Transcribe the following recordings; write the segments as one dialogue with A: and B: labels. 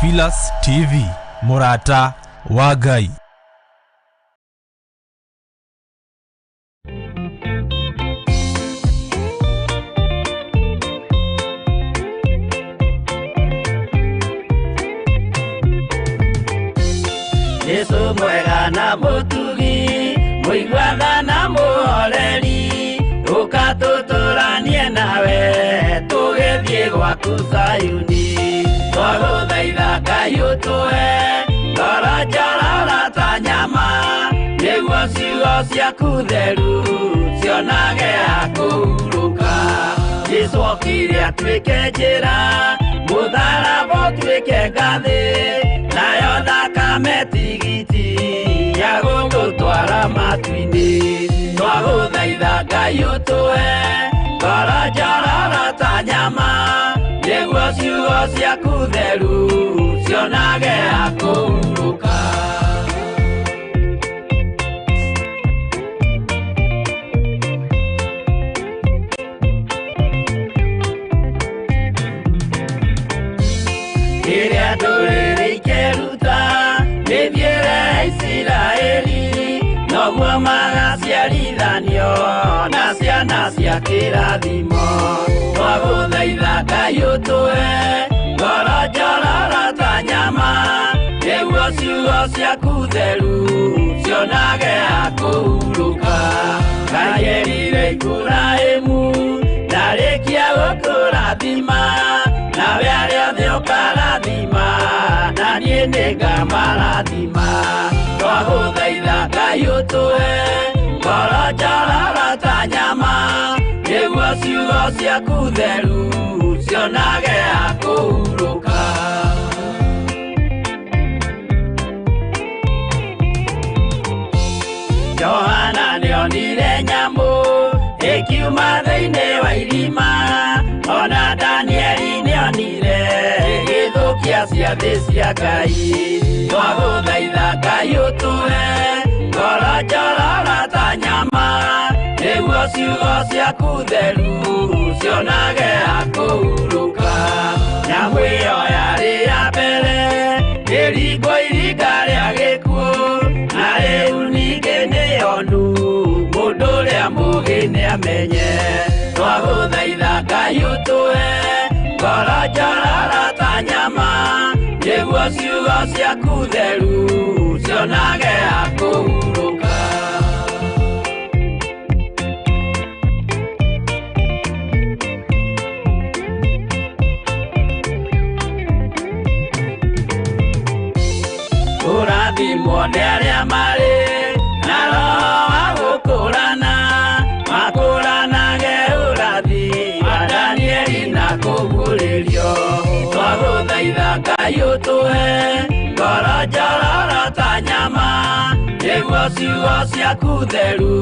A: Theophilus TV, mũrata wa Ngai.
B: Jesu mwega na mũtugi, mũiguana na mũhoreri, ũka tũtũranie nawe tũgĩthiĩ gwaku Zayuni. Twagũthaitha Ngai ũtũhe ngoro njororo ta nyama, nĩguo ciugo ciaku theru cionage ha kũhurũka. Jesu okire atuĩke njĩra, mũtharaba ũtuĩke ngathĩ, nayo thakame tigiti ya gũgũtwara matu-inĩ. Twagũthaitha Ngai ũtũhe ngoro njororo ta nyama, nĩguo ciugo ciaku theru cionage ha kũhurũka. Rĩrĩa ndũrĩrĩ ikeruta mĩthiĩre ya Isiraeli, noguo magaciarithanio na ciana cia kĩrathimo. Twagũthaitha Ngai ũtũhe ngoro njororo ta nyama, nĩguo ciugo ciaku theru cionage ha kũhurũka. Ngai erire Iburahĩmu ndarĩkia gũkũrathima, nawe arĩa othe ũkarathima, na niĩ nĩngamarathima. Twagũthaitha Ngai ũtũhe ngoro njororo ta nyama, nĩguo ciugo ciaku theru cionage ha kũhurũka. Johana nĩonire nyamũ ĩkiuma thĩinĩ wa irima, ona Danieli nĩonire ĩgĩthũkia ciathĩ cia Ngai. Twagũthaitha Ngai ũtũhe ngoro njororo ta nyama, nĩguo ciugo ciaku theru cionage ha kũhurũka. Nyamũ ĩyo yarĩ ya mbere ĩringwo iringa rĩa gĩkuũ, na rĩu ningĩ nĩyonu mũndũ ũrĩa mũũgĩ nĩamenye. Twagũthaitha Ngai ũtũhe ngoro njororo ta nyama, nĩguo ciugo ciaku theru cionage ha kũhurũka. Kũrathimwo nĩ arĩa marĩ na roho wa gũkũrana, makũranage ũrathi wa Danieli na kũguũrĩrio. Twagũthaitha Ngai ũtũhe ngoro njororo ta nyama, nĩguo ciugo ciaku theru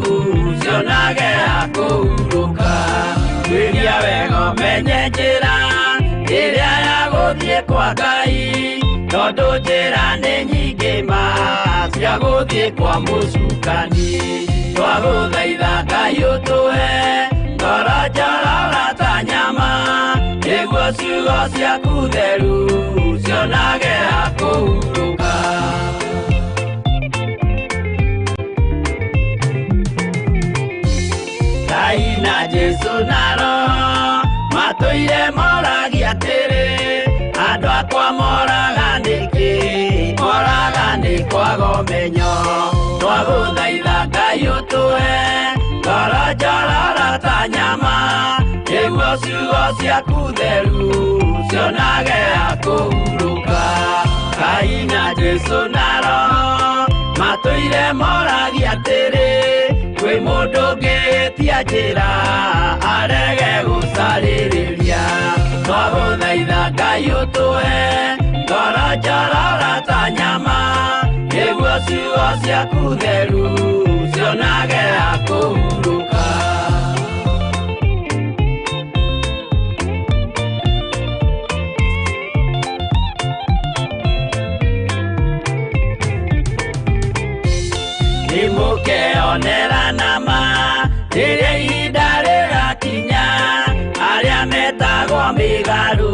B: cionage ha kũhurũka. Tuĩria wega ũmenye njĩra ĩrĩa ya gũthiĩ kwa Ngai, tondũ njĩra nĩ nyingĩ ma cia gũthiĩ kwa mũcukani. Twagũthaitha Ngai ũtũhe ngoro njororo ta nyama, nĩguo ciugo ciaku theru cionage ha kũhurũka. Ngai na Jesu na Roho matũire moragia atĩrĩ, andũ akwa moraga nĩkĩ? Moraga nĩ kwaga ũmenyo. Twagũthaitha Ngai ũtũhe ngoro njororo ta nyama, nĩguo ciugo ciaku theru cionage ha kũhurũka. Ngai na Jesu na Roho matũire moragia atĩrĩ, kwĩ mũndũ ũngĩtia njĩra arege gũcarĩrĩria. Twagũthaitha Ngai ũtũhe ngoro njororo ta nyama, nĩguo ciugo ciaku theru cionage ha kũhurũka. Nĩmũkeonera nama rĩrĩa ihinda rĩgakinya, arĩa metagwo mĩgarũ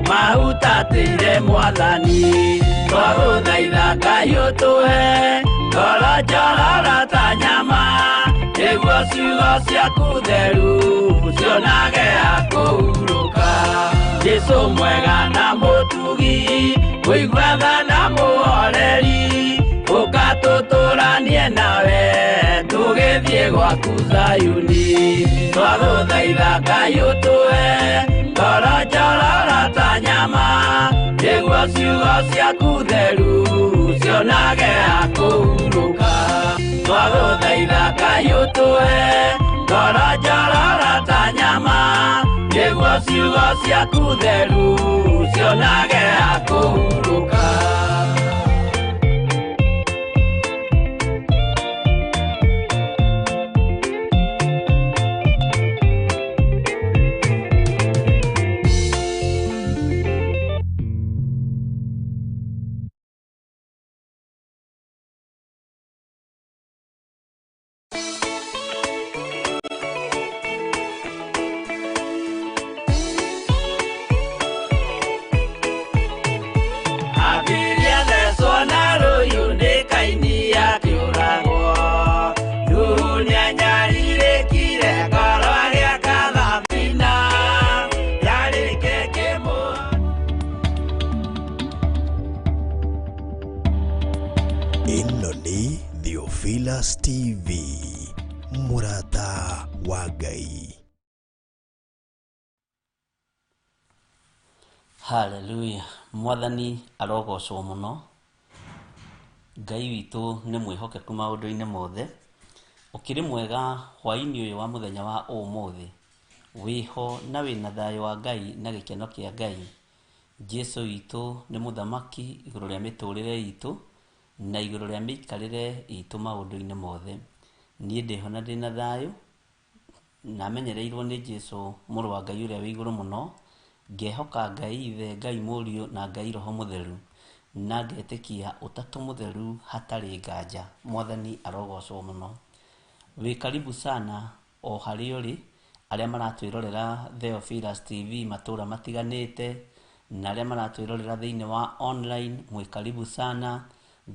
B: mahutatĩire Mwathani twagũthaitha Ngai ũtũhe ngoro njororo ta nyama nĩguo ciugo ciaku theru cionage ha kũhurũka. Jesũ mwega na mũtugi kũigua tha na mũhoreri ũka tũtũranie nawe tũgĩthiĩ gwaku Zayuni. Twagũthaitha Ngai ũtũhe ngoro njororo ta nyama nĩguo ciugo ciaku theru cionage ha kũhurũka. Twagũthaitha Ngai ũtũhe ngoro njororo ta nyama nĩguo ciugo ciaku theru cionage ha kũhurũka.
C: Ĩno nĩ Theophilus TV, mũrata wa Ngai.
D: Hallelujah. Mwathani arogocwo mũno. Ngai witũ nĩ mwĩhokeku maũndũ-inĩ mothe. Ũkĩrĩ mwega hwaĩ-inĩ ũyũ wa mũthenya wa ũmũthĩ. Wĩho na wĩna thayũ wa Ngai na gĩkeno kĩa Ngai. Jesu witũ nĩ mũthamaki igũrũ rĩa mĩtũrĩre itũ na igũrũ rĩa mĩikarĩre itũ maũndũ-inĩ mothe. Niĩ ndĩho na ndĩna thayũ na menyereirwo nĩ Jesu mũrũ wa Ngai ũrĩa wĩ igũrũ mũno. Ngehoka Ngai Ithe, Ngai Mũriũ na Ngai Roho Mũtheru na ngetĩkia ũtatũ mũtheru hatarĩ nganja. Mwathani arogocwo mũno. Wĩ karibu sana o harĩa ũrĩ, arĩa maratwĩrorera Theophilus TV matũra matiganĩte na arĩa maratwĩrorera thĩinĩ wa online, mwĩ karibu sana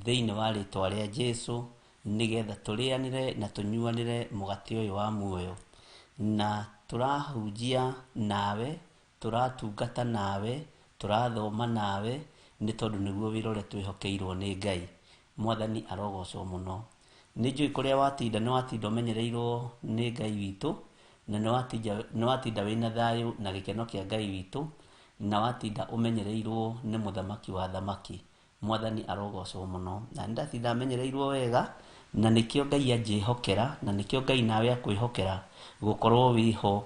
D: thĩinĩ wa rĩtwa rĩa Jesu nĩgetha tũrĩanĩre na tũnyuanĩre mũgate ũyũ wa muoyo. Na tũrahunjia nawe, tũratungata nawe, tũrathoma nawe nĩ tondũ nĩguo wĩra ũrĩa twĩhokeirwo nĩ Ngai. Mwathani arogocwo mũno. Nĩ njũĩ kũrĩa watinda nĩ watinda ũmenyereirwo nĩ Ngai witũ na nĩ watinda wĩna thayũ na gĩkeno kĩa Ngai witũ na watinda ũmenyereirwo nĩ mũthamaki wa thamaki. Mwathani arogocwo mũno. Na nĩndatinda menyereirwo wega na nĩkĩo Ngai anjĩhokera na nĩkĩo Ngai nawe akwĩhokera gũkorwo wĩho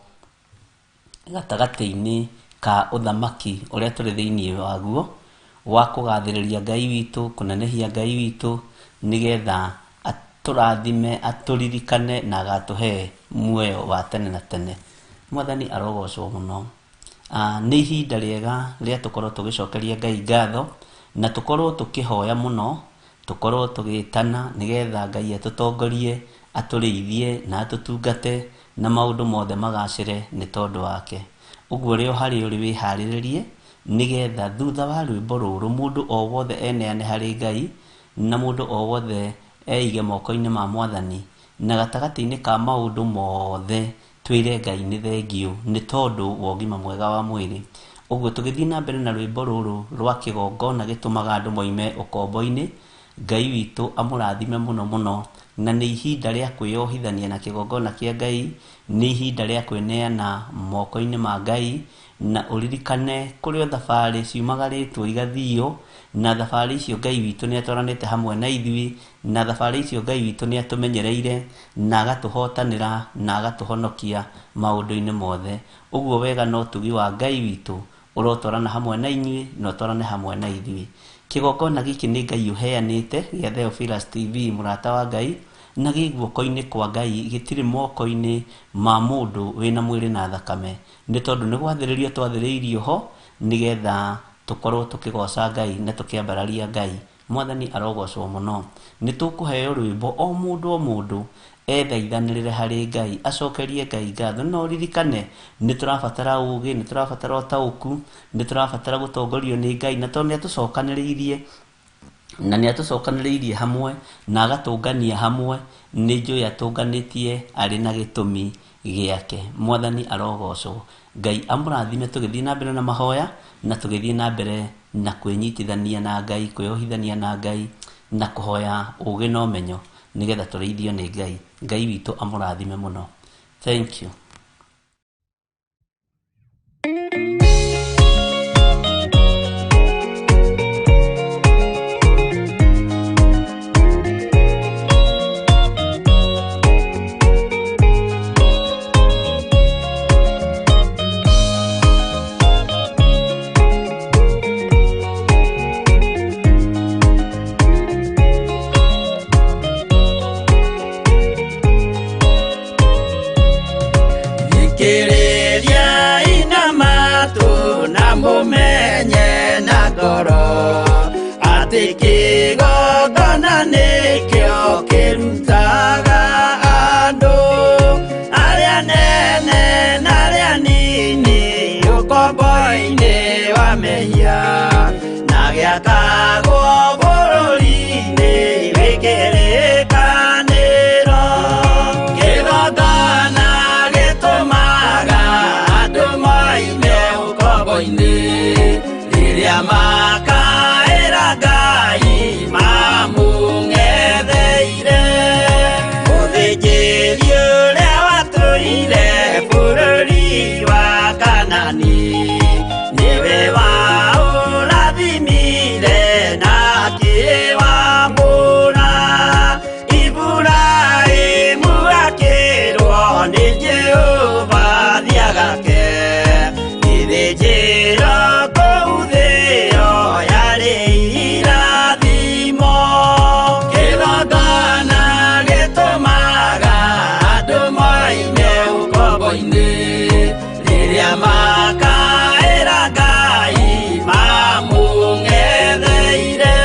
D: gatagatĩ-inĩ ka ũthamaki ũrĩa tũrĩ thĩinĩ waguo wa kũgathĩrĩria Ngai witũ, kũnenehia Ngai witũ nĩgetha atũrathime, atũririkane na agatũhe muoyo wa tene na tene. Mwathani arogocwo mũno. Nĩ ihinda rĩega rĩa tũkorwo tũgĩcokeria Ngai ngatho na tũkorwo tũkĩhoya mũno, tũkorwo tũgĩtana nĩgetha Ngai atũtongorie, atũrĩithie na atũtungate na maũndũ mothe magacĩre nĩ tondũ wake. Ũguo ũrĩ o harĩa ũrĩ wĩharĩrĩrie nĩgetha thutha wa rwĩmbo rũrũ mũndũ o wothe eneane harĩ Ngai na mũndũ o wothe eige moko-inĩ ma Mwathani na gatagatĩ-inĩ ka maũndũ mothe twĩre Ngai nĩ thengio nĩ tondũ wa ũgima mwega wa mwĩrĩ. Ũguo tũgĩthiĩ na mbere na rwĩmbo rũrũ rwa kĩgongona gĩtũmaga andũ moime ũkombo-inĩ, Ngai witũ amũrathime mũno mũno na nĩ ihinda rĩa kwĩyohithania na kĩgongona kĩa Ngai, nĩ ihinda rĩa kwĩneana moko-inĩ ma Ngai na ũririkane kũrĩ o thabarĩ ciumagarĩtwo igathio na thabarĩ icio Ngai witũ nĩ atwaranĩte hamwe na ithuĩ na thabarĩ icio Ngai witũ nĩ atũmenyereire na agatũhotanĩra na agatũhonokia maũndũ-inĩ mothe. Ũguo wega no ũtugi wa Ngai witũ ũrotwarana hamwe na inyuĩ na ũtwarane hamwe na ithuĩ. Kĩgongona gĩkĩ nĩ Ngai ũheanĩte gĩa Theophilus TV mũrata wa Ngai na gĩ guoko-inĩ kwa Ngai gĩtirĩ moko-inĩ ma mũndũ wĩna mwĩrĩ na thakame nĩ tondũ nĩ gwathĩrĩrio twathĩrĩirio ho nĩgetha tũkorwo tũkĩgoca Ngai na tũkĩambararia Ngai. Mwathani arogocwo mũno. Nĩ tũkũheo rwĩmbo o mũndũ o mũndũ Ethaithanĩrĩre harĩ Ngai, acokerie Ngai ngatho. No ririkane nĩ tũrabatara ũgĩ, nĩ tũrabatara ũtaũku, nĩ tũrabatara gũtongorio nĩ Ngai, na tondũ nĩ atũcokanĩrĩirie na nĩ atũcokanĩrĩirie hamwe na agatũngania hamwe, nĩ njũĩ atũnganĩtie arĩ na gĩtũmi gĩake. Mwathani arogocwo. Ngai amũrathime tũgĩthiĩ na mbere na mahoya na tũgĩthiĩ na mbere na kwĩnyitithania na Ngai, kwĩyohithania na Ngai na kũhoya ũgĩ na ũmenyo nĩgetha tũrĩithio nĩ Ngai. Ngai witũ amũrathime mũno. Thank you.
B: Thikĩrĩria inamatu na mũmenye na ngoro atĩ kĩgongona nĩkĩo kĩrutaga andũ arĩa nene na arĩa nini ũkombo-inĩ wa mehia na gĩakagwo bũrũri-inĩ wĩ kĩrĩkanĩro. Kĩgongona gĩtũmaga andũ moime ũkombo-inĩ rĩrĩa makaĩra Ngai mamũng'etheire. Mũthĩnjĩri ũrĩa watũire bũrũri wa Kanani nĩwe waũrathimire na akĩwamũra. Iburahĩmu akĩrwo nĩ Jehova thiagake gĩthĩnjĩro kũu thĩo yarĩ irathimo. Kĩgongona gĩtũmaga andũ moime ũkombo-inĩ rĩrĩa makaĩra Ngai mamũng'etheire.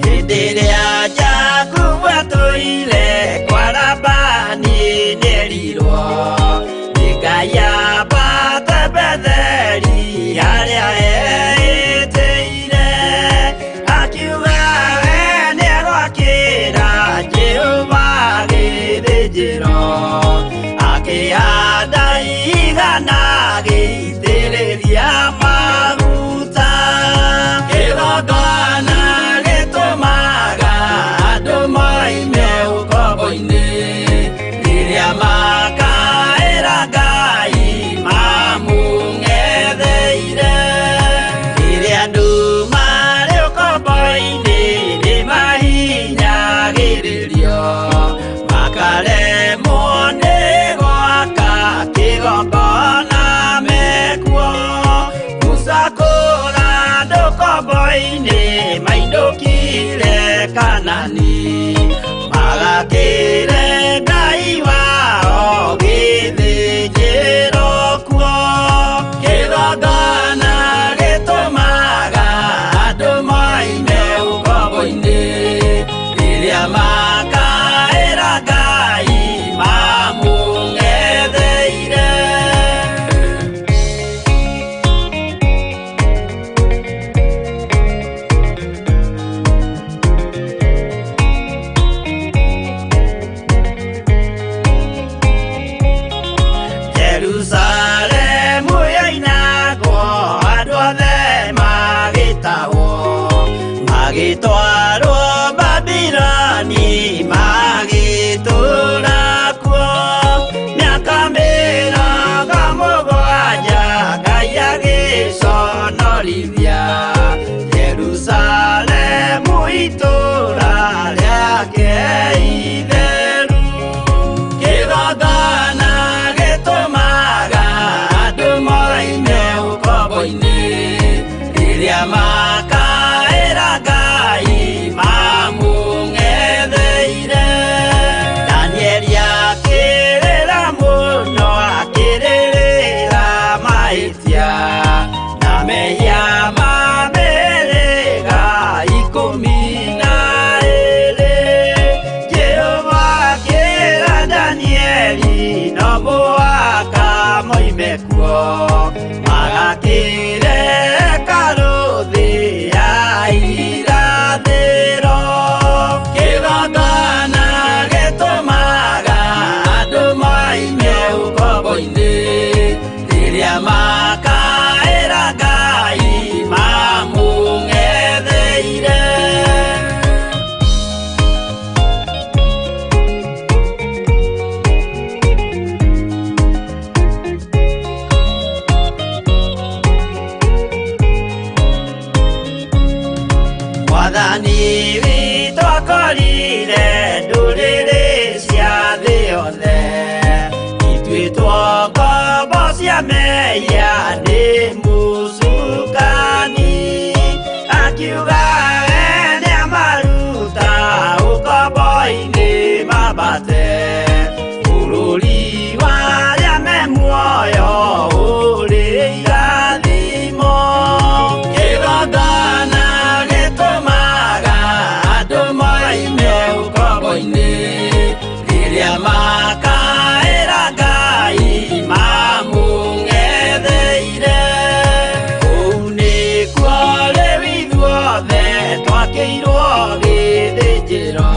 B: Hĩndĩ ĩrĩa Jakubu atũire kwa Labani nĩerirwo nĩ Ngai ambate Betheli harĩa eĩtĩire, akiuga we nĩegwakĩra Jehova gĩthĩnjĩro, akĩhanda igana agĩitĩrĩria maguta. Kĩgongona gĩtũmaga andũ moime ũkombo-inĩ rĩrĩa makaĩra Ngai mamũng'etheire. Rĩrĩa andũ marĩ ũkombo-inĩ nĩmahinyagĩrĩrio makaremwo nĩ gwaka kĩgongona mekuo. Musa kũra andũ ũkombo-inĩ mainũkire Kanani magakĩre Ngai wao gĩthĩnjĩro kuo. Kĩgongona gĩtũmaga andũ moime ũkombo-inĩ rĩrĩa makaĩra Ngai mamũng'etheire. Jerusalemu yoinagwo andũ othe magĩtahwo magĩtwarwo Babiloni magĩtũũra kuo mĩaka 70 Ngai agĩconorithia Jerusalemu itũũra rĩake itheru. Kĩgongona gĩtũmaga andũ moime ũkombo-inĩ rĩrĩa makaĩra Ngai Mwathani witũ akorire ndũrĩrĩ cia thĩ yothe ituĩtwo ngombo cia mehia nĩ mũcukani akiuga we nĩamaruta ũkombo-inĩ mambate bũrũri wa arĩa me muoyo ũrĩ irathimo kĩgongona gĩtũmaga andũ moime ũkombo-inĩ rĩrĩa makaĩra Ngai mamũng'etheire kũu nĩkuo rĩu ithuothe twakĩirwo gĩthĩnjĩro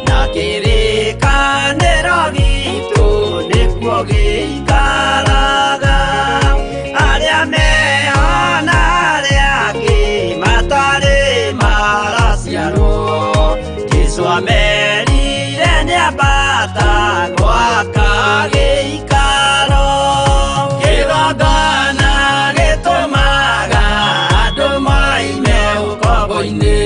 B: na kĩrĩkanĩro gitũ nĩkuo gĩikaraga arĩa meho na arĩa angĩ matarĩ maraciarwo Jesũ amerire nĩambata gwaka gĩikaro kĩgongona gĩtũmaga andũ moime ũkombo-inĩ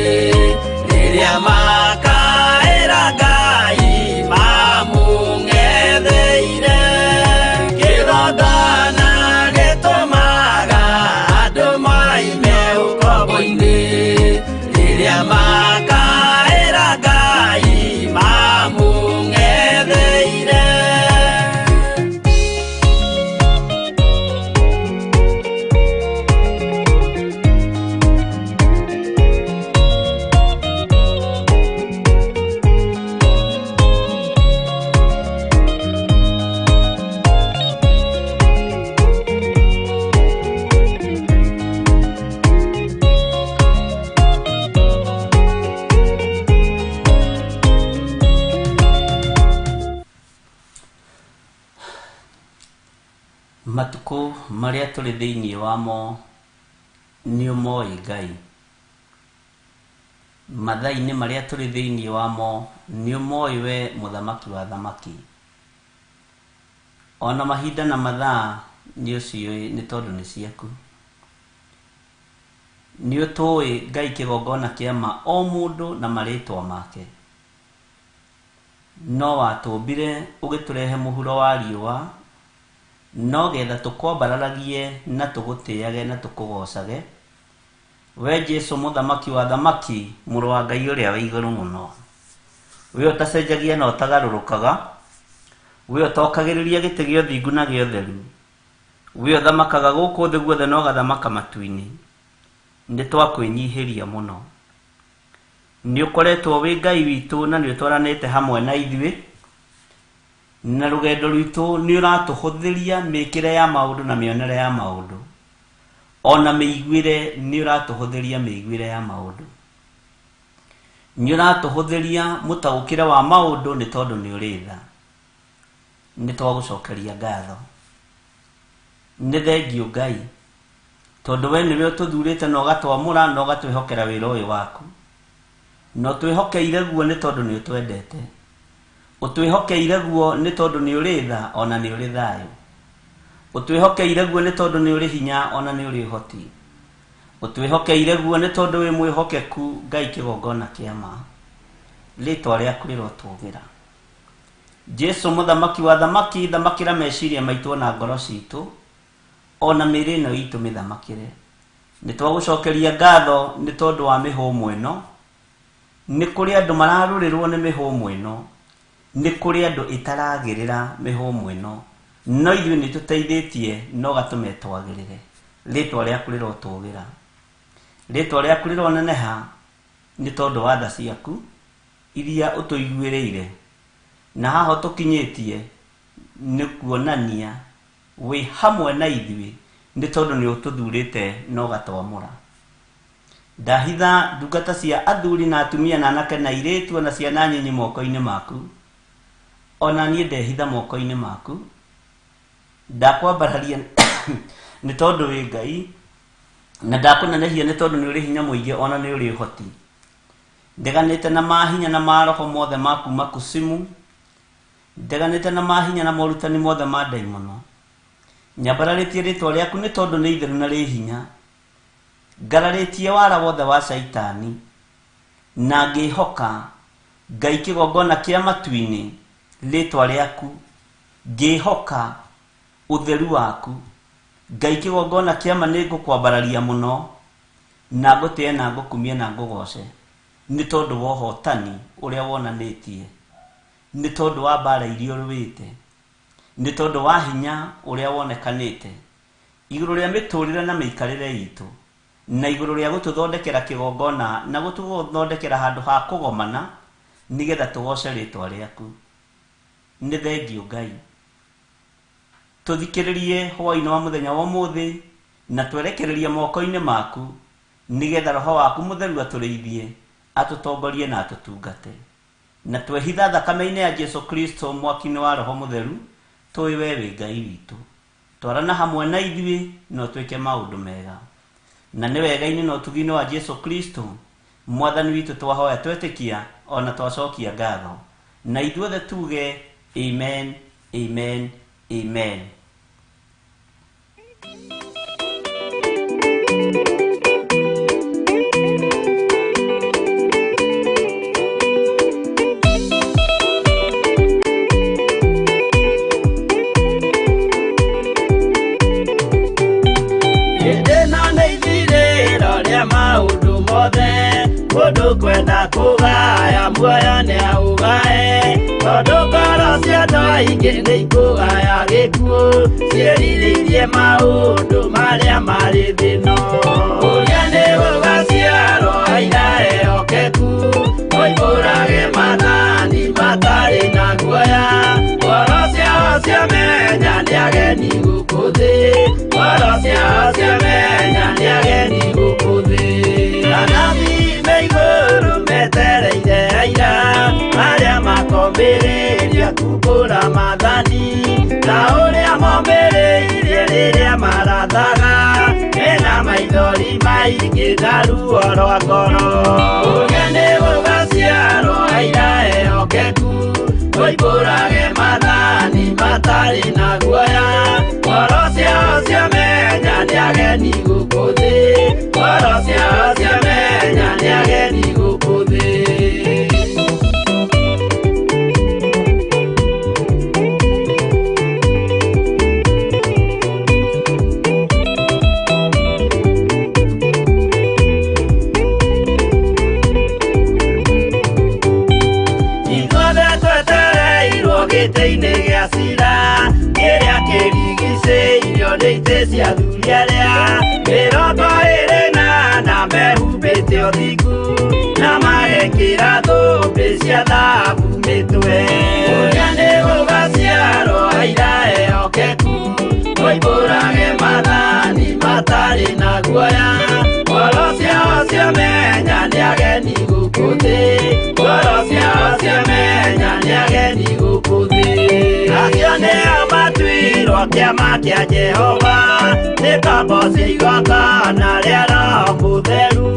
B: rĩrĩa makaĩra Ngai mamũng'etheire kĩgongona gĩtũmaga andũ moime ũkombo-inĩ rĩrĩa makaĩra Ngai mamũng'etheire.
D: Matukũ marĩa tũrĩ thĩinĩ wamo nĩ ũmoĩ Ngai. Mathaa-inĩ marĩa tũrĩ thĩinĩ wamo nĩ ũmoĩ we mũthamaki wa thamaki. Ona mahinda na mathaa nĩ ũciũĩ nĩ tondũ nĩ ciaku. Nĩ ũtũĩ Ngai kĩgongona kĩa ma o mũndũ na marĩtwa make. No watũmbire ũgĩtũrehe mũhuro wa riũa no getha tũkwambararagie na tũgũtĩage na tũkũgocage we Jesũ mũthamaki wa thamaki mũrũ wa Ngai ũrĩa wĩ igũrũ mũno. We ũtacenjagia na ũtagarũrũkaga, we ũtokagĩrĩria gĩtĩ gĩa ũthingu na gĩa ũtheru, we ũthamakaga gũkũ thĩ guothe na ũgathamaka matu-inĩ, nĩ twakwĩnyihĩria mũno. Nĩ ũkoretwo wĩ Ngai witũ na nĩ ũtwaranĩte hamwe na ithuĩ na rũgendo rwitũ nĩ ũratũhũthĩria mĩkĩre ya maũndũ na mĩonere ya maũndũ ona mĩiguĩre nĩ ũratũhũthĩria mĩiguĩre ya maũndũ nĩ ũratũhũthĩria mũtaũkĩre wa maũndũ nĩ tondũ nĩ ũrĩ tha. Nĩ twagũcokeria ngatho. Nĩ thengiũ Ngai tondũ we nĩwe ũtũthurĩte na ũgatwamũra na ũgatwĩhokera wĩra ũyũ waku na ũtwĩhokeire guo nĩ tondũ nĩ ũtwendete. Ũtwĩhokeire guo nĩ tondũ nĩ ũrĩ tha ona nĩ ũrĩ thayũ. Ũtwĩhokeire guo nĩ tondũ nĩ ũrĩ hinya ona nĩ ũrĩ ũhoti. Ũtwĩhokeire guo nĩ tondũ wĩ mwĩhokeku Ngai kĩgongona kĩa ma. Rĩtwa rĩaku rĩrotũgĩra. Jesũ mũthamaki wa thamaki thamakĩra meciria maitũ ona ngoro citũ ona mĩĩrĩ ĩno itũ mĩthamakĩre. Nĩ twagũcokeria ngatho nĩ tondũ wa mĩhũmũ ĩno. Nĩ kũrĩ andũ mararũrĩrwo nĩ mĩhũmũ ĩno. Nĩ kũrĩ andũ ĩtaragĩrĩra mĩhũmũ ĩno. No ithuĩ nĩ tũteithĩtie na ũgatũma ĩtwagĩrĩre. Rĩtwa rĩaku rĩrotũgĩra. Rĩtwa rĩaku rĩroneneha nĩ tondũ wa tha ciaku iria ũtũiguĩrĩire na haha ũtũkinyĩtie nĩ kuonania wĩ hamwe na ithuĩ nĩ tondũ nĩ ũtũthurĩte na ũgatwamũra. Ndahitha ndungata cia athuri na atumia na anake na airĩtu na ciana nyinyi moko-inĩ maku. Ona niĩ ndehitha moko-inĩ maku. Ndakwambararia nĩ tondũ wĩ Ngai na ndakũnenehia nĩ tondũ nĩ ũrĩ hinya mũingĩ ona nĩ ũrĩ ũhoti. Ndeganĩte na mahinya na maroho mothe ma kuma kusimu. Ndeganĩte na mahinya na morutani mothe ma ndaimono. Nyambararĩtie rĩtwa rĩaku nĩ tondũ nĩ itheru na rĩ hinya. Ngararĩtie wara wothe wa caitani. Na ngĩhoka Ngai kĩgongona kĩa matu-inĩ rĩtwa rĩaku, ngĩhoka ũtheru waku. Ngai kĩgongona kĩa ma nĩngũkwambararia mũno, na ngũtĩe na ngũkumie na ngũgoce, nĩ tondũ wa ũhotani ũrĩa wonanĩtie, nĩ tondũ wa mbara iria ũrũĩte, nĩ tondũ wa hinya ũrĩa wonekanĩte igũrũ rĩa mĩtũrĩre na mĩikarĩre itũ, na igũrũ rĩa gũtũthondekera kĩgongona na gũtũthondekera handũ ha kũgomana nĩgetha tũgoce rĩtwa rĩaku. Nĩ thengiũ Ngai, tũthikĩrĩrie hwaĩ-inĩ wa mũthenya wa ũmũthĩ na twerekererie moko-inĩ maku, nĩgetha roho waku mũtheru atũrĩithie, atũtongorie na atũtungate. Na twehitha thakame-inĩ ya Jesu Kristo mwaki-inĩ wa roho mũtheru, tũĩ we wĩ Ngai witũ. Twarana hamwe na ithuĩ no twĩke maũndũ mega. Na nĩ wega-inĩ na ũtugi-inĩ wa Jesu Kristo mwathani witũ twahoya twetĩkia ona twacokia ngatho, na ithuothe tuge amen, amen, amen.
B: Mũndũ kwenda kũgaya muoyo nĩaũgae, tondũ ngoro cia andũ aingĩ nĩikũgaya gĩkuũ, ciĩrirĩirie maũndũ marĩa marĩ thĩ ĩno. Ũrĩa nĩ gũgaciarwo aira ehokeku, moimbũrage maathani matarĩ na guoya. Ngoro ciao ciamenya nĩ ageni gũkũ thĩ, ngoro ciao ciamenya nĩ ageni gũkũ thĩ. Anabii me igũrũ metereire aira arĩa makombĩrĩria kumbũra maathani, ta ũrĩa mombĩrĩirie rĩrĩa marathaga, mena maithori maingĩ na ruo rwa ngoro. Ũrĩa nĩ gũgaciarwo aira ehokeku, moimbũrage maathani matarĩ na guoya. Ngoro ciao ciamenya nĩ ageni gũkũ thĩ, ngoro ciao ciamenya nĩ ageni gũkũ thĩ. Ithuothe twetereirwo gĩtĩ-inĩ gĩa cira, kĩrĩa kĩrigicĩirio nĩ itĩ cia athuri arĩa 24 mehumbĩte ũthingu, na magekĩra thũmbĩ cia thahabu mĩtwe. Ũrĩa nĩ gũgaciarwo aira ehokeku, moimbũrage maathani matarĩ na guoya. Ngoro ciao ciamenya nĩ ageni gũkũ thĩ, ngoro ciao ciamenya nĩ ageni gũkũ thĩ. Acio nĩo matuirwo kĩama kĩa Jehova, nĩ kamboci igongona rĩa Roho Mũtheru.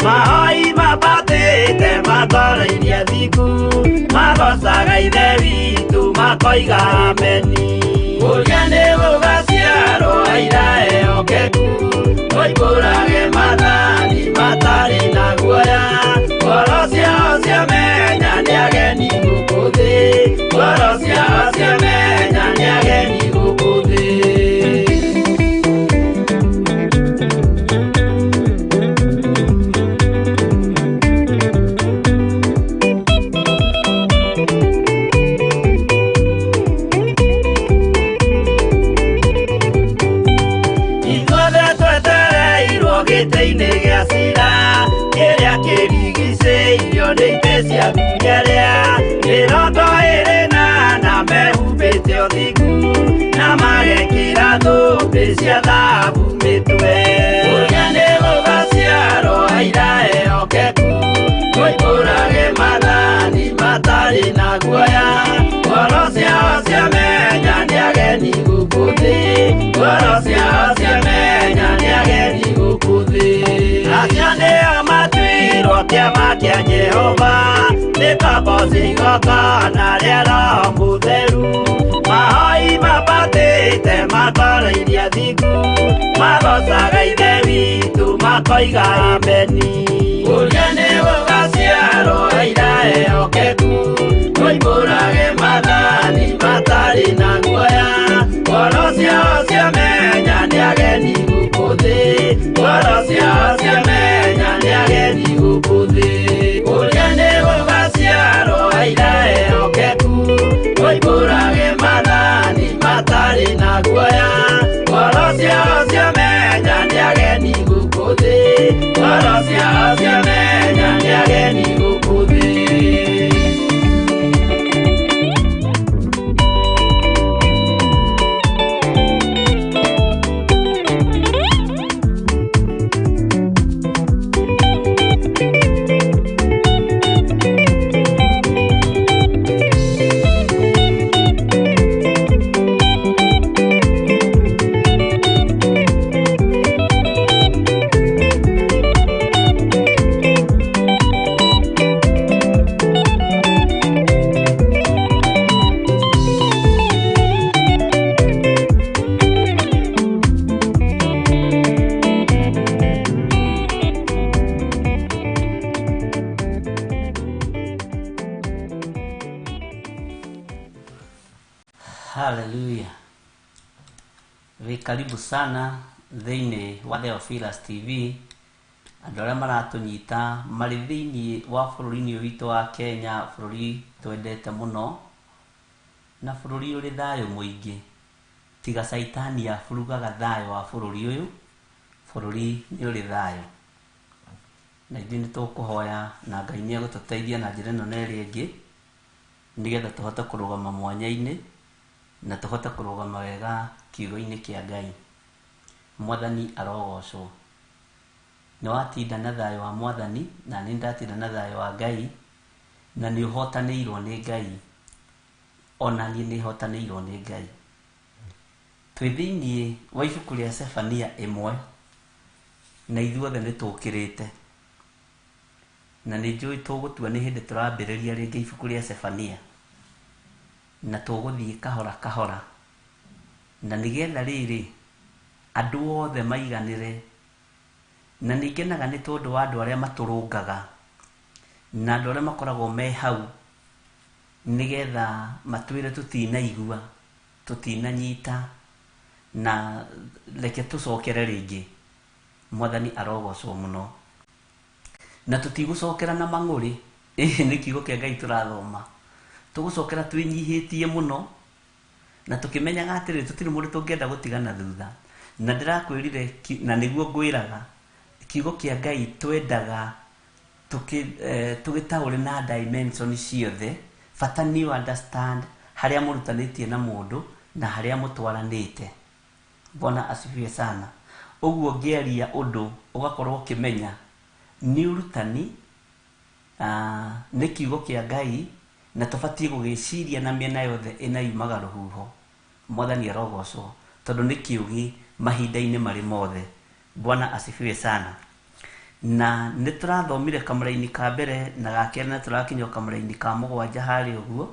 B: Mahoi mambatĩte matoroirie thingu, magocaga Ithe witũ makoiga ameni. Ũrĩa nĩ gũgaciarwo aira ehokeku, moimbũrage maathani matarĩ na guoya. Ngoro ciao ciamenya nĩ ageni gũkũ thĩ, ngoro ciao ciamenya nĩ ageni gũkũ thĩ. Ithuothe twetereirwo gĩtĩ-inĩ gĩa cira, kĩrĩa kĩrigicĩirio nĩ itĩ cia athuri arĩa 24 mehumbĩte ũthingu, na magekĩra thũmbĩ cia thahabu mĩtwe. Ũrĩa nĩ gũgaciarwo aira ehokeku, moimbũrage maathani matarĩ na guoya. Ngoro ciao ciamenya nĩ ageni gũkũ thĩ, ngoro ciao ciamenya nĩ ageni gũkũ thĩ. Acio nĩo matuirwo kĩama kĩa Jehova, nĩ kamboci igongona rĩa Roho Mũtheru. Mahoi mambatĩte matoroirie thingu, magocaga Ithe witũ makoiga ameni. Ũrĩa nĩ gũgaciarwo
D: Haleluya. Wĩ karibu sana thĩinĩ wa Theophilus TV. Andũ arĩa maratũnyita marĩ thĩinĩ wa bũrũri-inĩ ũyũ witũ wa Kenya, bũrũri twendete mũno na bũrũri ũrĩ thayũ mũingĩ. Tiga caitani aburugaga thayũ wa bũrũri ũyũ, bũrũri nĩ ũrĩ thayũ. Na ithuĩ nĩ tũkũhoya na Ngai nĩ egũtũteithia na njĩra ĩno na ĩrĩa ĩngĩ, nĩgetha tũhote kũrũgama mwanya-inĩ na tũhote kũrũgama wega kiugo-inĩ kĩa Ngai. Mwathani arogocwo. Nĩ watinda na thayũ wa Mwathani, na nĩ ndatinda na thayũ wa Ngai, na nĩ ũhotanĩirwo nĩ Ngai, ona niĩ nĩ hotanĩirwo nĩ Ngai. Twĩ thĩinĩ wa ibuku rĩa Sefania 1, na ithuothe nĩ tũkĩrĩte. Na nĩ njũĩ tũgũtua nĩ hĩndĩ tũrambĩrĩria rĩngĩ ibuku rĩa Sefania, na tũgũthiĩ kahora kahora, na nĩgetha rĩrĩ andũ othe maiganĩre. Na nĩ ngenaga nĩ tondũ wa andũ arĩa matũrũngaga na andũ arĩa makoragwo me hau nĩgetha matwĩre tũtinaigua, tũtinanyita, na reke tũcokere rĩngĩ. Mwathani arogocwo mũno. Na tũtigũcokera na mang'ũrĩ, ĩĩ nĩ kiugo kĩa Ngai tũrathoma. Tũgũcokera twĩnyihĩtie mũno na tũkĩmenyaga atĩrĩrĩ, tũtirĩ mũndũ tũngĩenda gũtigana thutha. Na ndĩrakwĩrire, na nĩguo ngwĩraga, kiugo kĩa Ngai twendaga tũgĩtaũre na dimension ciothe. Bata nĩ understand harĩa mũrutanĩtie na mũndũ na harĩa mũtwaranĩte. Bwana asifiwe sana. Ũguo ngĩaria ũndũ ũgakorwo ũkĩmenya nĩ ũrutani, nĩ kiugo kĩa Ngai, na tũbatiĩ gũgĩciria na mĩena yothe ĩna yumaga rũhuho. Mwathani arogocwo, tondũ nĩ kĩũgĩ mahinda-inĩ marĩ mothe. Bwana asifiwe sana. Na nĩ tũrathomire kamũra-inĩ ka mbere na ga kerĩ, na tũrakinya kamũra-inĩ ka mũgwanja harĩa ũguo,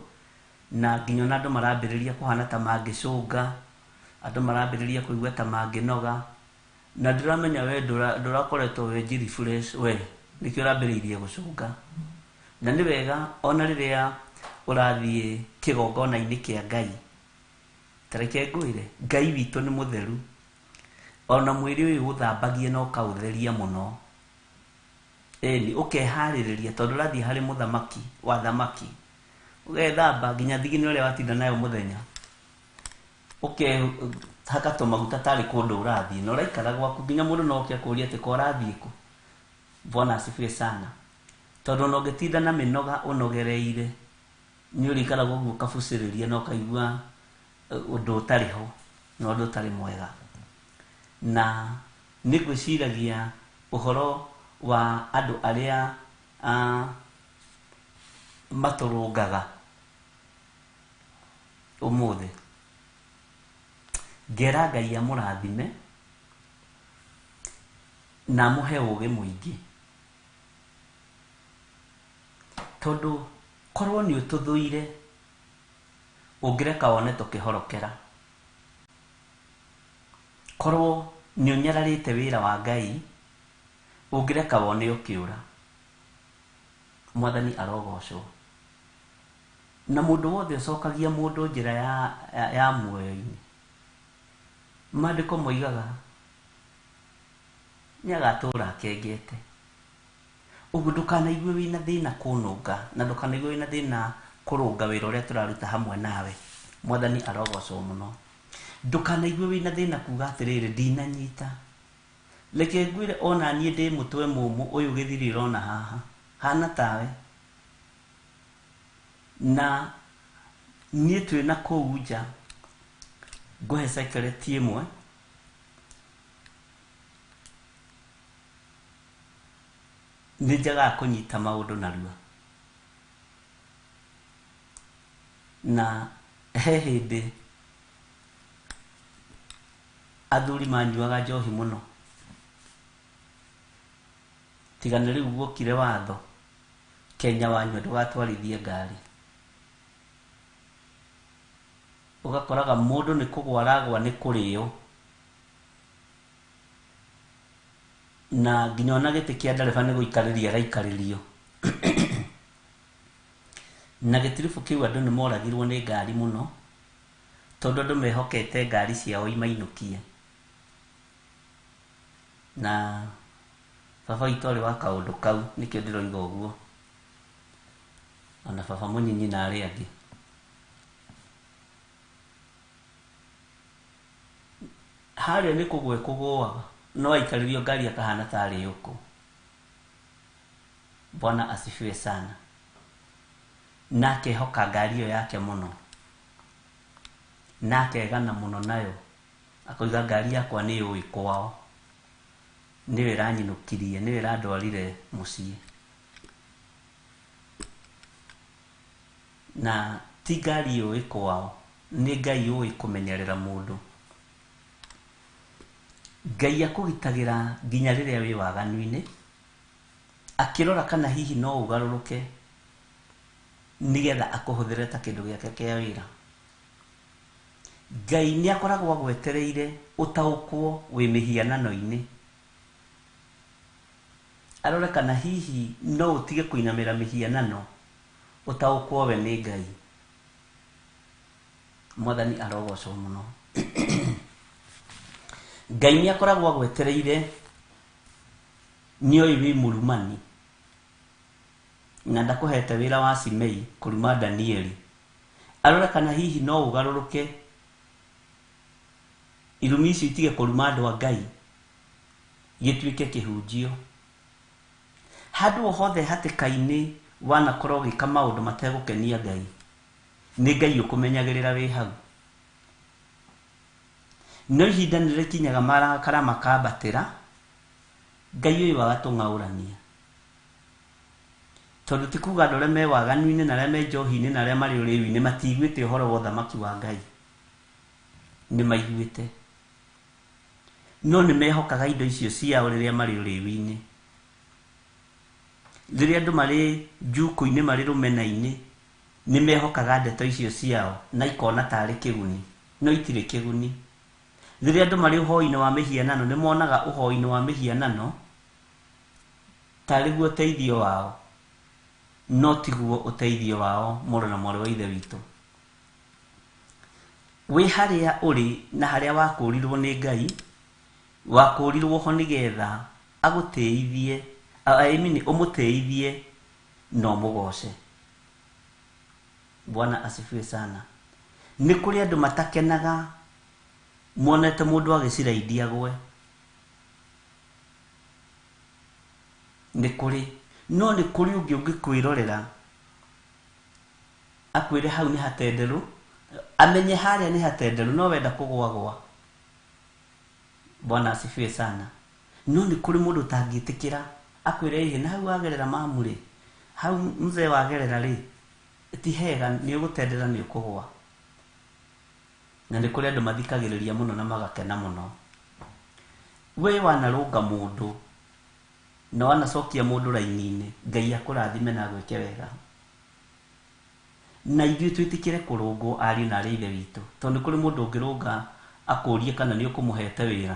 D: na nginya ona andũ marambĩrĩria kũhana ta mangĩcũnga, andũ marambĩrĩria kũigua ta mangĩnoga. Na ndĩramenya we ndũrakoretwo wĩ njiri fresh, we nĩkĩo ũrambĩrĩirie gũcũnga. Na nĩ wega ona rĩrĩa ũrathiĩ kĩgongona-inĩ kĩa Ngai, ta reke ngwĩre, Ngai witũ nĩ mũtheru. Ona mwĩrĩ ũyũ ũthambagie na ũkaũtheria mũno. Ĩni, ũkeharĩrĩria tondũ ũrathiĩ harĩ mũthamaki wa thamaki. Ũgethamba nginya thigino ĩrĩa watinda nayo mũthenya. Ũkehaka tũmaguta tarĩ kũndũ ũrathiĩ, na ũraikara gwaku nginya mũndũ no oke akũrie atĩ ko ũrathiĩ kũ. Bwana asifiwe sana. Tondũ ona ũngĩtinda na mĩnoga ũnogereire, nĩ ũrĩikaraga ũguo ũkabucĩrĩria na ũkaigua ũndũ ũtarĩ ho na ũndũ ũtarĩ mwega. Na nĩ ngwĩciragia ũhoro wa andũ arĩa matũrũngaga ũmũthĩ. Ngera Ngai amũrathime na amũhe ũũgĩ mũingĩ, tondũ korwo nĩ ũtũthũire ũngĩreka wone tũkĩhorokera. Korwo nĩ ũnyararĩte wĩra wa Ngai ũngĩreka wone ũkĩũra. Mwathani arogocwo. Na mũndũ wothe ũcokagia mũndũ njĩra ya muoyo-inĩ, maandĩko moigaga nĩ agatũra akengete. Ũguo ndũkanaigue wĩna thĩna kũnũnga, na ndũkanaigue wĩna thĩna kũrũnga wĩra ũrĩa tũraruta hamwe nawe. Mwathani arogocwo mũno. Ndũkanaigue wĩna thĩna kuga atĩrĩrĩ, ndinanyita. Reke ngwĩre ona niĩ ndĩ mũtwe mũmũ ũyũ gĩthiri ũrona haha, hana tawe. Na niĩ twĩ na kũu nja, ngũhe secret ĩmwe. Nĩ njagaga kũnyita maũndũ narua. Na he hĩndĩ athuri manyuaga njohi mũno, tiga nĩ rĩu guokire watho Kenya wanyua ndũgatwarithie ngari. Ũgakoraga mũndũ nĩ kũgwa aragwa nĩ kũrĩo, na nginya ona gĩtĩ kĩa ndereba nĩ gũikarĩria araikarĩrio. Na gĩtiribũ kĩu andũ nĩ moragirwo nĩ ngari mũno, Tondũ andũ mehokete ngari ciao imainũkie. Na baba witũ arĩ wa kaũndũ kau nĩkĩo ndĩroiga ũguo. Ona baba mũnyinyi na arĩa angĩ. Harĩa nĩ kũgwa ĩkũgũaga no aikarĩrio ngari akahana tarĩ ũkũ. Bwana asifiwe sana. Na akehoka ngari ĩyo yake mũno. Na akegana mũno nayo. Akoiga ngari yakwa nĩ yũĩ kwao. Nĩyo ĩranyinũkirie, nĩyo ĩrandwarire mũciĩ. Na ti ngari yũĩ kwao, nĩ Ngai ũĩ kũmenyerera mũndũ. Ngai akũgitagĩra nginya rĩrĩa wĩ waganu-inĩ, akĩrora kana hihi no ũgarũrũke nĩgetha akũhũthĩre ta kĩndũ gĩake kĩa wĩra. Ngai nĩ akoragwo agwetereire ũtaũkwo wĩ mĩhianano-inĩ, arore kana hihi no ũtige kũinamĩra mĩhianano, ũtaũkwo we nĩ Ngai. Mwathani arogocwo mũno. Ngai nĩ akoragwo agwetereire, nĩ oĩ wĩ mũrumani na ndakũhete wĩra wa Simei kũruma Danieli. Arore kana hihi no ũgarũrũke irumi icio itige kũruma andũ a Ngai, gĩtuĩke kĩhunjio. Handũ o hothe hatĩka-inĩ wanakorwo ũgĩka maũndũ mategũkenia Ngai, nĩ Ngai ũkũmenyagĩrĩra wĩ hau. No ihinda nĩ rĩkinyaga marakara makambatĩra, Ngai ũyũ agatũng'aũrania. Tondũ ti kuga andũ arĩa me waganu-inĩ na arĩa me njohi-inĩ na arĩa marĩ ũrĩu-inĩ matiiguĩte ũhoro wa ũthamaki wa Ngai. Nĩ maiguĩte. No nĩ mehokaga indo icio ciao rĩrĩa marĩ ũrĩu-inĩ. Rĩrĩa andũ marĩ njukũ-inĩ marĩ rũmena-inĩ, nĩ mehokaga ndeto icio ciao na ikona tarĩ kĩguni, no itirĩ kĩguni. Rĩrĩa andũ marĩ ũhoi-inĩ wa mĩhianano, nĩ monaga ũhoi-inĩ wa mĩhianano tarĩ guo ũteithio wao, no tiguo ũteithio wao mũrũ na mwarĩ wa Ithe witũ. Wĩ harĩa ũrĩ na harĩa wakũũrirwo nĩ Ngai, wakũũrirwo ho nĩgetha agũtĩithie, I mean, ũmũtĩithie na ũmũgoce. Bwana asifiwe sana. Nĩ kũrĩ andũ matakenaga monete mũndũ agĩciraindia agwe. Nĩ kũrĩ. No nĩ kũrĩ ũngĩ ũngĩkwĩrorera akwĩre hau nĩ hatenderũ, amenye harĩa nĩ hatenderũ, no wenda kũgwagwa. Bwana asifiwe sana. No nĩ kũrĩ mũndũ ũtangĩtĩkĩra akwĩre ĩhĩ na hau wagerera mamu rĩ, hau mzee wagerera rĩ, ti hega, nĩ ũgũtendera nĩ ũkũgwa. Na nĩ kũrĩ andũ mathikagĩrĩria mũno na magakena mũno. We wanarũnga mũndũ na wanacokia mũndũ raini-inĩ, Ngai akũrathime na agwĩke wega. Na ithuĩ twĩtĩkĩre kũrũngwo ariũ na arĩ a Ithe witũ, tondũ nĩ kũrĩ mũndũ ũngĩrũnga akũrie kana nĩ ũkũmũhete wĩra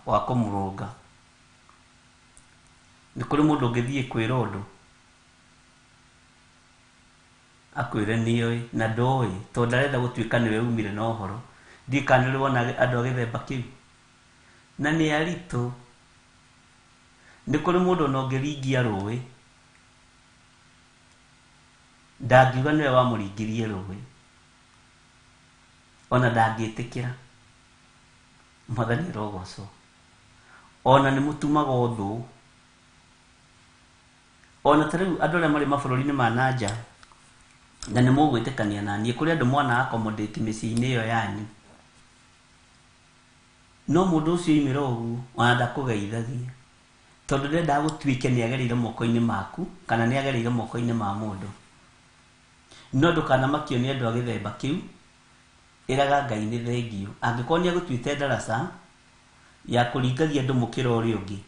D: wa kũmũrũnga. Nĩ kũrĩ mũndũ ũngĩthiĩ kwĩra ũndũ akwĩre nĩoĩ na ndoĩ, tondũ ndarenda gũtuĩka nĩwe umire na ũhoro. Ndiũĩ kana nĩ ũrĩ wona andũ a gĩthemba kĩu, na nĩ aritũ. Nĩ kũrĩ mũndũ ona ũngĩringia rũĩ ndangiuga nĩwe wamũringirie rũĩ, ona ndangĩtĩkĩra. Mwathani arogocwo. Ona nĩ mũtumaga ũthũ. Ona ta rĩu andũ arĩa marĩ mabũrũri-inĩ ma na nja, na nĩ mũgwĩtĩkania na niĩ, kũrĩ andũ mwana accommodate mĩciĩ-inĩ ĩyo yanyu, no mũndũ ũcio oimĩra ũguo ona ndakũgeithagia, tondũ ndendaga gũtuĩke nĩ agereire moko-inĩ maku kana nĩ agereire moko-inĩ ma mũndũ. No ndũkanamakio nĩ andũ a gĩthemba kĩu, ĩraga Ngai nĩ thengiũ. Angĩkorwo nĩ agũtuĩte ndaraca ya kũringagia andũ mũkĩra ũrĩa ũngĩ,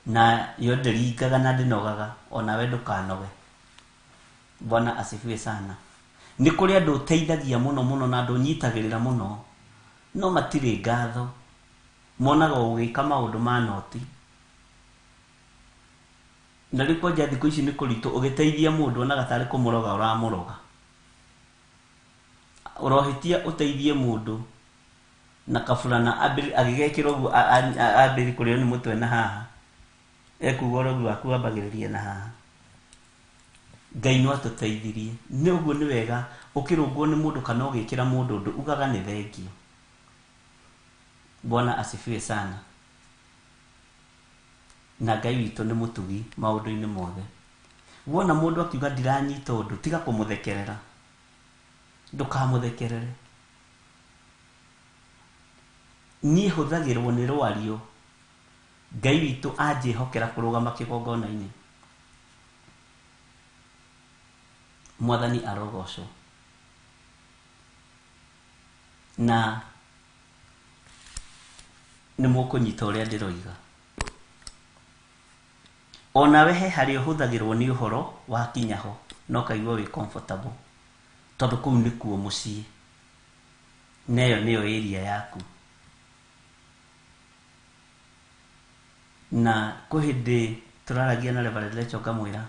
D: na yo ndĩringaga na ndĩnogaga, onawe ndũkanoge. Bwana asifiwe sana. Nĩ kũrĩ andũ ũteithagia mũno mũno na andũ ũnyitagĩrĩra mũno, no matirĩ ngatho, monaga ũgĩka maũndũ ma noti. Na rĩu kwanja thikũ ici nĩ kũritũ, ũgĩteithia mũndũ onaga tarĩ kũmũroga ũramũroga. Ũrohĩtia ũteithie mũndũ na kaburana agĩgekĩra ũguo ambĩrĩrie kũrĩo nĩ mũtwe na haha. Ekuga ũrogi waku wambagĩrĩria na haha. Ngai no atũteithirie. Nĩ ũguo nĩ wega ũkĩrũngwo nĩ mũndũ kana ũgĩkĩra mũndũ ũndũ ugaga nĩ thengio. Bwana asifiwe sana. Na Ngai witũ nĩ mũtugi maũndũ-inĩ mothe. Wona mũndũ akiuga ndiranyita ũndũ, tiga kũmũthekerera. Ndũkamũthekerere. Niĩ hũthagĩrwo nĩ rwario. Ngai witũ anjĩhokera kũrũgama kĩgongona-inĩ. Mwathani arogocwo. Na nĩ mũkũnyita ũrĩa ndĩroiga. Onawe he harĩa ũhũthagĩrwo nĩ ũhoro wakinya ho na ũkaigua wĩ comfortable tondũ kũu nĩkuo mũciĩ na ĩyo nĩyo area yaku. Na kwĩ hĩndĩ tũraragia na Reverend Rachel ngamwĩra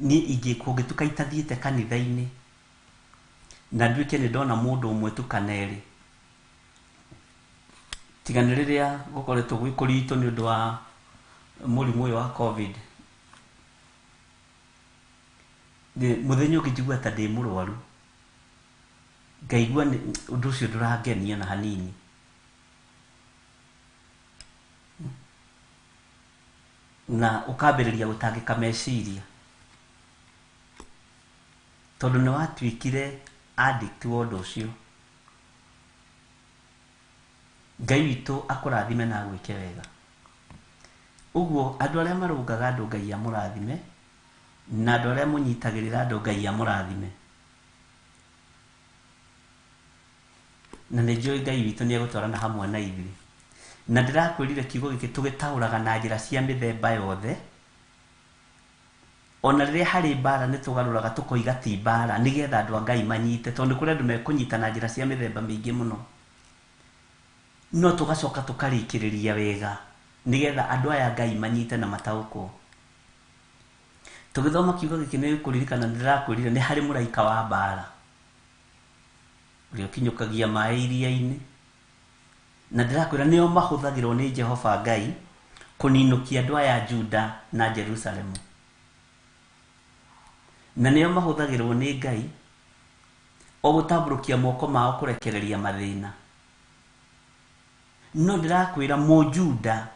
D: niĩ kũngĩtuĩka itathiĩte kanitha-inĩ na nduĩke nĩ ndona mũndũ ũmwe tu kana erĩ, tiga nĩ rĩrĩa gũkoretwo gwĩ kũritũ nĩ ũndũ wa mũrimũ ũyũ wa COVID, mũthenya ũngĩ njigua ta ndĩ mũrwaru, ngaigua ũndũ ũcio ndũrangenia na hanini. Na ũkambĩrĩria gũtangĩka meciria tondũ nĩ watuĩkire addict wa ũndũ ũcio. Ngai witũ akũrathime na agwĩke wega. Ũguo andũ arĩa marũngaga andũ Ngai amũrathime, na andũ arĩa mũnyitagĩrĩra andũ Ngai amũrathime. Na nĩ njũĩ Ngai witũ nĩ egũtwarana hamwe na ithuĩ. Na ndĩrakwĩrire kiugo gĩkĩ tũgĩtaũraga na njĩra cia mĩthemba yothe. Ona rĩrĩa harĩ mbara nĩ tũgarũraga tũkoiga ti mbara nĩgetha andũ a Ngai manyite, tondũ nĩ kũrĩ andũ mekũnyita na njĩra cia mĩthemba mĩingĩ mũno. No tũgacoka tũkarĩkĩrĩria wega nĩgetha andũ aya Ngai manyite na mataũkwo. Tũgĩthoma kiugo gĩkĩ nĩ kũririkana ndĩrakwĩrire nĩ harĩ mũraika wa mbara ũrĩa ũkinyũkagia maĩ iria-inĩ, na ndĩrakwĩra nĩo mahũthagĩrwo nĩ Jehova Ngai kũninũkia andũ aya Juda na Jerusalemu. Na nĩo mahũthagĩrwo nĩ Ngai o gũtambũrũkia moko mao kũrekereria mathĩna. No ndĩrakwĩra Mũjuda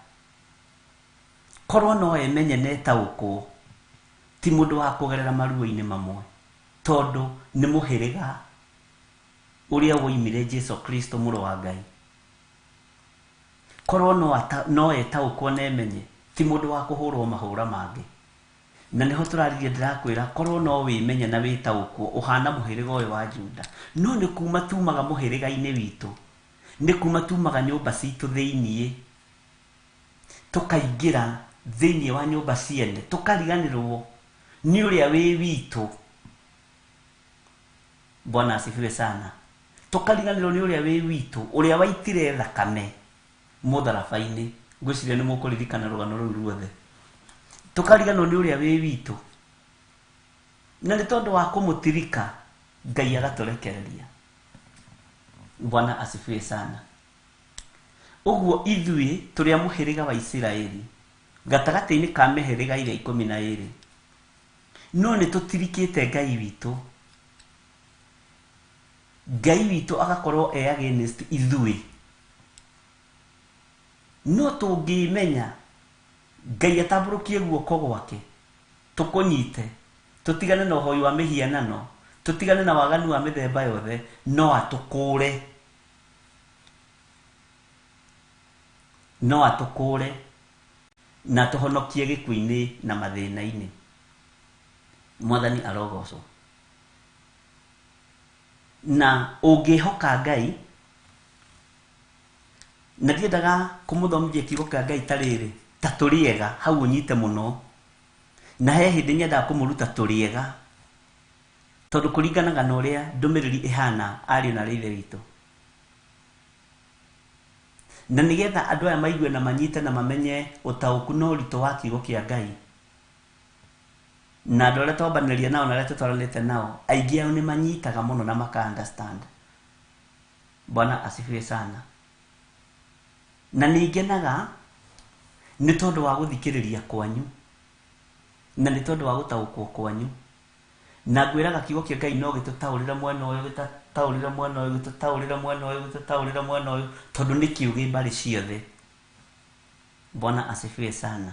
D: korwo no emenye na etaũkwo, ti mũndũ wa kũgerera maruo-inĩ mamwe, tondũ nĩ mũhĩrĩga ũrĩa woimire Jesu Kristo mũrũ wa Ngai. Korwo no etaũkwo na emenye, ti mũndũ wa kũhũrwo mahũra mangĩ. Na nĩho tũraririe ndĩrakwĩra korwo no wĩmenye na wĩtaũkwo ũhana mũhĩrĩga ũyũ wa Juda. No nĩ kuma tumaga mũhĩrĩga-inĩ witũ, nĩ kuma tumaga nyũmba citũ thĩiniĩ, tũkaingĩra thĩiniĩ wa nyũmba ciene, tũkariganĩrwo nĩ ũrĩa wĩ witũ. Bwana asifiwe sana. Tũkariganĩrwo nĩ ũrĩa wĩ witũ, ũrĩa waitire thakame mũtharaba-inĩ. Ngwĩciria nĩ mũkũririkana rũgano rũu ruothe. Tũkariganĩrwo nĩ ũrĩa wĩ witũ, na nĩ tondũ wa kũmũtirika Ngai agatũrekereria. Bwana asifiwe sana. Ũguo ithuĩ tũrĩ a mũhĩrĩga wa Isiraeli gatagatĩ-inĩ ka mĩhĩrĩga ĩrĩa 12, no nĩ tũtirikĩte Ngai witũ. Ngai witũ agakorwo e against ithuĩ. No tũngĩmenya Ngai atambũrũkie guoko gwake, tũkũnyite, tũtigane na ũhoi wa mĩhianano, tũtigane na waganu wa mĩthemba yothe, no atũkũre. No atũkũre na atũhonokie gĩkuũ-inĩ na mathĩna-inĩ. Mwathani arogocwo. Na ũngĩhoka Ngai, na ndiendaga kũmũthomithia kiugo kĩa Ngai ta rĩrĩ, ta tũrĩega, hau ũnyite mũno. Na he hĩndĩ nyendaga kũmũruta tũrĩega, tondũ kũringanaga na ũrĩa ndũmĩrĩri ĩhana ariũ na arĩ ithe witũ. Na nĩgetha andũ aya maigue na manyite na mamenye ũtaũku na ũritũ wa kiugo kĩa Ngai, Na andũ arĩa twambanĩria nao na arĩa tũtwaranĩte nao, aingĩ ao nĩ manyitaga mũno na maka understand. Bwana asifiwe sana. Na nĩ ngenaga nĩ tondũ wa gũthikĩrĩria kwanyu na nĩ tondũ wa gũtaũkwo kwanyu. Na ngwĩraga kiugo kĩa Ngai no gĩtũtaũrĩre mwena ũyũ, gĩtũtaũrĩre mwena ũyũ, gĩtũtaũrĩre mwena ũyũ, gĩtũtaũrĩre mwena ũyũ, tondũ nĩ kĩũgĩ mbarĩ ciothe. Bwana asifiwe sana.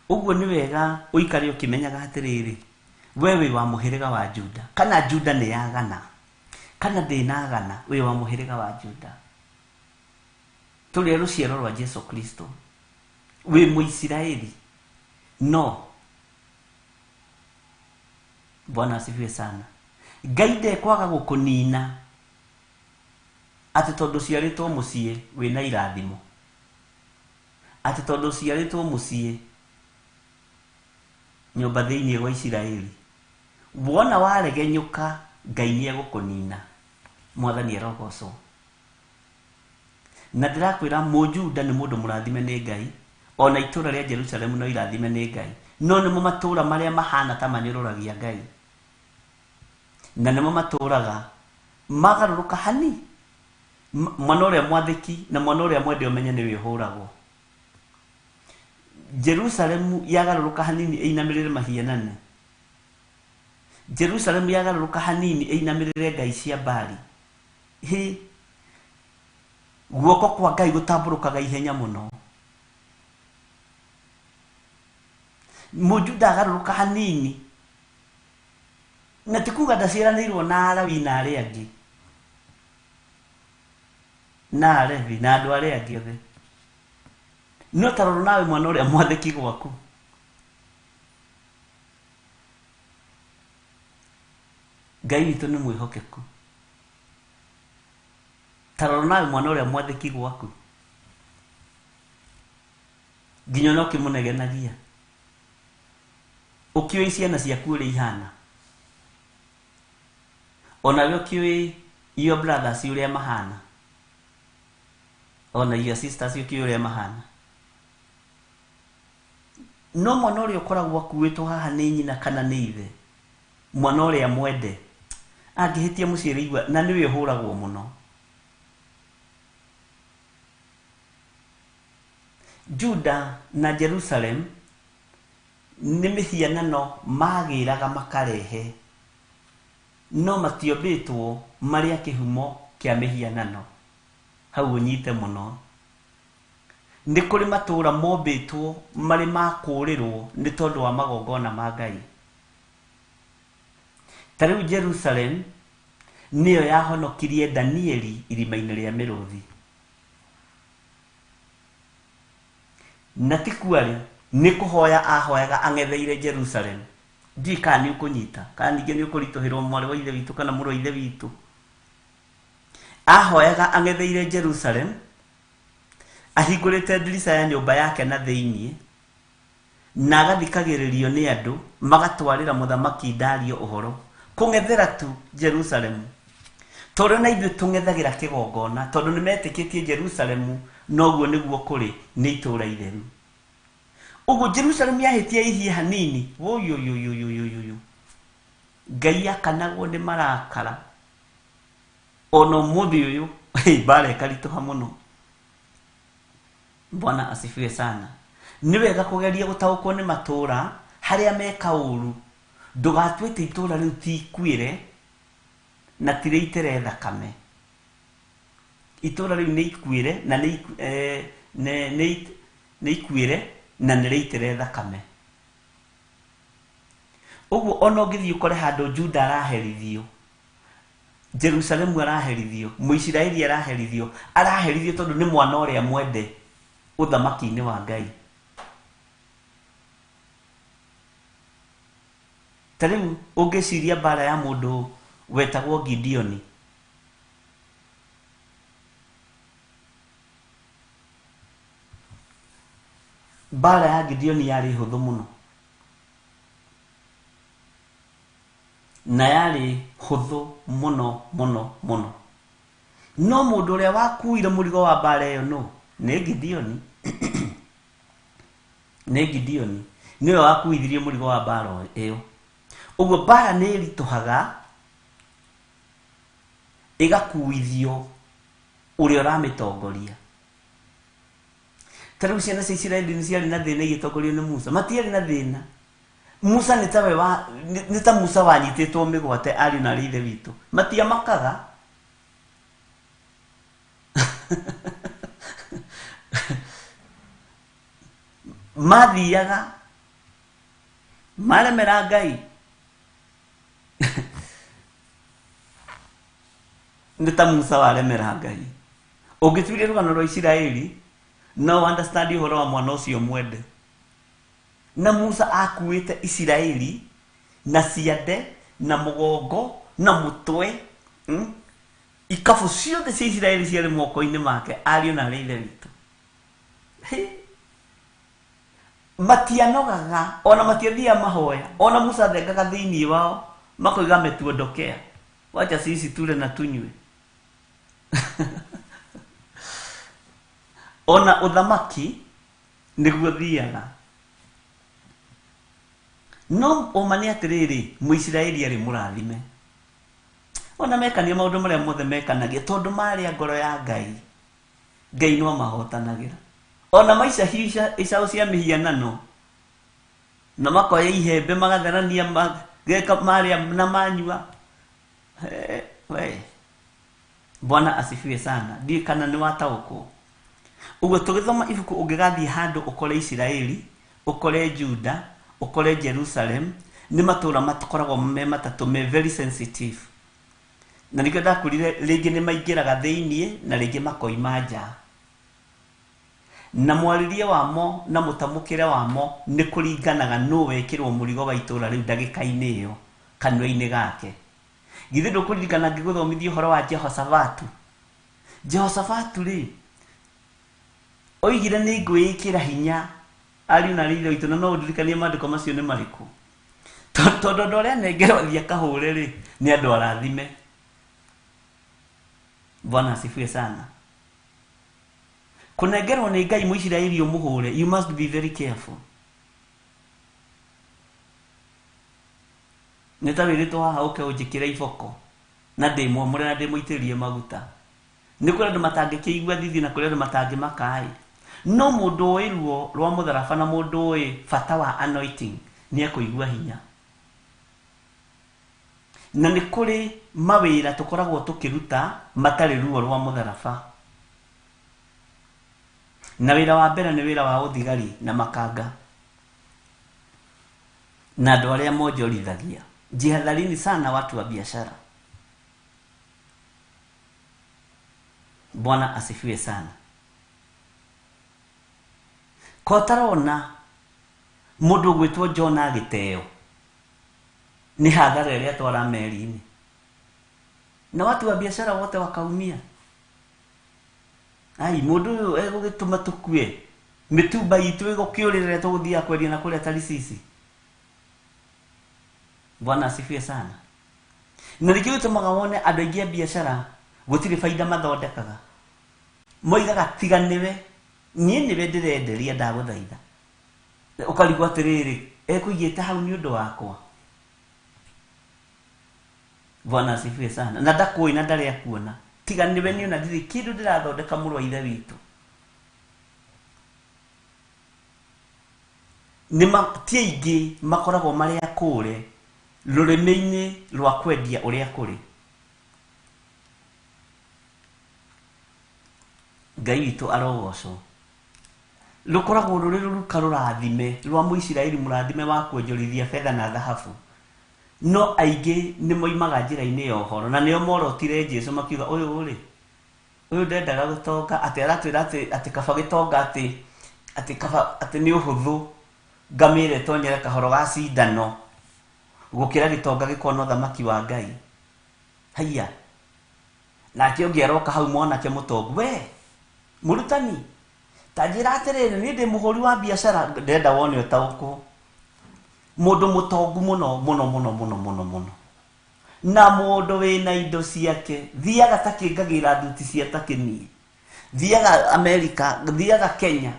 D: Ũguo nĩ wega ũikare ũkĩmenyaga atĩrĩrĩ, we wĩ wa mũhĩrĩga wa Juda, kana Juda nĩ yagana, kana ndĩnagana, wĩ wa mũhĩrĩga wa Juda. Tũrĩ a rũciaro rwa Jesu Kristo. Wĩ Mũisiraeli. No Bwana asifiwe sana. Ngai ndekwaga gũkũnina atĩ tondũ ũciarĩtwo mũciĩ wĩna irathimo, atĩ tondũ ũciarĩtwo mũciĩ nyũmba thĩinĩ wa Isiraeli. Wona waregenyũka, Ngai nĩ egũkũnina. Mwathani arogocwo. Na ndĩrakwĩra Mũjuda nĩ mũndũ mũrathime nĩ Ngai, ona itũũra rĩa Jerusalemu no irathime nĩ Ngai, no nĩmo matũũra marĩa mahana ta manyũrũragia Ngai, na nĩmo matũũraga magarũrũka hani. Mwana ũrĩa mwathĩki na mwana ũrĩa mwende ũmenye nĩwe ũhũragwo. Jerusalemu yagarũrũka hanini ĩinamĩrĩre mahianano. Jerusalemu yagarũrũka hanini ĩinamĩrĩre ngai cia Baali. Hĩ, guoko kwa Ngai gũtambũrũkaga ihenya mũno. Mũjuda agarũrũka hanini, na ti kuga ndaciaranĩirwo na Alawi na arĩa angĩ, na Alevi na andũ arĩa angĩ othe, no ta rora nawe mwana ũrĩa mwathĩki gwaku. Ngai witũ nĩ mwĩhokeku. Ta rora nawe mwana ũrĩa mwathĩki gwaku, nginya ona ũkĩmũnegenagia, ũkĩũĩ ciana ciaku ũrĩa ihana, onawe ũkĩũĩ your brothers ũrĩa mahana, ona your sisters ũkĩũĩ ũrĩa mahana. No mwana ũrĩa ũkoragwo akuĩtwo haha nĩ nyina kana nĩ ithe, mwana ũrĩa mwende, angĩhĩtia mũciĩ rĩigua, na nĩwe ũhũragwo mũno. Juda na Jerusalem nĩ mĩhianano magĩraga makarehe, no matiombĩtwo marĩ a kĩhumo kĩa mĩhianano. Hau ũnyite mũno. Nĩ kũrĩ matũũra mombĩtwo marĩ ma kũũrĩrwo nĩ tondũ wa magongona ma Ngai. Ta rĩu Jerusalem nĩyo yahonokirie Danieli irima-inĩ rĩa mĩrũthi. Na ti kuarĩ, nĩ kũhoya ahoyaga ang'etheire Jerusalem. Ndiũĩ kana nĩ ũkũnyita, kana ningĩ nĩ ũkũritũhĩrwo mwarĩ wa ithe witũ kana mũrũ wa ithe witũ. Ahoyaga ang'etheire Jerusalem, ahingũrĩte ndirica ya nyũmba yake na thĩinĩ, na agathikagĩrĩrio nĩ andũ magatwarĩra mũthamaki Dario ũhoro. Kũng'ethera tu Jerusalemu. Tondũ na ithuĩ tũng'ethagĩra kĩgongona, tondũ nĩ metĩkĩtie Jerusalemu noguo nĩguo kũrĩ, nĩ itũũra itheru. Ũguo Jerusalemu yahĩtia ihie hanini, woyoyoyoyoyoyo, Ngai akanagwo nĩ marakara. Ona ũmũthĩ ũyũ, mbara ĩkaritũha mũno. Bwana asifiwe sana. Nĩ wega kũgeria gũtaũkwo nĩ matũũra harĩa meka ũru. Ndũgatuĩte itũũra rĩu ti ikuĩre na ti rĩitĩre thakame. Itũũra rĩu nĩ ikuĩre na nĩ ikuĩre na nĩ rĩitĩre thakame. Ũguo ona ũngĩthiĩ ũkore handũ Juda araherithio, Jerusalemu araherithio, Mũisiraeli araherithio, araherithio tondũ nĩ mwana ũrĩa mwende ũthamaki-inĩ wa Ngai. Ta rĩu ũngĩciria mbara ya mũndũ wetagwo Gideoni, mbara ya Gideoni yarĩ hũthũ mũno, na yarĩ hũthũ mũno mũno mũno. No mũndũ ũrĩa wakuire mũrigo wa mbara ĩyo nũ? Nĩ Gideoni. Nĩ Gideoni. Nĩwe wakuithirie mũrigo wa mbara ĩyo. Ũguo mbara nĩ ĩritũhaga ĩgakuithio ũrĩa ũramĩtongoria. Ta rĩu ciana cia Isiraeli nĩ ciarĩ na thĩna igĩtongorio nĩ Musa? Matiarĩ na thĩna. Musa nĩ tawe wa nĩ ta Musa wanyitĩtwo mĩgwate ariũ na arĩ ithe witũ. Matiamakaga. Mathiaga maremera Ngai. Nĩ ta Musa waremera Ngai. Ũngĩtuĩria rũgano rwa Isiraeli, no understand ũhoro wa mwana ũcio mwende. Na Musa akuĩte Isiraeli na ciande na mũgongo na mũtwe, Ikabu ciothe cia Isiraeli ciarĩ moko-inĩ make, ariũ na arĩ ithe witũ. Hĩ! Matianogaga, ona matiathiaga mahoya, ona Musa athengaga thĩinĩ wao, makoiga ametuondokea, wacha sisi tule na tunywe. Ona ũthamaki nĩguo thiaga. No ũma nĩ atĩrĩrĩ, Mũisiraeli arĩ mũrathime. Ona mekania maũndũ marĩa mothe mekanagia, tondũ marĩ a ngoro ya Ngai, Ngai no amahotanagĩra. Ona maica icaũ cia mĩhianano, na makoya ihembe magatherania, mageka marĩa na manyua. We. Bwana asifiwe sana. Ndiũĩ kana nĩ wataũkwo. Ũguo tũgĩthoma ibuku ũngĩgathiĩ handũ ũkore Isiraeli, ũkore Juda, ũkore Jerusalem, nĩ matũũra makoragwo me matatũ me very sensitive. Na nĩkĩo ndakwĩrire rĩngĩ nĩ maingĩraga thĩiniĩ na rĩngĩ makoima nja. Na mwarĩrie wamo na mũtamũkĩre wamo nĩ kũringanaga nũ wekĩrwo mũrigo wa itũũra rĩu ndagĩka-inĩ ĩyo kanua-inĩ gake. Githĩ ndũkũririkana ngĩgũthomithia ũhoro wa Jehoshafatu? Jehoshafatu rĩ, oigire nĩ ngwĩĩkĩra hinya ariũ na arĩ ithe witũ, na no ũndirikanie maandĩko macio nĩ marĩkũ? Tondũ andũ arĩa anengerwo athiĩ akahũre rĩ, nĩ andũ arathime. Bwana asifiwe sana. Kũnengerwo nĩ Ngai Mũisiraeli ũmũhũre, you must be very careful. Nĩ ta wĩrĩtwo haha ũke ũnjĩkĩre iboko na ndĩmwamũre na ndĩmũitĩrĩrie maguta. Nĩ kũrĩ andũ matangĩkĩigua thithi na kũrĩ andũ matangĩmaka-ĩ. No mũndũ ũĩ ruo rwa mũtharaba na mũndũ ũĩ bata wa anointing nĩ ekũigua hinya. Na nĩ kũrĩ mawĩra tũkoragwo tũkĩruta matarĩ ruo rwa mũtharaba. Na wĩra wa mbere nĩ wĩra wa ũthigari na makanga. Na andũ arĩa monjorithagia. Jihadharini sana watu wa biashara. Bwana asifiwe sana. Ko ũtarona mũndũ ũgwĩtwo John agĩteo nĩ hathara ĩrĩa atwara meri-inĩ, na watu wa biashara wote wakaumia. Ai, mũndũ ũyũ egũgĩtũma tũkue mĩtumba itũ ĩgũkĩũrĩra ĩrĩa tũgũthiaga kwendia na kũrĩa Tarisisi. Bwana asifiwe sana. Na nĩkĩo gĩtũmaga wone andũ aingĩ a biashara gũtirĩ baida mathondekaga. Moigaga tiga nĩwe, niĩ nĩwe ndĩrenderia ndagũthaitha. Ũkarigwo atĩrĩrĩ, ekũigĩte hau nĩ ũndũ wakwa. Bwana asifiwe sana. Na ndakũĩ na ndarĩ akuona. Tiga nĩwe niĩ ona ndirĩ kĩndũ ndĩrathondeka mũrũ wa ithe witũ. Nĩ ti aingĩ makoragwo marĩ akũre rũrĩmĩ-inĩ rwa kwendia ũrĩa kũrĩ. Ngai witũ arogocwo. Rũkoragwo rũrĩ rũruka rũrathime rwa Mũisiraeli mũrathime wa kuonjorithia betha na thahabu. No aingĩ nĩ moimaga njĩra-inĩ ya ũhoro, na nĩo morotire Jesũ makiuga ũyũ rĩ, ũyũ ndendaga gũtonga, atĩ aratwĩra atĩ kaba gĩtonga, atĩ kaba, atĩ nĩ ũhũthũ ngamĩra ĩtonyere kahoro ga cindano gũkĩra gĩtonga gĩkona ũthamaki wa Ngai. Haiya. Nake ũngĩ aroka hau mwanake mũtongu, we mũrutani, ta njĩra atĩrĩrĩ, niĩ ndĩ mũhũri wa biacara, ndĩrenda wone ũtaũkwo. Mũndũ mũtongu mũno, mũno, mũno, mũno, mũno, mũno. Na mũndũ wĩna indo ciake, thiaga ta kĩngagĩra thuti cia ta kĩniĩ. Thiaga Amerika, thiaga Kenya.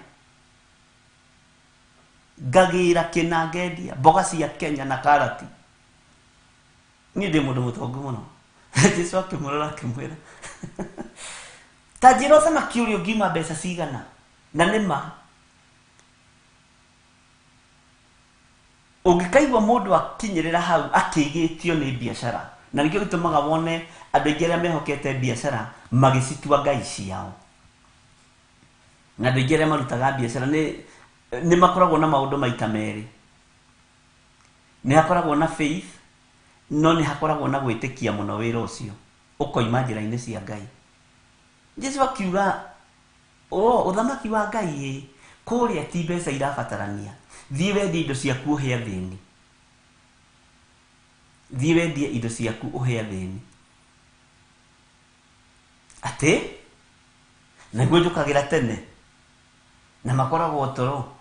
D: Ngagĩra kĩna ngendia mboga cia Kenya na karati. Niĩ ndĩ mũndũ mũtongu mũno. Jesu akĩmũrora akĩmwĩra, ta njĩra ũthamaki ũrĩa ũngiuma mbeca cigana? Na nĩ ma ũngĩkaigua mũndũ akinyĩrĩra hau akĩgĩtio nĩ biacara, na nĩkĩo gĩtũmaga wone andũ aingĩ arĩa mehokete biacara magĩcitua ngai ciao. Na andũ aingĩ arĩa marutaga biacara nĩ makoragwo na maũndũ maita merĩ. Nĩ hakoragwo na faith, no nĩ hakoragwo na gwĩtĩkia mũno wĩra ũcio ũkoima njĩra-inĩ cia Ngai. Jesu akiuga, o ũthamaki wa Ngai ĩ kũrĩa ti mbeca irabatarania, thiĩ wendie indo ciaku ũhe athĩni. Thiĩ wendie indo ciaku ũhe athĩni. Atĩ nĩguo njũkagĩra tene na makoragwo toro.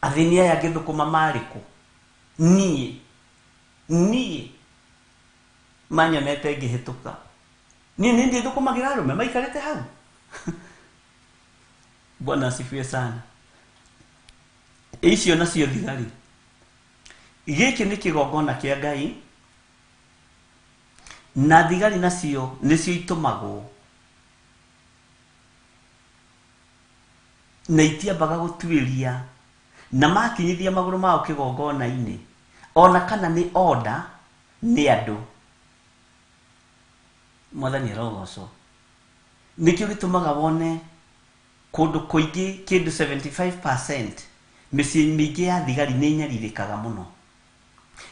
D: Athĩni aya ngĩthũkũma marĩ kũ? Niĩ manyonete ngĩhĩtũka. Niĩ nĩ ndiĩ thũkũmagĩra arũme maikarĩte hau. Bwana asifiwe sana. Icio nacio thigari. Gĩkĩ nĩ kĩgongona kĩa Ngai, na thigari nacio nĩcio itũmagwo na itiambaga gũtuĩria, na makinyithia magũrũ mao kĩgongona-inĩ, ona kana nĩ order nĩ andũ. Mwathani arogocwo. Nĩkĩo gĩtũmaga wone kũndũ kũingĩ kĩndũ 75% mĩciĩ mĩingĩ ya thigari nĩ ĩnyarirĩkaga mũno.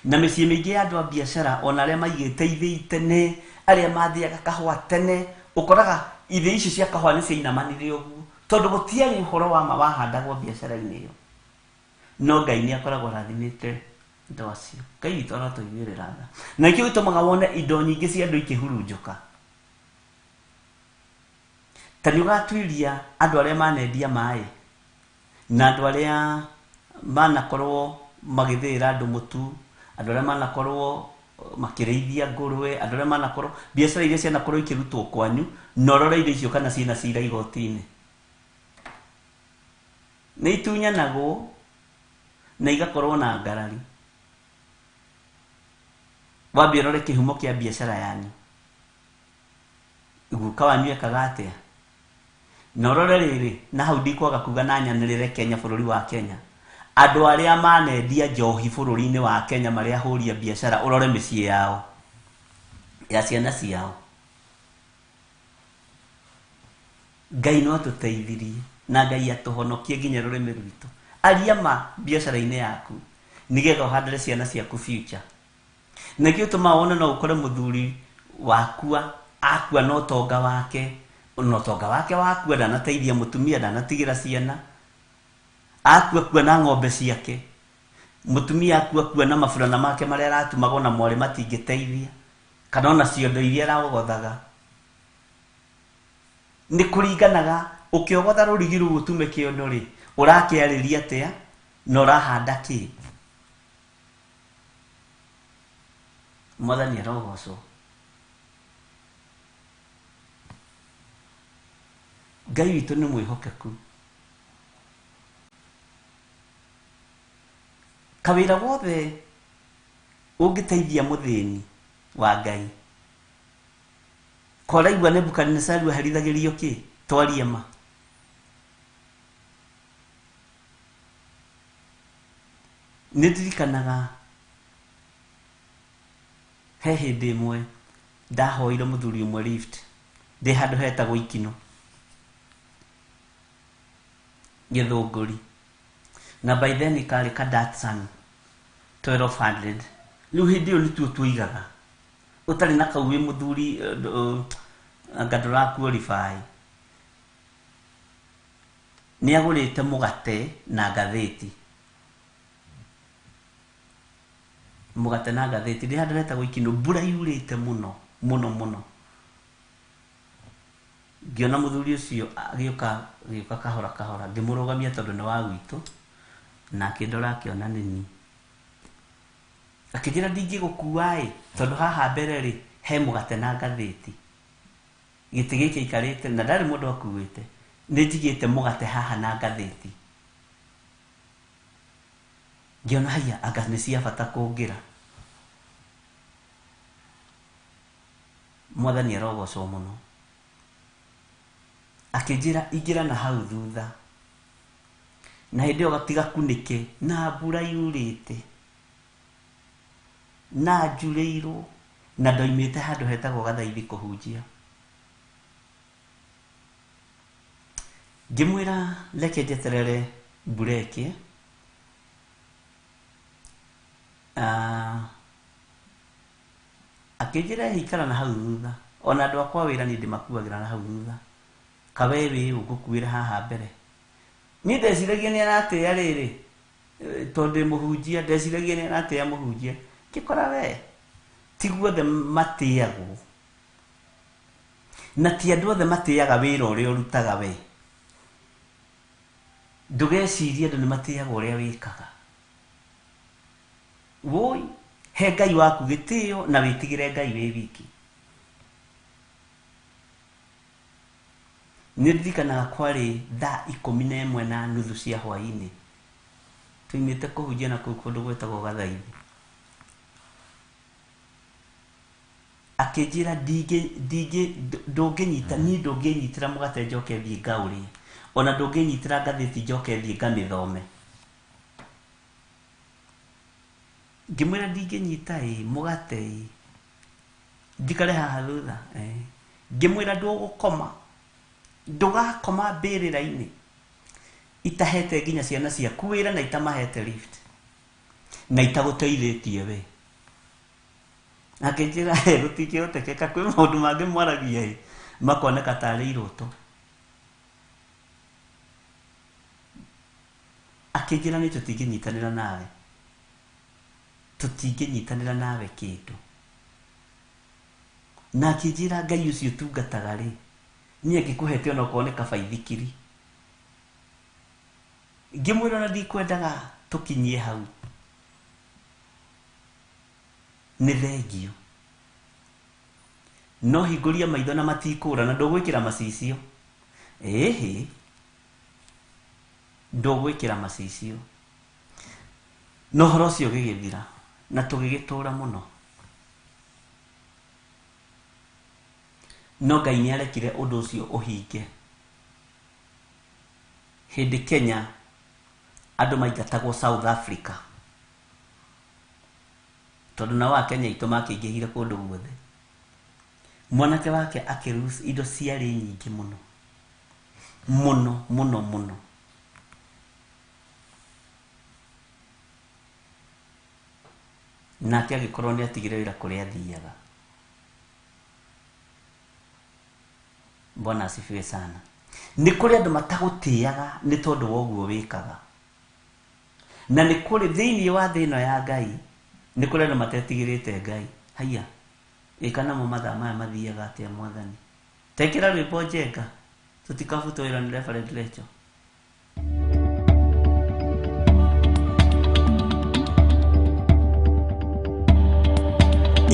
D: Na mĩciĩ mĩingĩ ya andũ a biacara, ona arĩa maigĩte ithĩi tene, arĩa mathiaga kahũa tene, ũkoraga ithĩi icio cia kahũa nĩ ciainamanire ũguo, tondũ gũtiarĩ ũhoro wa ma wahandagwo biacara-inĩ ĩyo. No Ngai nĩ akoragwo arathimĩte andũ acio. Ngai witũ aratũiguĩrĩra tha. Na nĩkĩo gĩtũmaga wone indo nyingĩ cia andũ ikĩhurunjũka. Ta nĩ ũgatuĩria andũ arĩa manendia maĩ, na andũ arĩa manakorwo magĩthĩĩra andũ mũtu, andũ arĩa manakorwo makĩrĩithia ngũrwe, andũ arĩa manakorwo biacara iria cianakorwo ikĩrutwo kwanyu, na ũrore indo icio kana ciĩna cira igoti-inĩ. Nĩ itunyanagwo na igakorwo na ngarari. Wambie ũrore kĩhumo kĩa biacara yanyu. Guka wanyu ekaga atĩa? Na ũrore rĩrĩ, na hau ndikwaga kuga na nyanĩrĩre Kenya, bũrũri wa Kenya. Andũ arĩa manendia njohi bũrũri-inĩ wa Kenya marĩa ahũri a biacara, ũrore mĩciĩ yao ya ciana ciao. Ngai no atũteithirie na Ngai atũhonokie nginya rũrĩmĩ rwitũ. Aria ma biacara-inĩ yaku nĩgetha ũhandĩre ciana ciaku future. Na nĩkĩo gĩtũmaga wone no ũkore mũthuri wakua, akua na ũtonga wake, na ũtonga wake wakua ndanateithia mũtumia, ndanatigĩra ciana. Akua kua na ng'ombe ciake, mũtumia akua kua na maburana make marĩa aratumagwo na mwarĩ matingĩteithia, kana ona ciondo iria arogothaga. Nĩ kũringanaga ũkĩogotha rũrigi rũu ũtume kĩondo rĩ, ũrakĩarĩria atĩa na ũrahanda kĩ. Mwathani arogocwo. Ngai witũ nĩ mwĩhokeku. Kawĩra gothe ũngĩteithia mũthĩni wa Ngai, koraigua Nebukadnezaru aherithagĩrio kĩ? Twarie ma. Nĩ ndirikanaga he hĩndĩ ĩmwe ndahoire mũthuri ũmwe lift ndĩ handũ hetagwo Ikino Gĩthũngũri, na by then karĩ ka Datsun 1200. Rĩu hĩndĩ ĩyo nĩtuo tuoigaga ũtarĩ na kau wĩ mũthuri, anga ndũra qualify. Nĩ agũrĩte mũgate na ngathĩti, mũgate na ngathĩti ndĩ handũ hetagwo Ikino, mbura yurĩte mũno mũno mũno. Ngĩona mũthuri ũcio agĩũka, agĩũka kahora kahora, ngĩmũrũgamia tondũ nĩ wa gwitũ, na akĩndora akĩona nĩ niĩ. Akĩnjĩra ndingĩgũkua ĩ, tondũ haha mbere rĩ he mũgate na ngathĩti. Gĩtĩ gĩkĩ aikarĩte na ndarĩ mũndũ akuĩte, nĩ njigĩte mũgate haha na ngathĩti. Ngĩona haiya anga nĩ cia bata kũngĩra. Mwathani arogocwo mũno. Akĩnjĩra ingĩra na hau thutha. Na hĩndĩ ĩyo gatigakunĩke na mbura yurĩte. Na njurĩirwo na ndoimĩte handũ hetagwo Gathaithi kũhunjia. Ngĩmwĩra reke njeterere mbura ĩkĩe. Akĩnjĩra ikara na hau thutha. Ona andũ akwa wĩra niĩ ndĩmakuagĩra na hau thutha. Kawe wĩ ũngũkuĩra haha mbere. Niĩ ndeciragia nĩ aratĩĩa rĩrĩ, tondũ ndĩ mũhunjia, ndeciragia nĩ aratĩĩa mũhunjia. Ngĩkora we, ti guothe matĩagwo. Na ti andũ othe matĩaga wĩra ũrĩa ũrutaga we. Ndũgecirie andũ nĩ matĩaga ũrĩa wĩkaga. Woi, he Ngai waku gĩtĩo na wĩtigĩre Ngai wĩ wiki. Nĩ ndirikanaga kwarĩ thaa 11:30 cia hwaĩ-inĩ. Tuimĩte kũhunjia na kũu kũndũ gwĩtagwo Gathaithi. Akĩnjĩra ndũngĩnyita, niĩ ndũngĩnyitĩra mũgate njoke thiĩ ngaũrĩe. Ona ndũngĩnyitĩra ngathĩti njoke thiĩ ngamĩthome. Ngĩmwĩra ndingĩnyita ĩ, mũgate ĩ. Njikare haha thutha. Ngĩmwĩra ndũgũkoma. Ndũgakoma mbĩrĩra-inĩ. Itahete nginya ciana ciaku wĩra na itamahete lift. Na itagũteithĩtie we. Akĩnjĩra gũtingĩhotekeka, kwĩ maũndũ mangĩ mwaragia ĩ, makoneka tarĩ iroto. Akĩnjĩra nĩ tũtingĩnyitanĩra nawe. Tũtingĩnyitanĩra nawe kĩndũ. Na akĩnjĩra Ngai ũcio tungataga rĩ, niĩ angĩkũhete ona okorwo nĩ kabaithikiri. Ngĩmwĩra ona ndikwendaga tũkinyie hau. Nĩ thengio. No hingũria maitho na matikũra na ndũgwĩkĩra macicio. Ĩhĩ. Ndũgwĩkĩra macicio. No ũhoro ũcio ũgĩgĩthira na tũgĩgĩtũra mũno. No Ngai nĩ arekire ũndũ ũcio ũhinge. Hĩndĩ Kenya andũ maingatagwo South Africa. Tondũ nao Akenya aitũ makĩingĩhire kũndũ guothe. Mwanake wake akĩruci indo ciarĩ nyingĩ mũno. Mũno, mũno, mũno. Nake agĩkorwo nĩ atigire wĩra kũrĩa athiaga. Bwana asifiwe sana. Nĩ kũrĩ andũ matagũtĩaga nĩ tondũ wa ũguo wĩkaga. Na nĩ kũrĩ thĩinĩ wa thĩ ĩno ya Ngai, nĩ kũrĩ andũ matetigĩrĩte Ngai. Haiya, ĩka namo mathaa maya mathiaga atĩa Mwathani. Tekĩra rwĩmbo Njenga, tũtikabutwo wĩra nĩ Reverend Lecho.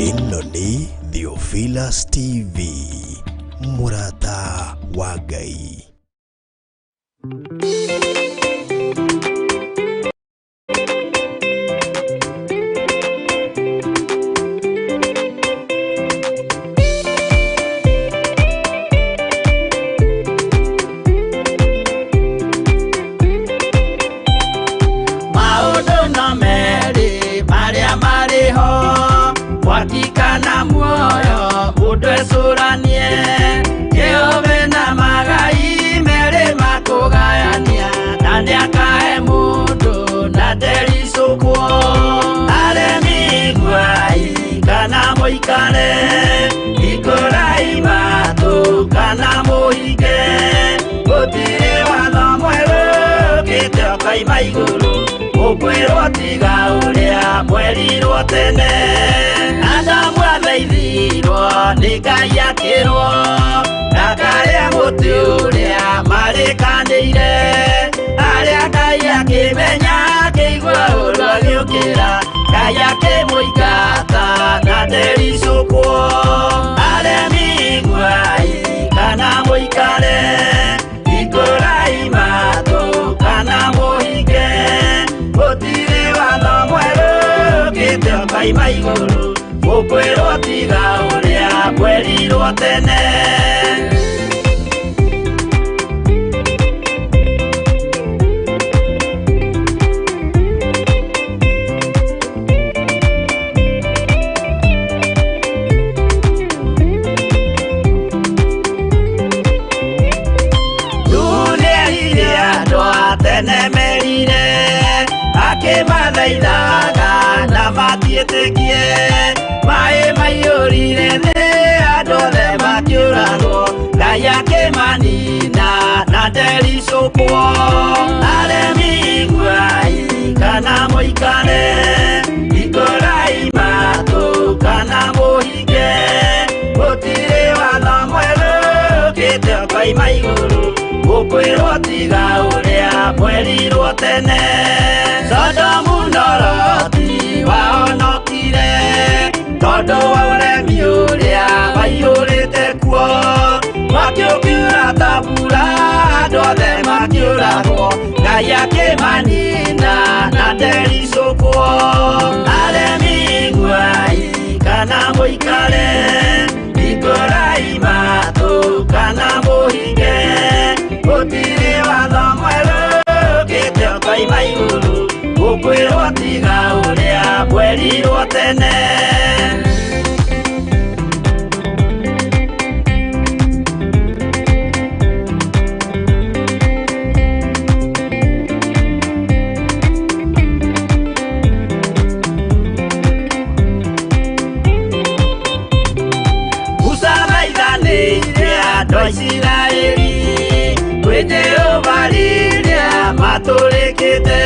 C: Ĩno nĩ Theophilus TV, mũrata wa Ngai.
B: Maũndũ no merĩ marĩa marĩ ho, mwaki kana muoyo, mũndũ ecũranie. Jehova na magai merĩ makũgayania, na nĩakahe mũndũ na ndericũkwo. Aremi iguai kana mũikare, hingũrai matũ kana mũhinge. Gũtirĩ watho mwerũ ũkĩte ũkoima igũrũ, ũkwĩrwo tiga ũrĩa mwerirwo tene. Adamu athaithirwo nĩ Ngai akĩrwo, ndakarĩe mũtĩ ũrĩa marĩkanĩire. Arĩa Ngai akĩmenya akĩigua ũũru agĩũkĩra, Ngai akĩmũingata na ndericũkwo. Aremi iguai kana mũikare, hingũrai matũ kana mũhinge. Gũtirĩ watho Ũkaima igũrũ gũkwĩrwo tiga ũrĩa mwerirwo tene. Tene merire akĩmathaithaga na matiĩtĩkie, maĩ maiyũrire thĩ, andũ othe makĩũragwo, Ngai akĩmanina na ndericũkwo. Aremi iguai kana mũikare, hingũrai matũ kana mũhinge, gũtirĩ watho mwerũ ũkĩte ũkoima igũrũ gũkwĩrwo tiga ũrĩa mwerirwo tene. Sodomu na Loti wahonokire tondũ wa ũremi ũrĩa waiyũrĩte kuo, mwaki ũkiura ta mbura, andũ othe makĩũragwo, Ngai akĩmanina na ndericũkwo. Aremi iguai kana mũikare, hingũrai matũ kana mũhinge, gũtirĩ watho mwerũ ũkĩte ũkoima igũrũ gũkwĩrwo tiga ũrĩa mwerirwo tene. Musa thaithanĩire andũ a Isiraeli kwĩ Jehova rĩrĩa matũrĩkĩte,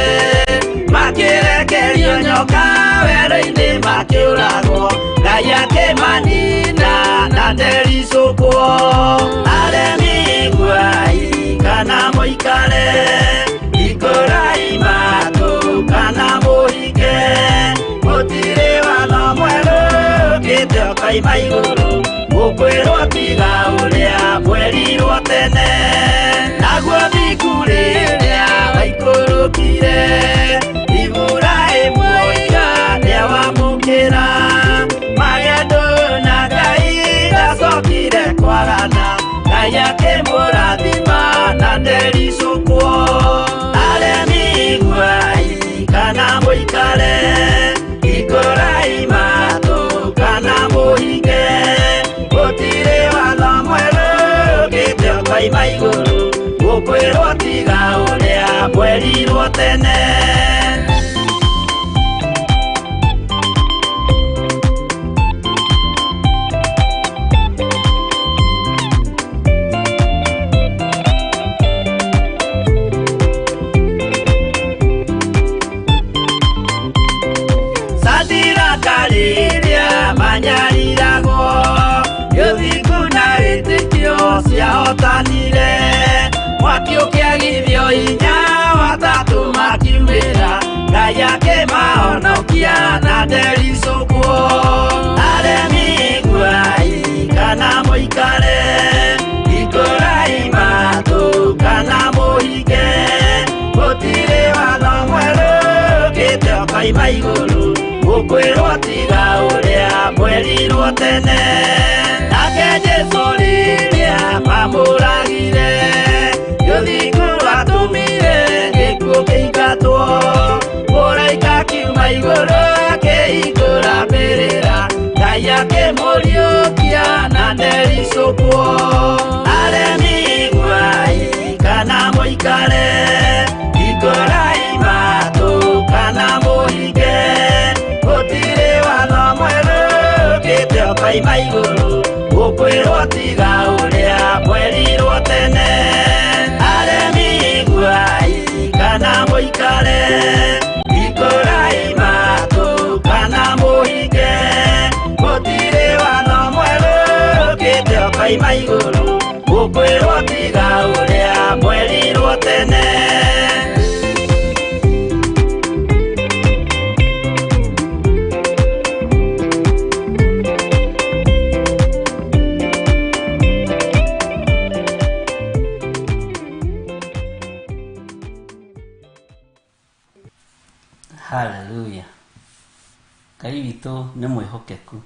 B: makĩrekerio nyoka werũ-inĩ makĩũragwo, Ngai akĩmanina na ndericũkwo. Aremi iguai kana mũikare, hingũrai matũ kana mũhinge, gũtirĩ watho mwerũ ũkĩte ũkoima igũrũ gũkwĩrwo tiga ũrĩa mwerirwo tene. Naguo thingu rĩrĩa waikũrũkire, Iburahĩmu oiga nĩawamũkĩra, magendo na Ngai ndacokire kwagana, Ngai akĩmũrathima na ndericũkwo. Aremi iguai kana mũikare, hingũrai matũ kana mũhinge, gũtirĩ watho mwerũ ũkĩte ũkoima igũrũ gũkwĩrwo tiga ũrĩa mwerirwo tene. Sadiraka rĩrĩa manyariragwo, gĩthingu na wĩtĩkio ciahotanire, mwaki ũkĩagithio hinya, watatũ makiumĩra, Ngai akĩmahonokia na ndericũkwo. Aremi iguai kana mũikare, hingũrai matũ kana mũhinge, gũtirĩ watho mwerũ ũkĩte ũkoima igũrũ gũkwĩrwo tiga ũrĩa mwerirwo tene. Nake Jesũ rĩrĩa mamũragire, gĩthingu rwatũmire gĩkuũ kĩingatwo, mũraika akiuma igũrũ akĩhingũra mbĩrĩra, Ngai akĩmũriũkia na ndericũkwo. Aremi iguai kana mũikare, hingũrai matũ kana mũhinge, gũtirĩ watho mwerũ ũkĩte ũkoima igũrũ gũkwĩrwo tiga ũrĩa mwerirwo tene. Aremi iguai kana mũikare, hingũrai matũ kana mũhinge, gũtirĩ watho mwerũ ũkĩte ũkoima igũrũ gũkwĩrwo tiga ũrĩa mwerirwo tene.
D: Haleluya. Ngai witũ nĩ mwĩhokeku.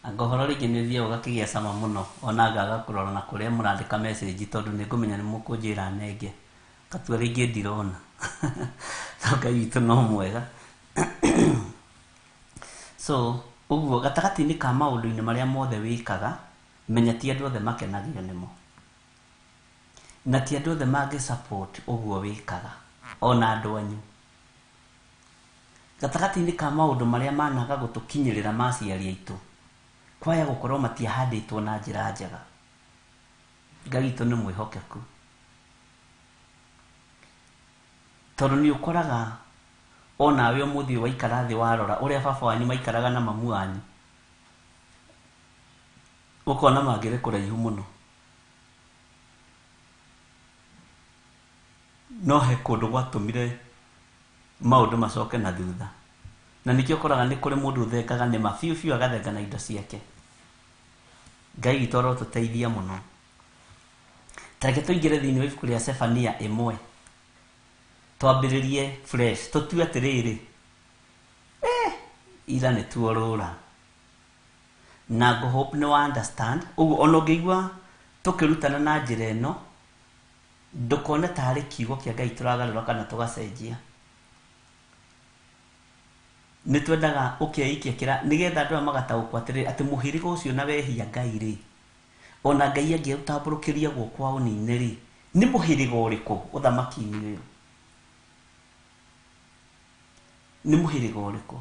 D: Anga ũhoro rĩngĩ nĩ ũthiaga ũgakĩgĩa cama mũno ona ngaga kũrora na kũrĩa mũrandĩka message tondũ nĩ ngũmenya nĩ mũkũnjĩra nenge. Ngatua rĩngĩ ndirona. No Ngai witũ no mwega. So, ũguo gatagatĩ-inĩ ka maũndũ-inĩ marĩa mothe wĩkaga, menya ti andũ othe makenagio nĩmo. Na ti andũ othe mangĩ support ũguo wĩkaga, ona andũ anyu. Gatagatĩ-inĩ ka maũndũ marĩa managa gũtũkinyĩrĩra ma aciari aitũ, kwaya gũkorwo matiahandĩtwo na njĩra njega. Ngai witũ nĩ mwĩhokeku. Tondũ nĩ ũkoraga onawe ũmũthĩ ũyũ waikara thĩ warora ũrĩa baba wanyu maikaraga na mamu wanyu, ũkona mangĩrĩ kũraihu mũno. No he kũndũ gwatũmire maũndũ macoke na thutha. Na nĩkĩo ũkoraga nĩ kũrĩ mũndũ ũthengaga nĩma biũ biũ agathenga na indo ciake. Ngai witũ arotũteithia mũno. Ta reke tũingĩre thĩinĩ wa ibuku rĩa Sefania 1. Twambĩrĩrie fresh. Tũtue atĩrĩrĩ, ira nĩ tuorũra. Na ngũ hope nĩ wa understand. Ũguo ona ũngĩigua tũkĩrutana na njĩra ĩno, ndũkone tarĩ kiugo kĩa Ngai tũragarũra kana tũgacenjia. Nĩ twendaga ũkeikia kĩra nĩgetha andũ aya magataũkwo atĩrĩrĩ, atĩ mũhĩrĩga ũcio na wehia Ngai rĩ, ona Ngai angĩũtambũrũkĩria guoko aũnine rĩ, nĩ mũhĩrĩga ũrĩkũ ũthamaki-inĩ ũyũ? Nĩ mũhĩrĩga ũrĩkũ?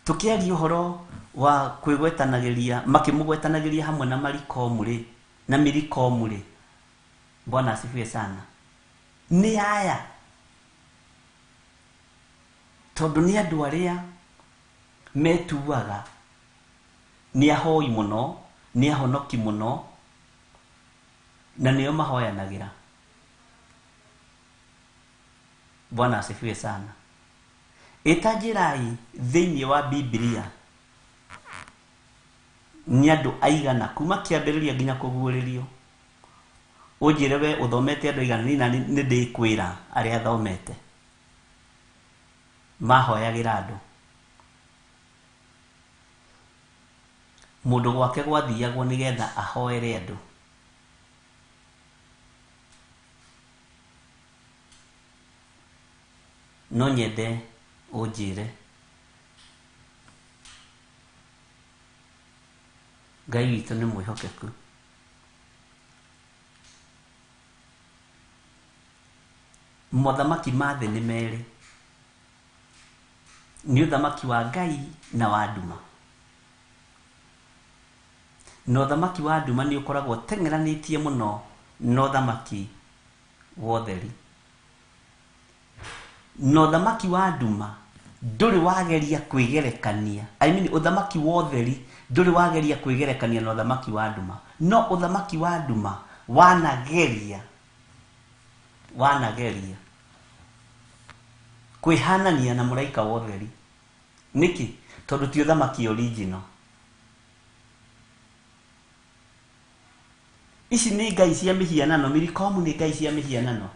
D: Tũkĩaria ũhoro wa kwĩgwetanagĩria, makĩmũgwetanagĩria hamwe na Malikomu rĩ, na Milikomu rĩ, Bwana asifiwe sana. Nĩ aya. Tondũ nĩ andũ arĩa metuaga nĩ ahoi mũno, nĩ ahonoki mũno, na nĩo mahoyanagĩra. Bwana asifiwe sana. Ĩta njĩrai thĩinĩ wa Biblia nĩ andũ aigana kuma kĩambĩrĩria nginya kũguũrĩrio. Ũnjĩre we ũthomete andũ aigana, niĩ nani nĩ ndĩkwĩra arĩa thomete. Mahoyagĩra andũ. Mũndũ gwake gwathiagwo nĩgetha ahoere andũ. No nyende ũnjĩre. Ngai witũ nĩ mwĩhokeku. Mothamaki ma thĩ nĩ merĩ. Nĩ ũthamaki wa Ngai na wa nduma. Na ũthamaki wa nduma nĩ ũkoragwo ũteng'eranĩtie mũno na ũthamaki wa ũtheri. Na ũthamaki wa nduma ndũrĩ wageria kwĩgerekania. I mean, ũthamaki wa ũtheri ndũrĩ wageria kwĩgerekania na ũthamaki wa nduma. No ũthamaki wa nduma wanageria kwĩhanania na mũraika wa ũtheri. Nĩkĩ? Tondũ ti ũthamaki original. Ici nĩ ngai cia mĩhianano, Milikomu nĩ ngai cia mĩhianano.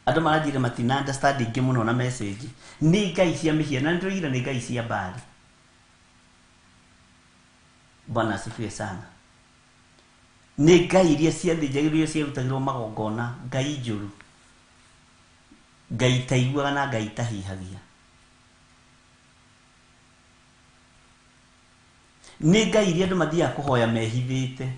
D: Andũ maranjĩra matina understand ingĩ mũno na message. Nĩ ngai cia mĩhianano, nĩ tũrĩire nĩ ngai cia Baali. Bwana asifiwe sana. Nĩ ngai iria ciathĩnjagĩrwo, iria ciarutagĩrwo magongona, ngai njũru. Ngai itaiguaga na ngai itahihagia. Nĩ ngai iria andũ mathiaga kũhoya mehithĩte.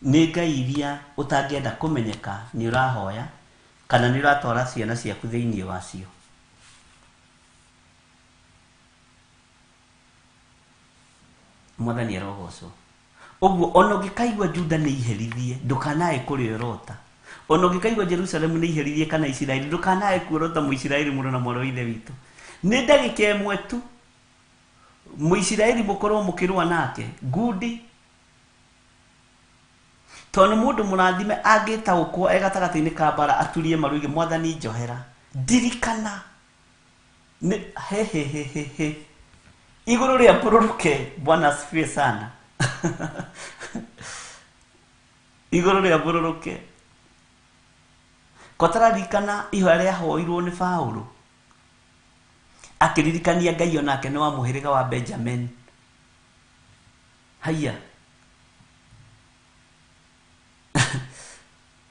D: Nĩ ngai iria ũtangĩenda kũmenyeka nĩ ũrahoya kana nĩ ũratwara ciana ciaku thĩinĩ wacio. Mwathani arogocwo. Ũguo ona ũngĩkaigua Juda nĩ iherithie, ndũkanae kũrĩorota. Ona ũngĩkaigua Jerusalemu nĩ iherithie kana Isiraeli, ndũkanae kuorota Mũisiraeli mũrũ na mwarĩ wa Ithe witũ. Nĩ ndagĩka ĩmwe tu Mũisiraeli mũkorwo mũkĩrũa nake ngundi. Tondũ mũndũ mũrathime angĩtaũkwo e gatagatĩ-inĩ ka mbara aturie maru oige Mwathani njohera, ndirikana. Nĩ he he he he he. Igũrũ rĩa mbũrũrũke, Bwana asifiwe sana. Igũrũ rĩa mbũrũrũke. Kotararirikana ihoya rĩahoirwo nĩ Paũlũ akĩririkania Ngai onake nĩ wa mũhĩrĩga wa Benjamin. Haiya.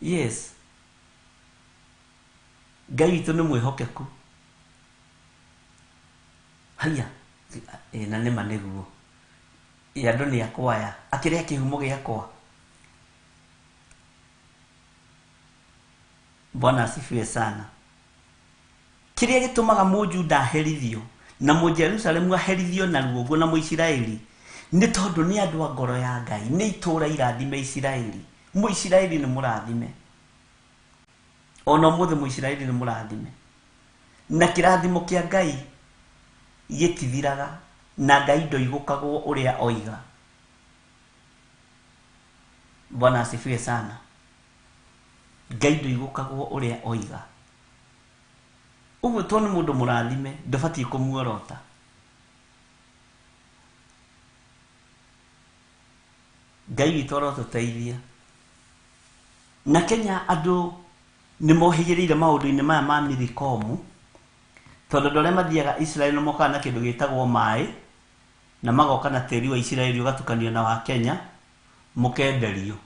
D: Yes. Ngai witũ nĩ mwĩhokeku. Haiya. Ĩ na nĩma nĩguo. Ĩ andũ nĩ akwaya. Akĩrĩa kĩhumo gĩakwa. Bwana asifiwe sana. Kĩrĩa gĩtũmaga Mũjuda aherithio na Mũjerusalemu aherithio narua ũguo na Mũisiraeli nĩ tondũ nĩ andũ a ngoro ya Ngai, nĩ itũũra irathime Isiraeli. Mũisiraeli nĩ mũrathime. Ona ũmũthĩ Mũisiraeli nĩ mũrathime. Na kĩrathimo kĩa Ngai gĩtithiraga na Ngai ndoigũkagwo ũrĩa oiga. Bwana asifiwe sana. Ngai ndoigũkagwo ũrĩa oiga. Ũguo to nĩ mũndũ mũrathime ndũbatiĩ kũmuorota. Ngai witũ arotũteithia. Na Kenya andũ nĩ mohĩgĩrĩire maũndũ-inĩ maya ma mirikomu, tondũ andũ arĩa mathiaga Israel nĩ mokaga na kĩndũ gĩtagwo maĩ, na magoka na tĩri wa Isiraeli ũgatukanio na wa Kenya, mũkenderio.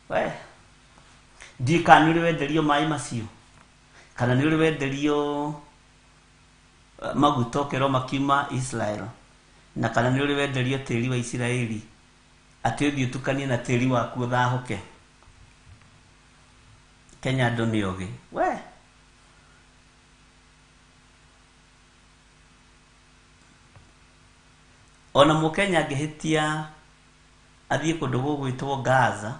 D: We ndiũĩ kana nĩ ũrĩ wenderio maĩ macio kana nĩ ũrĩ wenderio maguta ũkerwo makiuma Israel, na kana nĩ ũrĩ wenderio tĩri wa Isiraeli atĩ ũthiĩ ũtukanie na tĩri waku ũthahũke. Kenya andũ nĩ ogĩ. We ona mũkenya angĩhĩtia athiĩ kũndũ gũgwĩtwo Gaza,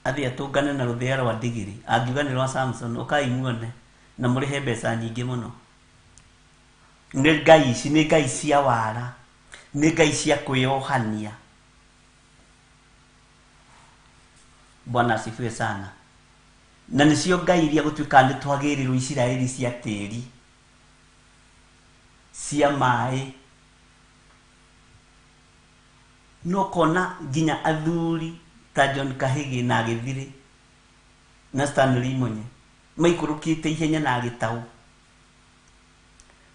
D: athiĩ atũngane na rũthĩa rwa ndigiri, angiuga nĩ rwa Samson, ũkai muone na mũrĩhe mbeca nyingĩ mũno. Nĩ ngai ici, nĩ ngai cia wara, nĩ ngai cia kwĩyohania. Bwana asifiwe sana. Na nĩcio ngai iria gũtuĩkaga nĩ twagĩrĩrwo Isiraeli cia tĩri, cia maĩ. No kona nginya athuri ta John Kahigi na Gĩthirĩ na Stanley Munye maikũrũkĩte ihenya na gĩtaũ.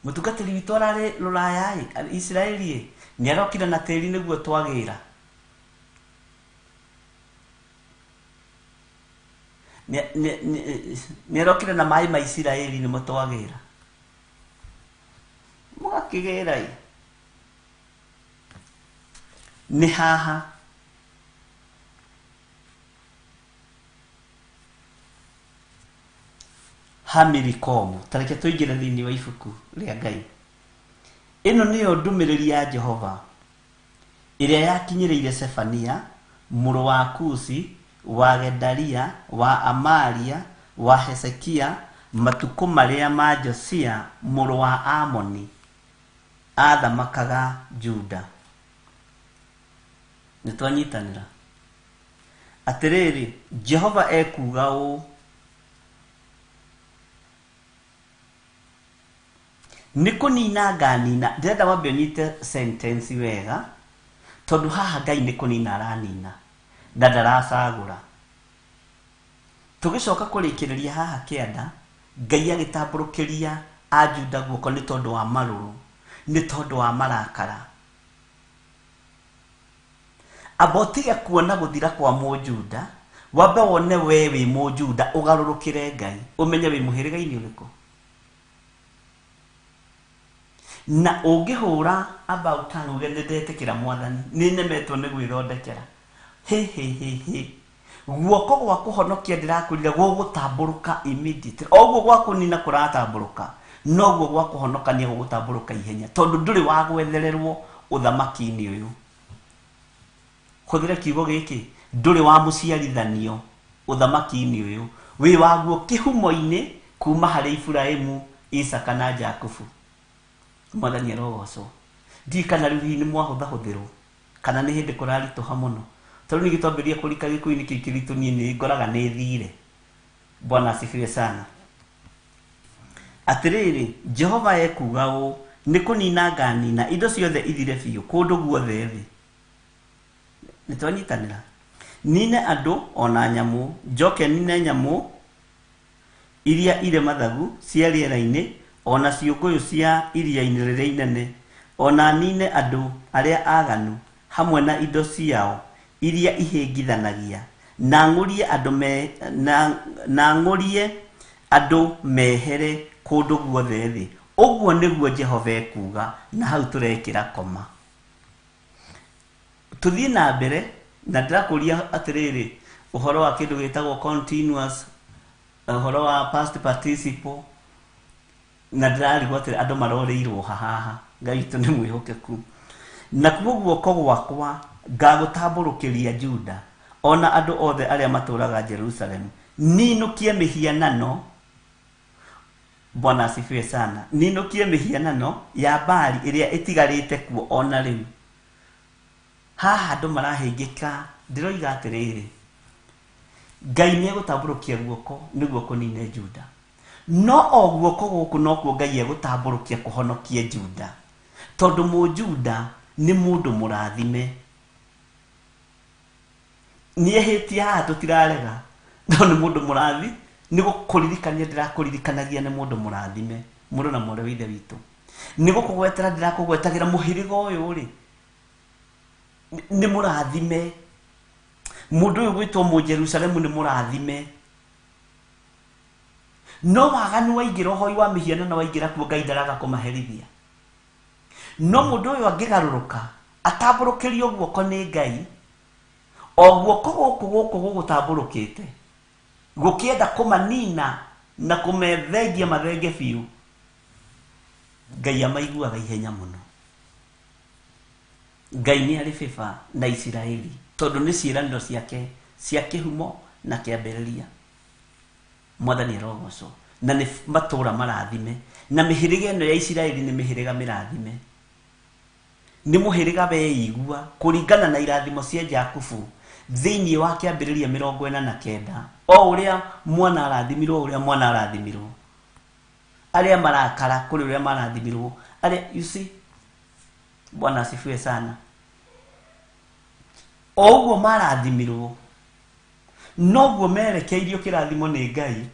D: Mũtungatĩri witũ ararĩ rũraya ĩ, Isiraeli ĩ, nĩ arokire na tĩri nĩguo twagĩra. Nĩ arokire na maĩ ma Isiraeli nĩmo twagĩra. Mũgakĩgĩra ĩ. Nĩ haha. Hamirikomu. Ta reke tũingĩre thĩinĩ wa ibuku rĩa Ngai. Ĩno nĩyo ndũmĩrĩri ya Jehova ĩrĩa yakinyĩrĩire Sefania mũrũ wa Kusi wa Gedalia wa Amaria wa Hezekia matukũ marĩa ma Josia mũrũ wa Amoni athamakaga Juda. Nĩ twanyitanĩra. Atĩrĩrĩ, Jehova ekuuga ũũ, nĩ kũnina nganina. Ndĩrenda wambe ũnyite sentence wega, tondũ haha Ngai nĩ kũnina aranina na ndaracagũra. Tũgĩcoka kũrĩkĩrĩria haha kĩanda, Ngai agĩtambũrũkĩria Ajuda guoko nĩ tondũ wa marũrũ, nĩ tondũ wa marakara. Amba ũtige kuona gũthira kwa Mũjuda, wambe wone we wĩ Mũjuda, ũgarũrũkĩre Ngai, ũmenye wĩ mũhĩrĩga-inĩ ũrĩkũ. Na ũngĩhũra about tongue uge nĩ ndetĩkĩra Mwathani, nĩ nemetwo nĩ gwĩthondekera. Hĩ hĩ hĩ hĩ. Guoko gwa kũhonokia ndĩrakwĩrire gũgũtambũrũka immediately. O ũguo gwa kũnina kũratambũrũka, noguo gwa kũhonokania gũgũtambũrũka ihenya, tondũ ndũrĩ wa gwethererwo ũthamaki-inĩ ũyũ. Hũthĩra kiugo gĩkĩ, ndũrĩ wa mũciarithanio ũthamaki-inĩ ũyũ, wĩ waguo kĩhumo-inĩ kuma harĩ Iburahĩmu, Isaka na Jakubu. Mwathani arogocwo. Ndiũĩ kana rĩu hihi nĩ mwahũthahũthĩrwo kana nĩ hĩndĩ kũraritũha mũno, tondũ ningĩ twambĩrĩria kũrika gĩkuũ-inĩ kĩu kĩritũ, niĩ nĩ ngoraga nĩ thire. Bwana asifiwe sana. Atĩrĩrĩ, Jehova ekuuga ũũ, nĩ kũnina nganina indo ciothe ithire biũ kũndũ guothe thĩ. Nĩ twanyitanĩra? Nine andũ ona nyamũ, njoke nine nyamũ iria irĩ mathagu cia rĩera-inĩ, ona ciũngũyũ cia iria-inĩ rĩrĩa inene, ona nine andũ arĩa aganu hamwe na indo ciao iria ihĩngithanagia, na ng'ũrie andũ me, na ng'ũrie andũ mehere kũndũ guothe thĩ. Ũguo nĩguo Jehova ekuuga, na hau tũrekĩra koma. Tũthiĩ na mbere, na ndĩrakũria atĩrĩrĩ, ũhoro wa kĩndũ gĩtagwo continuous, ũhoro wa past participle, na ndĩrarigwo atĩrĩ andũ marorĩirwo haha, Ngai witũ nĩ mwĩhokeku. Nakuo guoko gwakwa ngagũtambũrũkĩria Juda, ona andũ othe arĩa matũũraga Jerusalemu, ninũkie mĩhianano. Bwana asifiwe sana. Ninũkie mĩhianano ya Baali ĩrĩa ĩtigarĩte kuo ona rĩu. Haha andũ marahĩngĩka, ndĩroiga atĩrĩrĩ, Ngai nĩ egũtambũrũkia guoko nĩguo kũnine Juda. No o guoko gũkũ nokuo Ngai egũtambũrũkia kũhonokie Juda. Tondũ Mũjuda nĩ mũndũ mũrathime. Nĩehĩtie haha tũtirarega, no nĩ mũndũ mũrathi, nĩ gũkũririkania ndĩrakũririkanagia nĩ mũndũ mũrathime, mũrũ na mwarĩ wa Ithe witũ. Nĩ gũkũgwetera ndĩrakũgwetagĩra mũhĩrĩga ũyũ rĩ, nĩ mũrathime. Mũndũ ũyũ gwĩtwo Mũjerusalemu nĩ mũrathime. No waganu waingĩra, ũhoi wa mĩhianano waingĩra kuo, Ngai ndaraga kũmaherithia. No mũndũ ũyũ angĩgarũrũka, atambũrũkĩrio guoko nĩ Ngai, o guoko gũkũ gũkũ gũgũtambũrũkĩte, gũkĩenda kũmanina na kũmethengia mathenge biũ, Ngai amaiguaga ihenya mũno. Ngai nĩ arĩ bĩba na Isiraeli, tondũ nĩ ciĩranĩro ciake cia kĩhumo na kĩambĩrĩria. Mwathani arogocwo. Na nĩ matũũra marathime, na mĩhĩrĩga ĩno ya Isiraeli nĩ mĩhĩrĩga mĩrathime. Nĩ mũhĩrĩga weigua kũringana na irathimo cia Jakubu thĩinĩ wa kĩambĩrĩria 49, o ũrĩa mwana arathimirwo, ũrĩa mwana arathimirwo, arĩa marakara kũrĩ ũrĩa marathimirwo, arĩa, you see, Bwana asifiwe sana. O ũguo marathimirwo, noguo merekeirio kĩrathimo nĩ Ngai,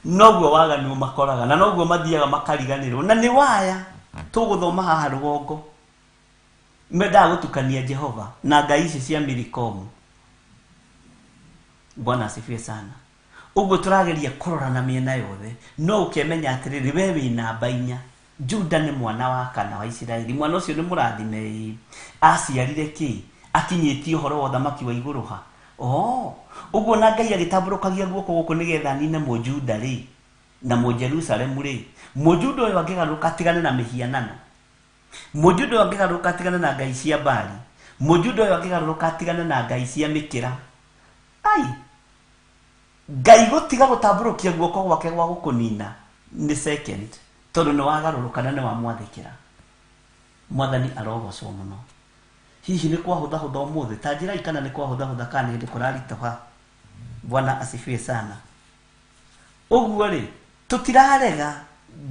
D: noguo waganu makoraga, na noguo mathiaga makariganĩrwo. Na nĩ waya tũgũthoma haha rũgongo, mendaga gũtukania Jehova na ngai ici cia Milikomu. Bwana asifiwe sana. Ũguo tũrageria kũrora na mĩena yothe, no ũkĩmenya atĩrĩrĩ, we wĩ namba 4. Juda nĩ mwana wa kana wa Isiraeli, mwana ũcio nĩ mũrathime ĩ. Aciarire kĩ? Akinyĩtie ũhoro wa ũthamaki wa igũrũ ha? Oh, ũguo na Ngai agĩtambũrũkagia guoko gũkũ nĩgetha anine Mũjuda rĩ, na Mũjerusalemu rĩ. Mũjuda ũyũ angĩgarũrũka atigane na mĩhianano, Mũjuda ũyũ angĩgarũrũka atigane na ngai cia Baali, Mũjuda ũyũ angĩgarũrũka atigane na ngai cia mĩkĩra, ai, Ngai gũtiga gũtambũrũkia guoko gwake gwa gũkũnina nĩ second, tondũ nĩ wagarũrũka na nĩ wamwathĩkĩra. Mwathani arogocwo mũno. Hihi nĩ kwahũthahũtha ũmũthĩ? Ta njĩrai kana nĩ kwahũthahũtha kana nĩ hĩndĩ kũraritũha. Bwana asifiwe sana. Ũguo rĩ, tũtirarega,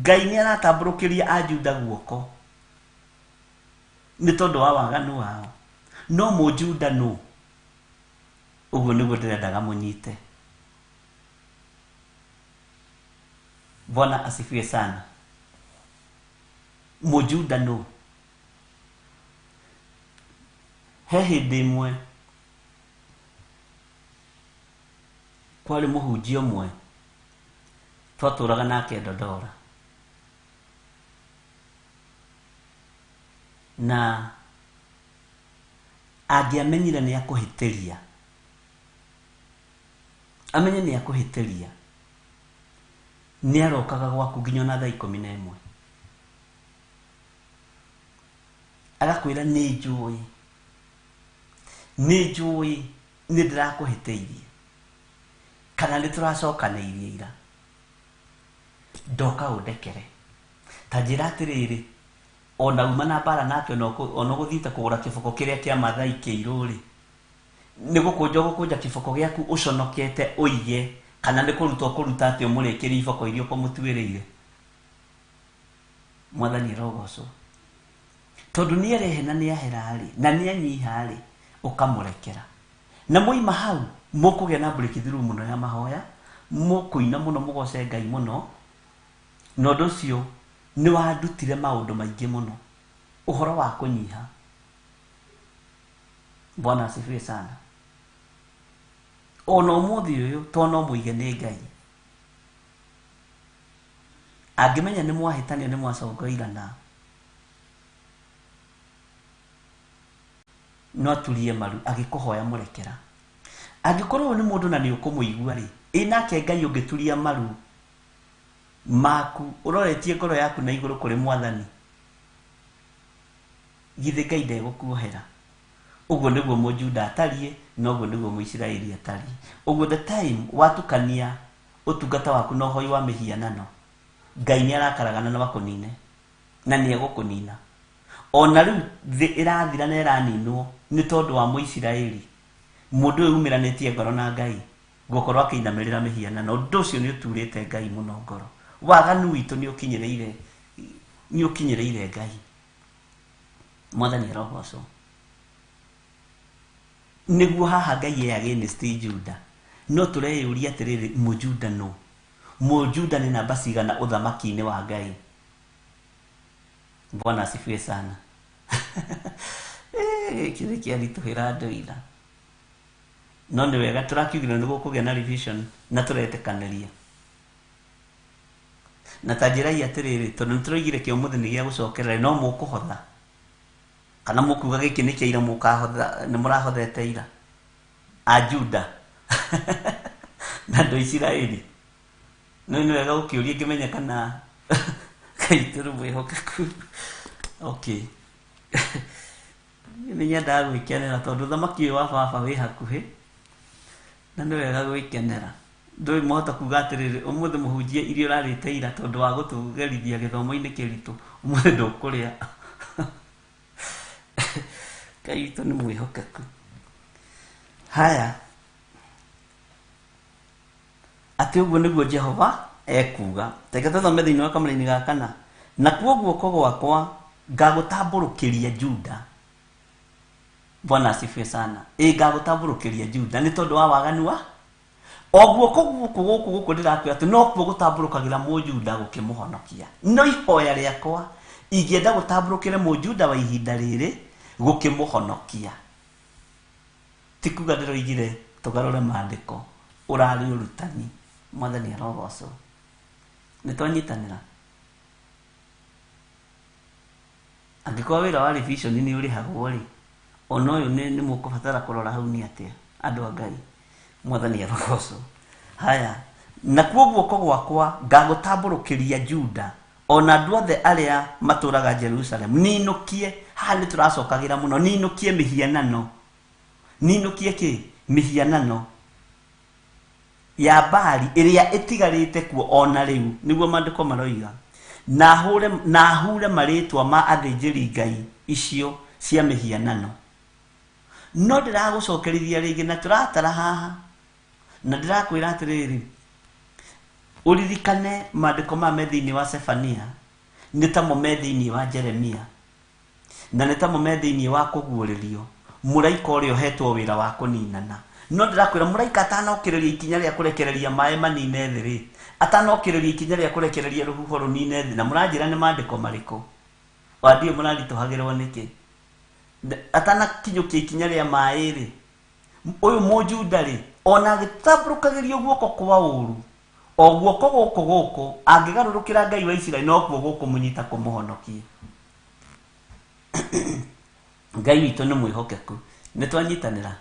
D: Ngai nĩ aratambũrũkĩria Ajuda guoko nĩ tondũ wa waganu wao. No Mũjuda nũ? Ũguo nĩguo ndĩrendaga mũnyite. Bwana asifiwe sana. Mũjuda nũ? He hĩndĩ ĩmwe kwarĩ mũhunjia ũmwe twatũraga nake Dodora, na angĩamenyire nĩ akũhĩtĩria, amenye nĩ akũhĩtĩria, nĩ arokaga gwaku nginya ona thaa 11, agakwĩra nĩ njũĩ, nĩ njũĩ nĩ ndĩrakũhĩtĩirie, kana nĩ tũracokanĩirie ira, ndoka ũndekere. Ta njĩra atĩrĩrĩ, ona uma na mbara nake, ona ũgũthiĩte kũgũra kĩboko kĩrĩa kĩa Mathai kĩirũ rĩ, nĩ gũkũnja ũgũkũnja kĩboko gĩaku ũconokete ũige, kana nĩ kũruta ũkũruta atĩ ũmũrĩkĩrie iboko iria ũkũmũtuĩrĩire. Mwathani arogocwo. Tondũ nĩarehe na nĩahera-rĩ, na nĩanyiha-rĩ, ũkamũrekera. Na mwaima hau, mũkũgĩa na breakthrough mũno ya mahoya, mũkũina mũno, mũgoce Ngai mũno, na ũndũ ũcio nĩ wandutire maũndũ maingĩ mũno. Ũhoro wa kũnyiha. Bwana asifiwe sana. Ona ũmũthĩ ũyũ, to no mũige nĩ Ngai. Angĩmenya nĩ mwahĩtania nĩ mwacongoirana, no aturie maru agĩkũhoya mũrekera. Angĩkorwo nĩ mũndũ na nĩ ũkũmũigua rĩ, ĩ nake Ngai ũngĩturia maru maku ũroretie ngoro yaku na igũrũ kũrĩ Mwathani, githĩ Ngai ndegũkuohera? Ũguo nĩguo Mũjuda atariĩ, na ũguo nĩguo Mũisiraeli atariĩ. Ũguo the time watukania ũtungata waku na ũhoi wa mĩhianano, Ngai nĩ arakaragana na akũnine, na nĩ egũkũnina. Ona rĩu thĩ ĩrathira na ĩraninwo nĩ tondũ wa Mũisiraeli, mũndũ ũyũ umĩranĩtie ngoro na Ngai, gũkorwo akĩinamĩrĩra mĩhianano. Ũndũ ũcio nĩ ũturĩte Ngai mũno ngoro. Waganu witũ nĩ ũkinyĩrĩire, nĩ ũkinyĩrĩire Ngai. Mwathani arogocwo. Nĩguo haha Ngai e against Juda. No tũreyũria atĩrĩrĩ, Mũjuda nũ? Mũjuda nĩ namba cigana ũthamaki-inĩ wa Ngai? Bwana asifiwe sana. Gĩkĩ nĩ kĩaritũhĩra andũ ira. No nĩ wega tũrakiugire nĩ gũkũgĩa na revision na tũretĩkanĩria. Na ta njĩrai atĩrĩrĩ, tondũ nĩ tũroigire kĩa ũmũthĩ nĩ gĩa gũcokerera, no mũkũhotha. Kana mũkuga gĩkĩ nĩ kĩa ira mũkahotha, nĩ mũrahothete ira. A Juda. Na andũ a Isiraeli. No nĩ wega gũkĩũria ngĩmenya kana Ngai tũrĩ mwĩhokeku. Okay. Nĩ nyendaga gwĩkenera tondũ ũthamaki ũyũ wa baba wĩ hakuhĩ, na nĩ wega gwĩkenera. Ndũĩ mwahota kuga atĩrĩrĩ, ũmũthĩ mũhunjie irio ũrarĩte ira tondũ wa gũtũgerithia gĩthomo-inĩ kĩritũ, ũmũthĩ ndũkũrĩa. Ngai witũ nĩ mwĩhokeku. Haya, atĩ ũguo nĩguo Jehova ekuga. Reke tũthome thĩinĩ wa kamũraini ga kana. Nakuo guoko gwakwa ngagũtambũrũkĩria Juda. Bwana asifiwe sana. Ĩ ngagũtambũrũkĩria Juda nĩ tondũ wa waganu wa o guoko gũkũ gũkũ gũkũ ndĩrakwĩra atĩ nokuo gũtambũrũkagĩra Mũjuda gũkĩmũhonokia. No ihoya rĩakwa ingĩenda gũtambũrũkĩre Mũjuda wa ihinda rĩrĩ gũkĩmũhonokia. Ti kuga ndĩroigire tũgarũre maandĩko, ũrarĩ ũrutani. Mwathani arogocwo. Nĩ twanyitanĩra. Angĩkorwo wĩra wa revision nĩ ũrĩhagwo rĩ, ona ũyũ nĩ mũkũbatara kũrora hau nĩ atĩa, andũ a Ngai. Mwathani arogocwo. Haya, nakuo guoko gwakwa ngagũtambũrũkĩria Juda, ona andũ othe arĩa matũraga Jerusalem. Ninũkie, haha nĩ tũracokagĩra mũno, ninũkie mĩhianano. Ninũkie kĩ? Mĩhianano ya Baali ĩrĩa ĩtigarĩte kuo ona rĩu, nĩguo maandĩko maroiga. Na hũre, na hure marĩtwa ma athĩnjĩri Ngai icio cia mĩhianano. No ndĩragũcokerithia rĩngĩ na tũratara haha, na ndĩrakwĩra atĩrĩrĩ, ũririkane maandĩko maya me thĩinĩ wa Sefania, nĩ tamo me thĩinĩ wa Jeremia, na nĩ tamo me thĩinĩ wa kũguũrĩrio, mũraika ũrĩa ũhetwo wĩra wa kũninana. No ndĩrakwĩra mũraika atanokĩrĩria ikinya rĩa kũrekereria maĩ manine thĩ rĩ, atanokĩrĩria ikinya rĩa kũrekereria rũhuho rũnine thĩ, na mũranjĩra nĩ maandĩko marĩkũ? O ndiũĩ mũraritũhagĩrwo nĩkĩ? Atanakinyũkia ikinya rĩa maĩ rĩ, ũyũ Mũjuda rĩ, ona agĩtambũrũkagĩrio guoko kwa ũũru, o guoko gũkũ gũkũ, angĩgarũrũkĩra Ngai wa Isiraeli, nokuo gũkũmũnyita kũmũhonokie. Ngai witũ nĩ mwĩhokeku. Nĩ twanyitanĩra.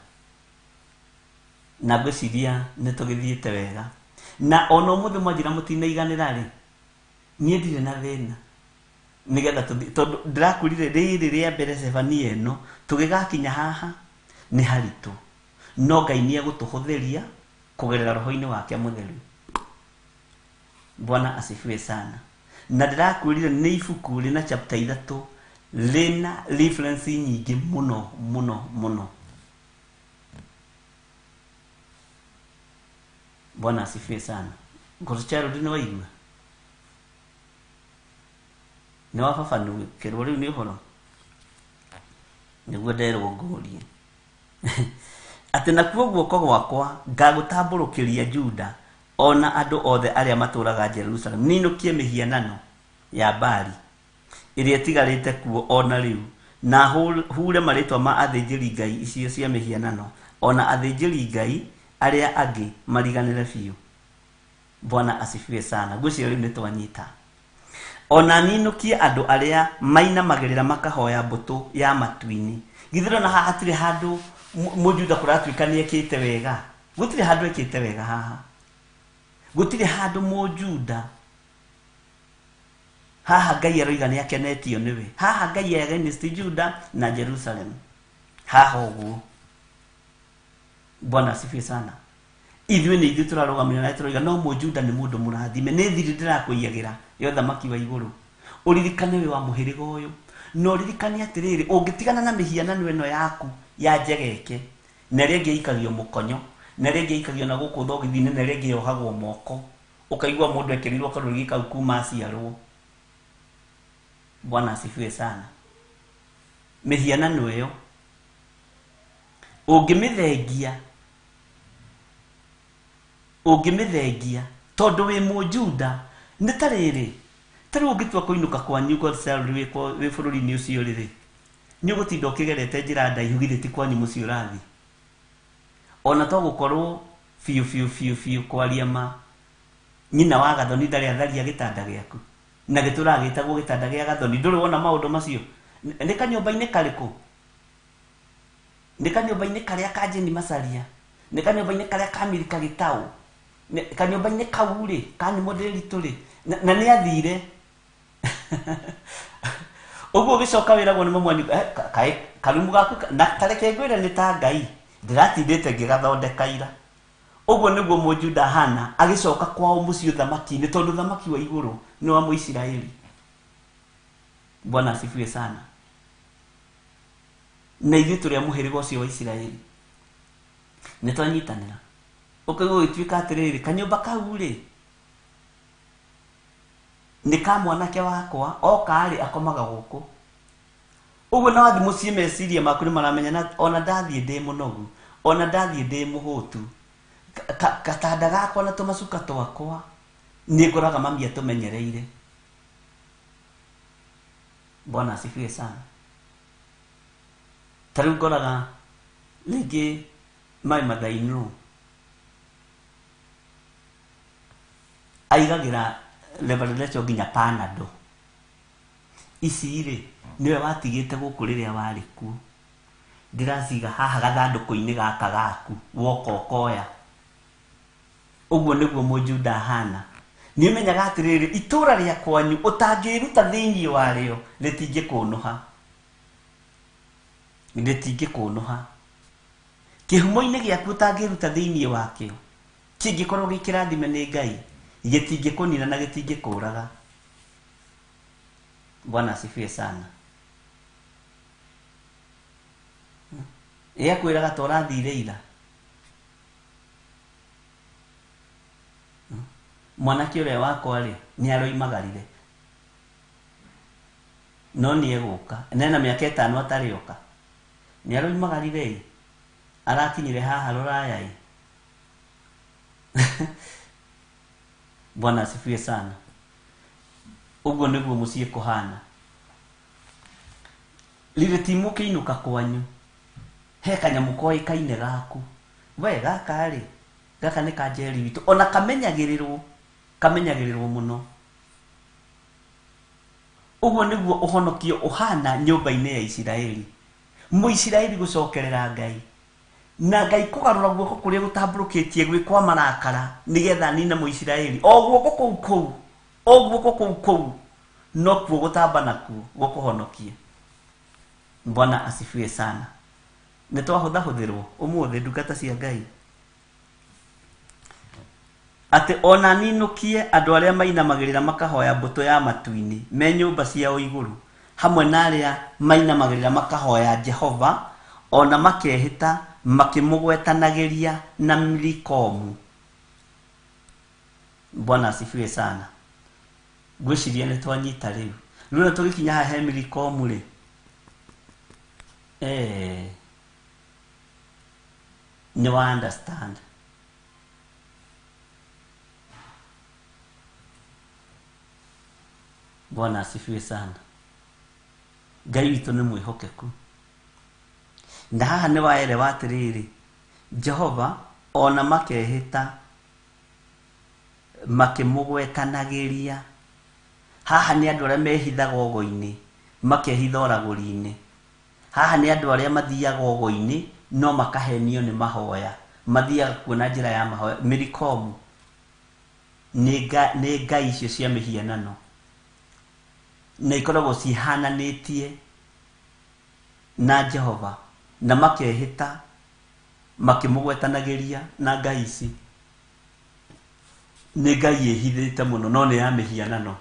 D: Na ngwĩciria nĩ tũgĩthiĩte wega. Na ona ũmũthĩ mwanjĩra mũtinaiganĩra rĩ, niĩ ndirĩ na thĩna. Nĩgetha tũthiĩ, tondũ ndĩrakwĩrire rĩrĩ rĩa mbere Sefania ĩno, tũgĩgakinya haha nĩ haritũ. No Ngai nĩ egũtũhũthĩria kũgerera roho-inĩ wake mũtheru. Bwana asifiwe sana. Na ndĩrakwĩrire nĩ ibuku rĩna chapter ithatũ, rĩna reference nyingĩ mũno mũno mũno. Bwana asifiwe sana. Ngoro Child nĩ waigua? Nĩ wa babanũkĩrwo rĩu nĩ ũhoro nĩguo nderwo ngũrie atĩ nakuo guoko gwakwa ngagũtambũrũkĩria Juda ona andũ othe arĩa matũũraga Jerusalem, ninũkie mĩhianano ya Baali ĩrĩa ĩtigarĩte kuo ona rĩu, na hure marĩtwa ma athĩnjĩri ngai icio cia mĩhianano, ona athĩnjĩri ngai arĩa angĩ mariganĩre biũ. Bwana asifiwe sana. Ngwĩciria rĩu nĩ twanyita. Ona ninũkie andũ arĩa mainamagĩrĩra makahoya mbũtũ ya matu-inĩ. Githĩ ndũrona haha hatirĩ handũ Mũjuda kũratuĩka nĩ ekĩte wega? Gũtirĩ handũ ekĩte wega haha. Gũtirĩ handũ Mũjuda haha Ngai aroiga nĩ akenetio nĩwe. Haha Ngai e against Juda na Jerusalem. Haha ũguo. Bwana asifiwe sana. Ithuĩ nĩ ithuĩ tũrarũgamĩrĩra na tũroiga no Mũjuda nĩ mũndũ mũrathime. Nĩ thiri ndĩrakũiyagĩra ya ũthamaki wa igũrũ. Ũririkane wĩ wa mũhĩrĩga ũyũ. Na ũririkane atĩrĩrĩ, ũngĩtigana na mĩhianano ĩno yaku ya njegeke, na ĩrĩa ĩngĩ ĩikagio mũkonyo, na ĩrĩa ĩngĩ ĩikagio na gũkũ thogithi-inĩ, na ĩrĩa ĩngĩ yohagwo moko, ũkaigua mũndũ ekĩrĩirwo karũrigi kau kuma aciarwo. Bwana asifiwe sana. Mĩhianano ĩyo ũngĩmĩthengia, ũngĩmĩthengia tondũ wĩ Mũjuda, nĩ ta rĩrĩ, ta rĩu ũngĩtua kũinũka kwanyu God salary wĩ wĩ bũrũri-inĩ ũcio rĩrĩ, nĩ ũgũtinda ũkĩgerete njĩra ndaihu, githĩ ti kwanyu mũciĩ ũrathiĩ? Ona to gũkorwo biũ biũ biũ biũ kwaria ma, nyina wa Gathoni ndarĩ atharia gĩtanda gĩaku, na gĩtũraga gĩtagwo gĩtanda gĩa Gathoni. Ndũrĩ wona maũndũ macio? Nĩ kanyũmba-inĩ karĩkũ? Nĩ kanyũmba-inĩ karĩa ka Jane Macharia? Nĩ kanyũmba-inĩ karĩa ka Milika Gĩtaũ? Kanyũmba-inĩ kau rĩ, ka Nimo Ndĩritũ rĩ, na nĩ athire. Ũguo ũgĩcoka wĩragwo nĩ mamu wanyu, kaĩ karumu gaku na tareke ngwĩre nĩ ta Ngai, ndĩratindĩte ngĩgathondeka ira. Ũguo nĩguo Mũjuda ahana agĩcoka kwao mũciĩ ũthamaki-inĩ, tondũ ũthamaki wa igũrũ nĩ wa Mũisiraeli. Bwana asifiwe sana. Na ithuĩ tũrĩ a mũhĩrĩga ũcio wa Isiraeli. Nĩ twanyitanĩra. Ũkaigua ũgĩtuĩka atĩrĩrĩ, kanyũmba kau rĩ, nĩ ka mwanake wakwa, oka rĩ, akomaga gũkũ. Ũguo na wathiĩ mũciĩ meciria maku nĩ maramenya na ona ndathiĩ ndĩ mũnogu, ona ndathiĩ ndĩ mũhũtu, gatanda gakwa na tũmacuka twakwa nĩ ngoraga mami atũmenyereire. Bwana asifiwe sana. Ta rĩu ngoraga rĩngĩ my mother-in-law aigagĩra Reverend Rachel nginya Panadol. Ici rĩ, nĩwe watigĩte gũkũ rĩrĩa warĩ kuo. Ndĩraciga haha gathandũkũ-inĩ gaka gaku, woka ũkoya. Ũguo nĩguo Mũjuda ahana. Nĩ ũmenyaga atĩrĩrĩ, itũũra rĩa kwanyu ũtangĩruta thĩinĩ warĩo rĩtingĩkũnũha. Rĩtingĩkũnũha. Kĩhumo-inĩ gĩaku ũtangĩruta thĩinĩ wakĩo, kĩngĩkorwo gĩ kĩrathime nĩ Ngai, gĩtingĩkũnina na gĩtingĩkũraga. Bwana asifiwe sana. Ĩgakwĩraga ta ũrathire ira. Mwanake ũrĩa wakwa rĩ, nĩ aroimagarire. No nĩ egũka. Nena mĩaka ĩtano atarĩ oka. Nĩ aroimagarire ĩ. Arakinyire haha rũraya ĩ. Bwana asifiwe sana. Ũguo nĩguo mũciĩ kũhana. Rĩrĩ ti mũkĩinũka kwanyu, he kanyamũ koĩkaine gaku. We gaka rĩ, gaka nĩ ka Njeri witũ. Ona kamenyagĩrĩrwo, kamenyagĩrĩrwo mũno. Ũguo nĩguo ũhonokio ũhana nyũmba-inĩ ya Isiraeli. Mũisiraeli gũcokerera Ngai. Na Ngai kũgarũra guoko kũrĩa gũtambũrũkĩtie gwĩ kwa marakara nĩgetha anine Mũisiraeli. O guoko kũu kũu, o guoko kũu kũu, nokuo gũtamba nakuo gũkũhonokie. Bwana asifiwe sana. Nĩ twahũthahũthĩrwo ũmũthĩ ndungata cia Ngai. Atĩ ona ninũkie andũ arĩa mainamagĩrĩra makahoya mbũtũ ya matu-inĩ me nyũmba ciao igũrũ, hamwe na arĩa mainamagĩrĩra makahoya Jehova, ona makehĩta makĩmũgwetanagĩria na Milikomu. Bwana asifiwe sana. Ngwĩciria nĩ twanyita rĩu. Rĩu ona tũgĩkinya haha he Millicom rĩ, nĩ wa understand. Bwana asifiwe sana. Ngai witũ nĩ mwĩhokeku. Na haha nĩ waelewa atĩrĩrĩ, Jehova ona makehĩta makĩmũgwetanagĩria. Haha nĩ andũ arĩa mehithaga ũgo-inĩ, makehitha ũragũri-inĩ. Haha nĩ andũ arĩa mathiaga ũgo-inĩ no makahenio nĩ mahoya. Mathiaga kuo na njĩra ya mahoya. Millicom nĩ ngai icio cia mĩhianano na ikoragwo cihananĩtie na Jehova, na makehĩta makĩmũgwetanagĩria na ngai ici. Nĩ ngai ĩhithĩte mũno no nĩ ya mĩhianano.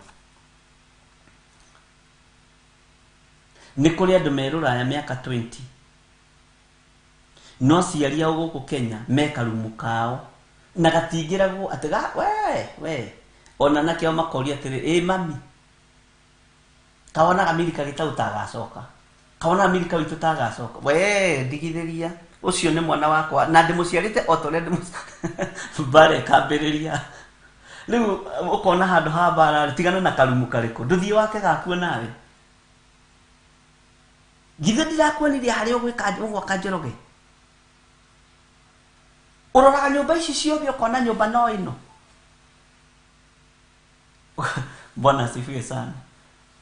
D: Nĩ kũrĩ andũ me Rũraya mĩaka 20 no aciari ao gũkũ Kenya me karumu kao na gatingĩragwo atĩ we ona anake ao makoria atĩrĩ, ĩ mami, kawonaga Milika gĩtau tagacoka, kawonaga Milika witũ tagacoka, we ndigithĩria ũcio nĩ mwana wakwa na ndĩmũciarĩte o ta ũrĩa mbara ĩkambĩrĩria. Rĩu ũkona handũ ha mbara tigana na karumu karĩkũ, ndũthiĩ wake gakuo nawe. Githĩ ndirakuonirie harĩa ũgwĩka ũgwaka Njoroge? Ũroraga nyũmba ici ciothe ũkona nyũmba no ĩno. Bwana asifiwe sana.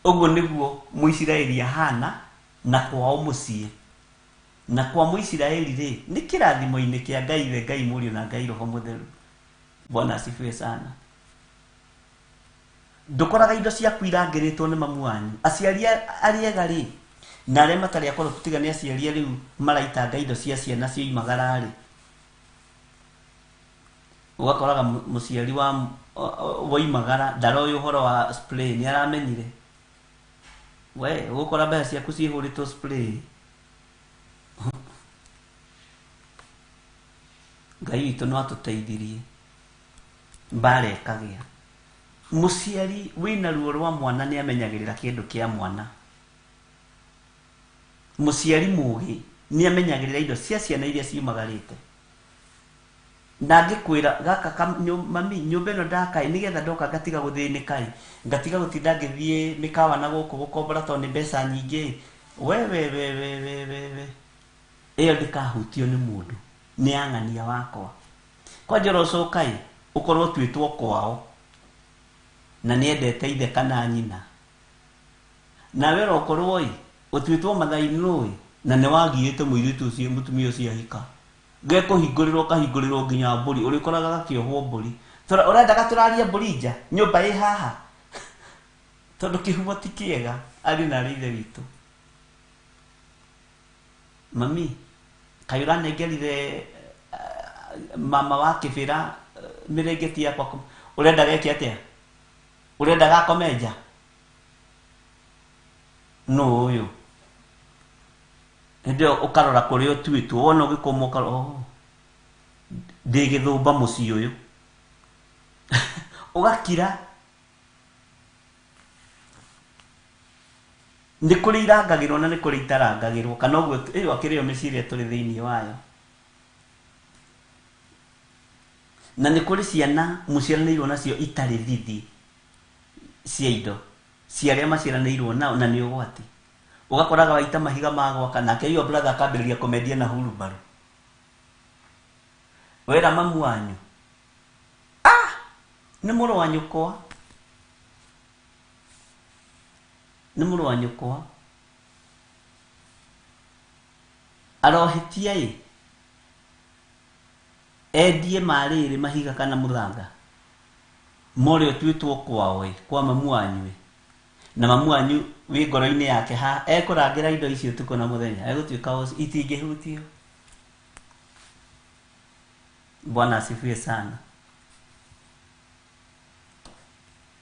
D: Ũguo nĩguo Mũisiraeli ahana na kwao mũciĩ. Na kwa Mũisiraeli rĩ, nĩ kĩrathimo-inĩ kĩa Ngai we, Ngai Mũriũ na Ngai Roho Mũtheru. Bwana asifiwe sana. Ndũkoraga indo ciaku irangĩrĩtwo nĩ mamu wanyu. Aciari arĩa ega rĩ, na arĩa matarĩ akoroku tiga nĩ aciari rĩu maraitanga indo cia ciana cioimagara rĩ, ũgakoraga mũciari wa woimagara ndaroĩ ũhoro wa spray, nĩ aramenyire. We ũgũkora mbeca ciaku cihũrĩtwo spray. Ngai witũ no atũteithirie mbara ĩkagĩa. Mũciari wĩna ruo rwa mwana nĩ amenyagĩrĩra kĩndũ kĩa mwana. Mũciari mũgĩ nĩ amenyagĩrĩra indo cia ciana iria ciumagarĩte. Na ngĩkwĩra gaka mami, nyũmba ĩno ndaka ĩ, nĩgetha ndoka ngatiga gũthĩnĩka ĩ, ngatiga gũtinda ngĩthiĩ mĩkawa na gũkũ gũkombora tondũ nĩ mbeca nyingĩ. We we we we we we we, ĩyo ndĩkahutio nĩ mũndũ, nĩ ya ng'ania wakwa. Kwanja ũrocoka ĩ, ũkorwo ũtuĩtwo kwao na nĩendete ithe kana nyina, nawe ũrokorwo ĩ ũtuĩtwo mathainũ ĩ, na nĩwagiĩte mũirĩtu ũcio mũtumia ũcio ahika, gekũhingũrĩrwo kahingũrĩrwo nginya mbũri, ũrĩkoraga gakĩohwo mbũri. Ũrendaga tũrarie mbũri nja, nyũmba ĩ haha, tondũ kĩhumo ti kĩega. Ariũ na arĩ ithe witũ, mami kaĩ ũranengerire mama wa kĩbĩra mĩrĩngĩti yakwa, ũrenda geke atĩa? Ũrenda gakome nja? Nũ ũyũ? Hĩndĩ ĩyo ũkarora kũrĩa ũtuĩtwo, wona ũgĩkũmwo ũkarora, oh, ndĩ gĩthũmba mũciĩ ũyũ. Ũgakira. Nĩ kũrĩ irangagĩrwo na nĩ kũrĩ itarangagĩrwo, kana ũguo ĩyo akĩrĩ yo mĩciĩ ĩrĩa tũrĩ thĩinĩ wayo. Na nĩ kũrĩ ciana mũciaranĩirwo nacio itarĩ thithi cia indo cia arĩa maciaranĩirwo nao, na nĩ ũgwati. Ũgakoraga waita mahiga ma gwaka, nake your brother akambĩrĩria kũmendia na hurumbarũ. Wera mamu wanyu, nĩ mũrũ wa nyũkwa, nĩ mũrũ wa nyũkwa, arohĩtia ĩ, endie marĩrĩ mahiga kana mũthanga more ũtuĩtwo kwao ĩ, kwa mamu wanyu ĩ, na mamu wanyu wĩ ngoro-inĩ yake ha ekũrangĩra indo icio ũtukũ na mũthenya, egũtuĩka itingĩhutio. Bwana asifiwe sana.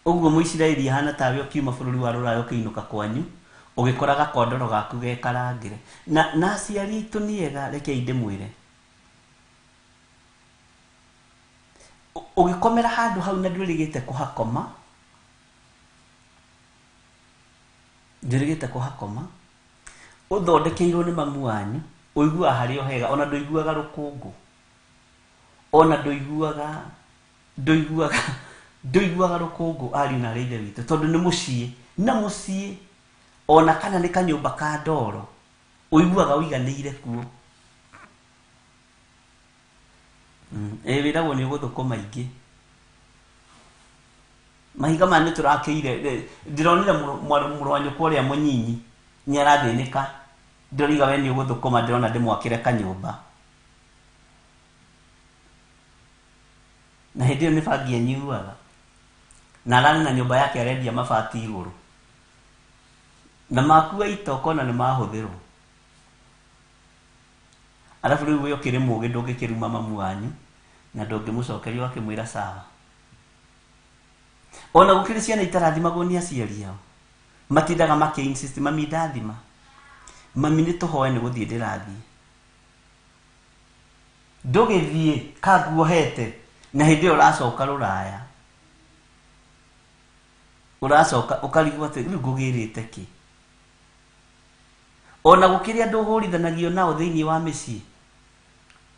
D: Ũguo Mũisiraeli ahana tawe ũkiuma bũrũri wa Rũraya ũkĩinũka kwanyu, ũgĩkora gakondoro gaku gekarangĩre. Na aciari aitũ nĩ ega, rekei ndĩmwĩre. Ũgĩkomera handũ hau na ndwĩrĩgĩte kũhakoma, Njĩrĩgĩte kũhakoma. Ũthondekeirwo nĩ mamu wanyu, ũiguaga harĩ o hega, ona ndũiguaga rũkũngũ. Ona ndũiguaga ndũiguaga ndũiguaga rũkũngũ ariũ na arĩ ithe witũ, tondũ nĩ mũciĩ. Na mũciĩ, ona kana nĩ kanyũmba ka ndoro, ũiguaga ũiganĩire kuo. Ĩ wĩragwo nĩ ũgũthũkũma ingĩ. Mahiga maya nĩ tũrakĩire, ndĩronire mũrũ wa nyũkwa ũrĩa mũnyinyi nĩ arathĩnĩka. Ndĩroiga we nĩ ũgũthũkũma, ndĩrona ndĩmwakĩre kanyũmba. Na hĩndĩ ĩyo nĩ bangi anyuaga. Na ararĩ na nyũmba yake arendia mabati igũrũ. Na makua itoko na nĩ mahũthĩrwo. Arabu rĩu we ũkĩrĩ mũgĩ ndũngĩkĩruma mamu wanyu na ndũngĩmũcokeria ũgakĩmwĩra sawa. Ona gũkĩrĩ ciana itarathimagwo nĩ aciari ao. Matindaga makĩ insist mami ndathima. Mami nĩ tũhoe nĩ gũthiĩ ndĩrathiĩ. Ndũgĩthiĩ kanguohete na hĩndĩ ĩyo ũracoka rũraya. Ũracoka ũkarigwo atĩ rĩu ngũgĩrĩte kĩ. Ona gũkĩrĩ andũ ũhũrithanagio nao thĩinĩ wa mĩciĩ.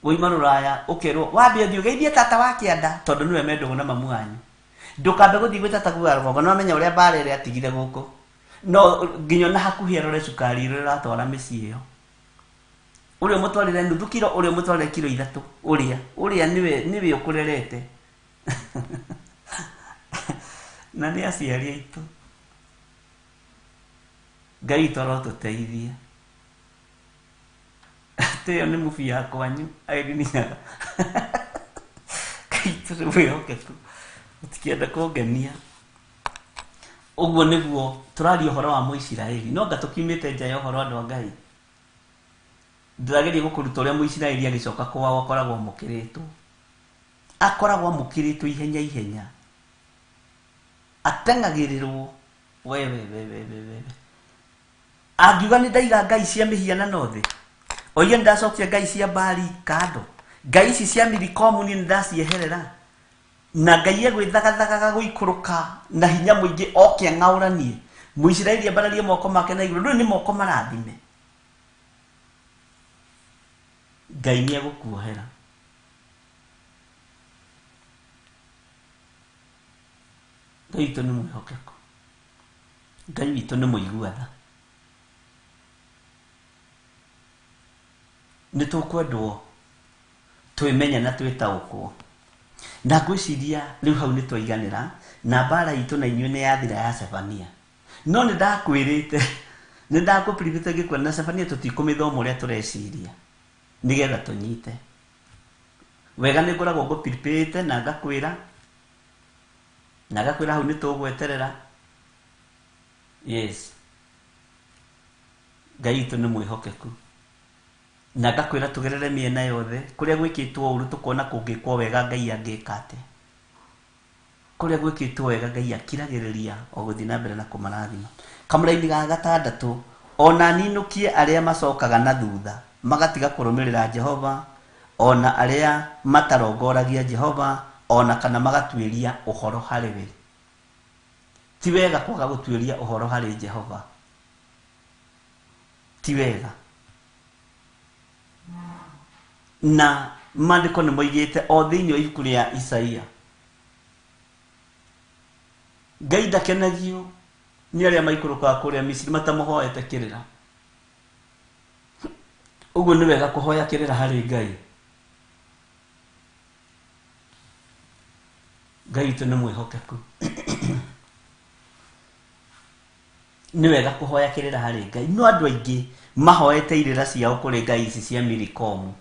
D: Woima rũraya ũkerwo wambe ũthiĩ ũgeithie tata wa kĩanda tondũ nĩwe me ndũgũ na mamu wanyu. Ndũkambe gũthiĩ gwĩ tata guo rũgongo nĩ wamenya ũrĩa mbara ĩrĩa atigire gũkũ. No nginya ona hakuhĩ arore cukari ũrĩa ũratwara mĩciĩ ĩyo. Ũrĩa ũmũtwarĩre nuthu kiro, ũrĩa ũmũtwarĩre kiro ithatũ, ũrĩa ũrĩa nĩwe nĩwe ũkũrerete. Na nĩ aciari aitũ. Ngai witũ arotũteithia. Atĩ ĩyo nĩ mũbi ya kwanyu Irene Nyaga. Ngai witũ nĩ mwĩhokeku. Mũtikĩende kũngenia. Ũguo nĩguo tũraria ũhoro wa Mũisiraeli. No anga tũkiumĩte nja ya ũhoro andũ a Ngai. Ndĩrageria gũkũruta ũrĩa Mũisiraeli agĩcoka kwao akoragwo amũkĩrĩtwo. Akoragwo amũkĩrĩtwo ihenya ihenya. Ateng'agĩrĩrwo we we we we we we. Angiuga nĩ ndaiga ngai cia mĩhianano thĩ. Oige nĩ ndacokia ngai cia Baali kando. Ngai ici cia Milikomu niĩ nĩ ndacieherera. Na Ngai egwĩthagathagaga gũikũrũka na hinya mũingĩ oke ang'aũranie. Mũisiraeli ambararie moko make na igũrũ. Ndũĩ nĩ moko marathime. Ngai nĩ egũkuohera. Ngai witũ nĩ mwĩhokeku. Ngai witũ nĩ mũigua tha. Nĩ tũkwendwo twĩmenye na twĩtaũkwo. Na ngwĩciria rĩu hau nĩ twaiganĩra na mbara itũ na inyuĩ nĩ yathira ya Cebania. No nĩ ndakwĩrĩte, nĩ ndakũprivĩte ngĩkwĩra na Cebania tũtikũmĩthoma ũrĩa tũreciria nĩgetha tũnyite. Wega nĩ ngoragwo ngũprivĩte na ngakwĩra na ngakwĩra hau nĩ tũgweterera. Yes. Ngai witũ nĩ mwĩhokeku. Na ngakwĩra tũgerere mĩena yothe kũrĩa gwĩkĩtwo ũru tũkona kũngĩkwo wega Ngai angĩka atĩa. Kũrĩa gwĩkĩtwo wega Ngai akiragĩrĩria o gũthiĩ na mbere na kũmarathima. Kamũraini ga gatandatũ, ona ninũkie arĩa macokaga na thutha magatiga kũrũmĩrĩra Jehova, ona arĩa matarongoragia Jehova, ona kana magatuĩria ũhoro harĩ we. Ti wega kwaga gũtuĩria ũhoro harĩ Jehova. Ti wega. Na maandĩko nĩ moigĩte o thĩinĩ wa ibuku rĩa Isaia. Ngai ndakenagio nĩ arĩa maikũrũkaga kũrĩa Misiri matamũhoete kĩrĩra. Ũguo nĩ wega kũhoya kĩrĩra harĩ Ngai. Ngai witũ nĩ mwĩhokeku. Nĩ wega kũhoya kĩrĩra harĩ Ngai. No andũ aingĩ mahoete irĩra ciao kũrĩ ngai ici cia Milikomu.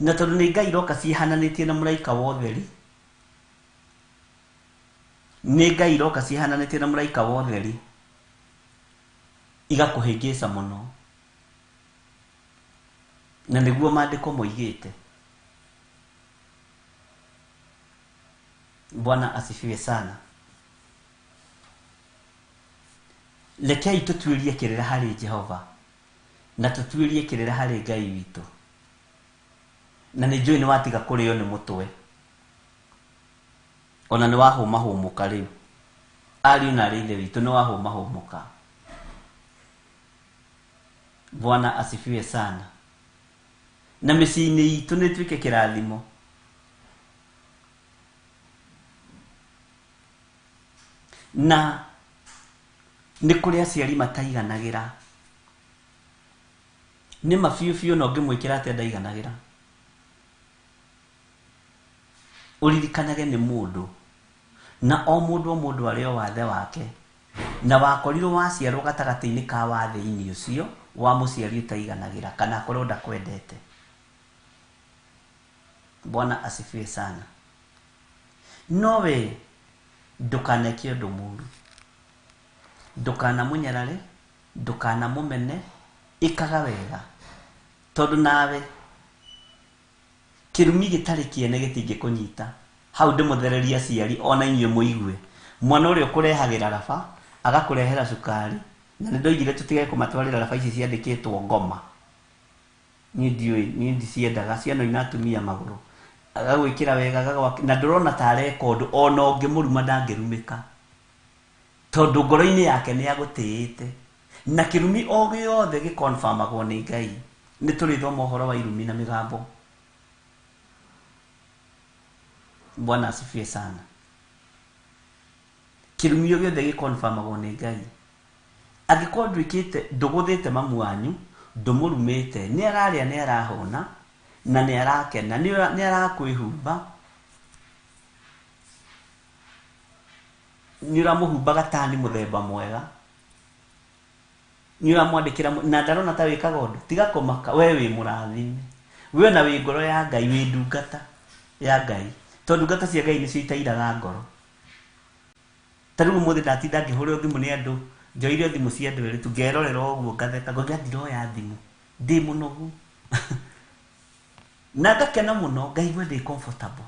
D: Na tondũ nĩ ngai iroka ciĩhananĩtie na mũraika wa ũtheri, nĩ ngai iroka ciĩhananĩtie na mũraika wa ũtheri, igakũhĩngĩca mũno. Na nĩguo maandĩko moigĩte. Bwana asifiwe sana. Rekei tũtuĩrie kĩrĩra harĩ Jehova na tũtuĩrie kĩrĩra harĩ Ngai witũ. Na nĩ njũĩ nĩ watiga kũrĩo nĩ mũtwe. Ona nĩ wahũmahũmũka rĩu. Ariũ na arĩ ithe witũ nĩ wahũmahũmũka. Bwana asifiwe sana. Na mĩciĩ-inĩ itũ nĩ ĩtuĩke kĩrathimo. Na nĩ kũrĩ aciari mataiganagĩra. Nĩ ma biũ biũ na ũngĩmwĩkĩra atĩa ndaiganagĩra. Ũririkanage nĩ mũndũ. Na o mũndũ o mũndũ arĩ o wathe wake. Na wakorirwo waciarwo gatagatĩ-inĩ ka wathe-inĩ ũcio wa mũciari ũtaiganagĩra kana akorwo ndakwendete. Bwana asifiwe sana. No we ndũkaneke ũndũ mũru. Ndũkanamũnyarare, ndũkanamũmene, ĩkaga wega. Tondũ nawe kĩrumi gĩtarĩ kĩene gĩtingĩkũnyita. Hau ndĩmũthereria aciari ona inyuĩ mũigue. Mwana ũrĩa ũkũrehagĩra raba, agakũrehera cukari, na nĩ ndoigire tũtige kũmatwarĩra raba ici ciandĩkĩtwo ngoma. Niĩ ndiũĩ, niĩ ndiciendaga, ciana ina atumia magũrũ. Agagwĩkĩra wega, na ndũrona ta areka ũndũ, ona ũngĩmũruma ndangĩrumĩka. Tondũ ngoro-inĩ yake nĩ agũtĩĩte. Na kĩrumi o gĩothe gĩkonfamagwo nĩ Ngai. Nĩ tũrĩthoma ũhoro wa irumi na mĩgambo. Bwana asifiwe sana. Kĩrumi o gĩothe gĩkonfamagwo nĩ Ngai. Angĩkorwo nduĩkĩte ndũgũthĩte mamu wanyu, ndũmũrumĩte, nĩ ararĩa nĩ arahũna, na nĩ arakena, nĩ arakwĩhumba, nĩ ũramũhumba gatani mũthemba mwega, nĩ ũramwandĩkĩra na ndarona ta wĩkaga ũndũ, tiga kũmaka, we wĩ mũrathime. We ona wĩ ngoro ya Ngai, wĩ ndungata ya Ngai. Tondũ ndungata cia Ngai nĩcio itairaga ngoro. Ta rĩu ũmũthĩ ndatinda ngĩhũrĩrwo thimũ nĩ andũ, njoire thimũ cia andũ erĩ tu, ngerorera ũguo ngatheka, ngoiga ndiroya thimũ, ndĩ mũnogu. Na ngakena mũno, ngaigua ndĩ comfortable.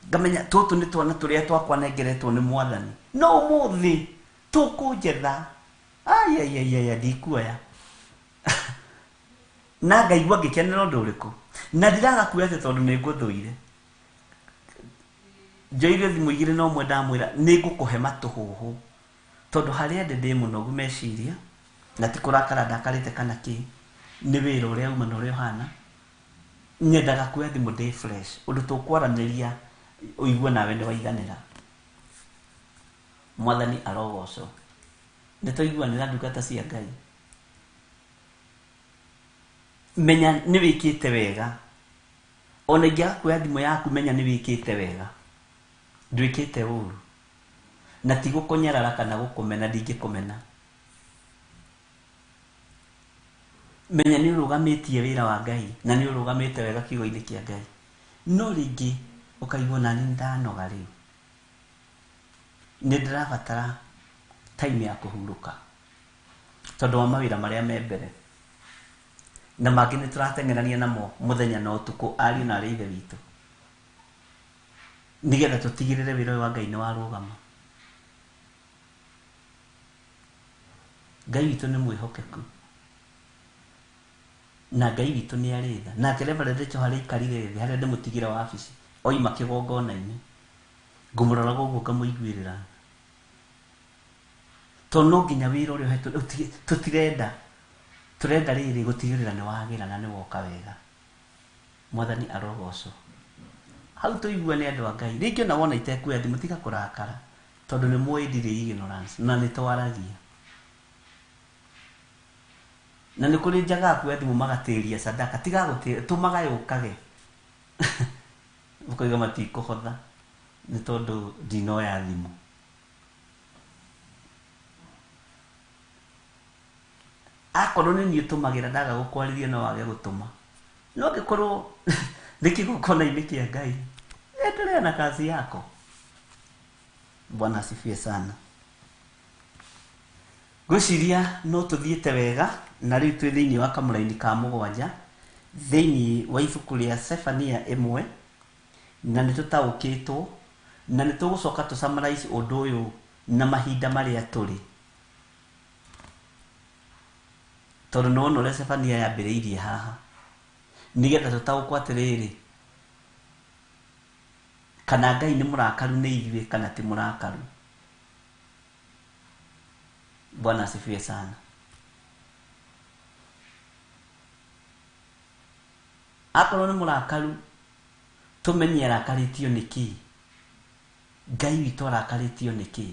D: Ngamenya tũtũ nĩ twana tũrĩa twakwa nengeretwo nĩ Mwathani. No ũmũthĩ tũkũnjetha. Ai ai ai ai ndikuoya. Na ngaigua ngĩkenera ũndũ ũrĩkũ. Na ndiraga kuoya atĩ tondũ nĩ ngũthũire. Njoire thimũ igĩrĩ na ũmwe ndamwĩra nĩ ngũkũhe matũhũhũ. Tondũ harĩa ndĩ ndĩ mũnogu meciria, na ti kũrakara ndakarĩte kana kĩ, nĩ wĩra ũrĩa uma na ũrĩa ũhana. Nyendaga kuoya thimũ ndĩ fresh, ũndũ tũkwaranĩria ũigue nawe nĩ waiganĩra. Mwathani arogocwo. Nĩ twaiguanĩra ndungata cia Ngai. Menya nĩ wĩkĩte wega. Ona ingĩaga kuoya thimũ yaku, menya nĩ wĩkĩte wega. Ndwĩkĩte ũru. Na ti gũkũnyarara kana gũkũmena, ndingĩkũmena. Menya nĩ ũrũgamĩtie wĩra wa Ngai, na nĩ ũrũgamĩte wega kiugo-inĩ kĩa Ngai. No rĩngĩ ũkaigua nani ndanoga rĩu. Nĩ ndĩrabatara time ya kũhurũka. Tondũ wa mawĩra marĩa me mbere. Na mangĩ nĩ tũrateng'erania namo mũthenya na ũtukũ, ariũ na arĩ ithe witũ. Nĩgetha tũtigĩrĩre wĩra ũyũ wa Ngai nĩ warũgama. Ngai witũ nĩ mwĩhokeku. Na Ngai witũ nĩ arĩ tha. Nake Reverend Rachel harĩa aikarire thĩ, harĩa ndĩmũtigire wabici, oima kĩgongona-inĩ. Ngũmũroraga ũguo ngamũiguĩrĩra. Tondũ no nginya wĩra ũrĩa ũhetwo, tũtirenda. Tũrenda rĩrĩ gũtigĩrĩra nĩ wagĩra na nĩ woka wega. Mwathani arogocwo. Hau tũigue nĩ andũ a Ngai. Rĩngĩ ona wona itekuoya thimũ, tiga kũrakara. Tondũ nĩ mũĩ ndirĩ ignorance, na nĩ twaragia. Na nĩ kũrĩ njagaga kuoya thimũ magatĩria sadaka, tiga gũtĩria, tũmaga yũkage. Ũkoiga matikũhotha, nĩ tondũ ndinoya thimũ. Akorwo nĩ niĩ ũtũmagĩra ndaga gũkwarĩria no wage gũtũma. No angĩkorwo nĩ kĩgongona-inĩ kĩa Ngai, endelea na kazi yako. Bwana asifiwe sana. Ngwĩciria no tũthiĩte wega, na rĩu twĩ thĩinĩ wa kamũraini ka mũgwanja, thĩinĩ wa ibuku rĩa Sefania 1, na nĩ tũtaũkĩtwo, na nĩ tũgũcoka tũ summarize ũndũ ũyũ na mahinda marĩa tũrĩ. Tondũ nĩ wona ũrĩa Sefania yambĩrĩirie haha, nĩgetha tũtaũkwo atĩrĩrĩ, kana Ngai nĩ mũrakaru nĩ ithuĩ kana ti mũrakaru. Bwana asifiwe sana. Akorwo nĩ mũrakaru tũmenye arakarĩtio nĩkĩ. Ngai witũ arakarĩtio nĩkĩ.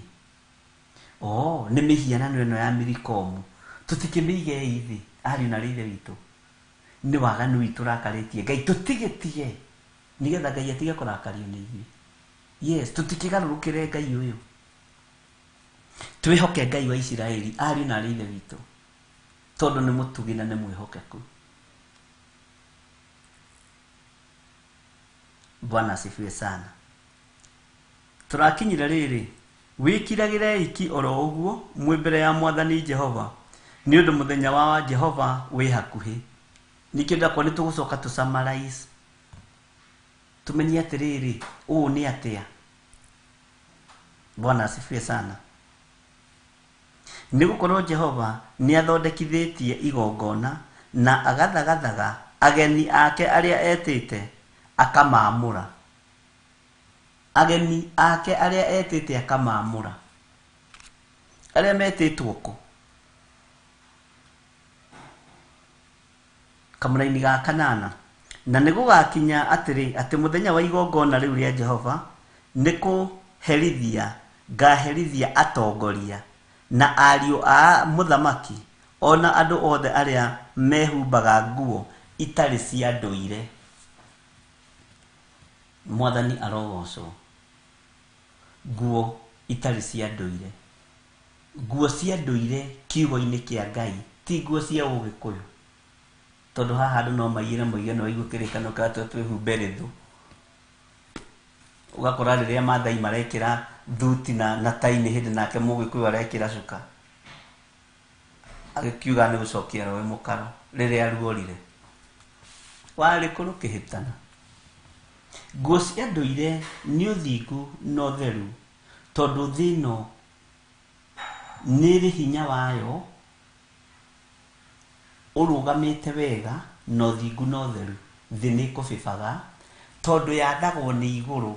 D: Oh, nĩ mĩhianano ĩno ya Milikomu. Tũtikĩmĩigei thĩ ariũ na ithe witũ. Nĩ waganu witũ ũrakarĩtie Ngai, tũtigĩtige nĩgetha Ngai atige kũrakario nĩ ithuĩ. Yes, tũtikĩgarũrũkĩre Ngai ũyũ. Twĩhoke Ngai wa Isiraeli ariũ na ithe witũ, tondũ nĩ mũtugi na nĩ mwĩhokeku. Bwana asifiwe sana. Tũrakinyire rĩrĩ, wĩkiragĩrei ki oro ũguo mwĩ mbere ya Mwathani Jehova, nĩ ũndũ mũthenya wa Jehova wĩ hakuhĩ. Nĩkĩo ndakwa nĩ tũgũcoka tũ summarize, tũmenye atĩrĩrĩ, ũũ nĩ atĩa. Bwana asifiwe sana. Nĩ gũkorwo Jehova nĩ athondekithĩtie igongona na agathagathaga ageni ake arĩa etĩte akamaamũra. Ageni ake arĩa etĩte akamaamũra. Arĩa metĩtwo kũ? Kamũraini ga kanana. Na nĩ gũgakinya atĩrĩ, atĩ mũthenya wa igongona rĩu rĩa Jehova nĩ kũherithia ngaherithia atongoria na ariũ a mũthamaki ona andũ othe arĩa mehumbaga nguo itarĩ cia ndũire. Mwathani arogocwo. Nguo itarĩ cia ndũire. Nguo cia ndũire kiugo-inĩ kĩa Ngai ti nguo cia ũgĩkũyũ. Tondũ haha andũ no maiyĩre moige no igue kĩrĩkanĩro kĩratwĩra twĩhumbe rĩthũ. Ũgakora rĩrĩa Maathai marekĩra thuti na tai nĩ hĩndĩ nake mũgĩkũyũ arekĩra cuka. Agĩkiuga nĩ gũcokia rũĩ mũkaro rĩrĩa ruorire. Warĩ kũ rũkĩhĩtana. Nguo cia ndũire nĩ ũthingu na ũtheru, tondũ thĩ ĩno nĩ ĩrĩ hinya wayo ũrũgamĩte wega na ũthingu na ũtheru. Thĩ nĩ ĩkũbĩbaga tondũ yathagwo nĩ igũrũ.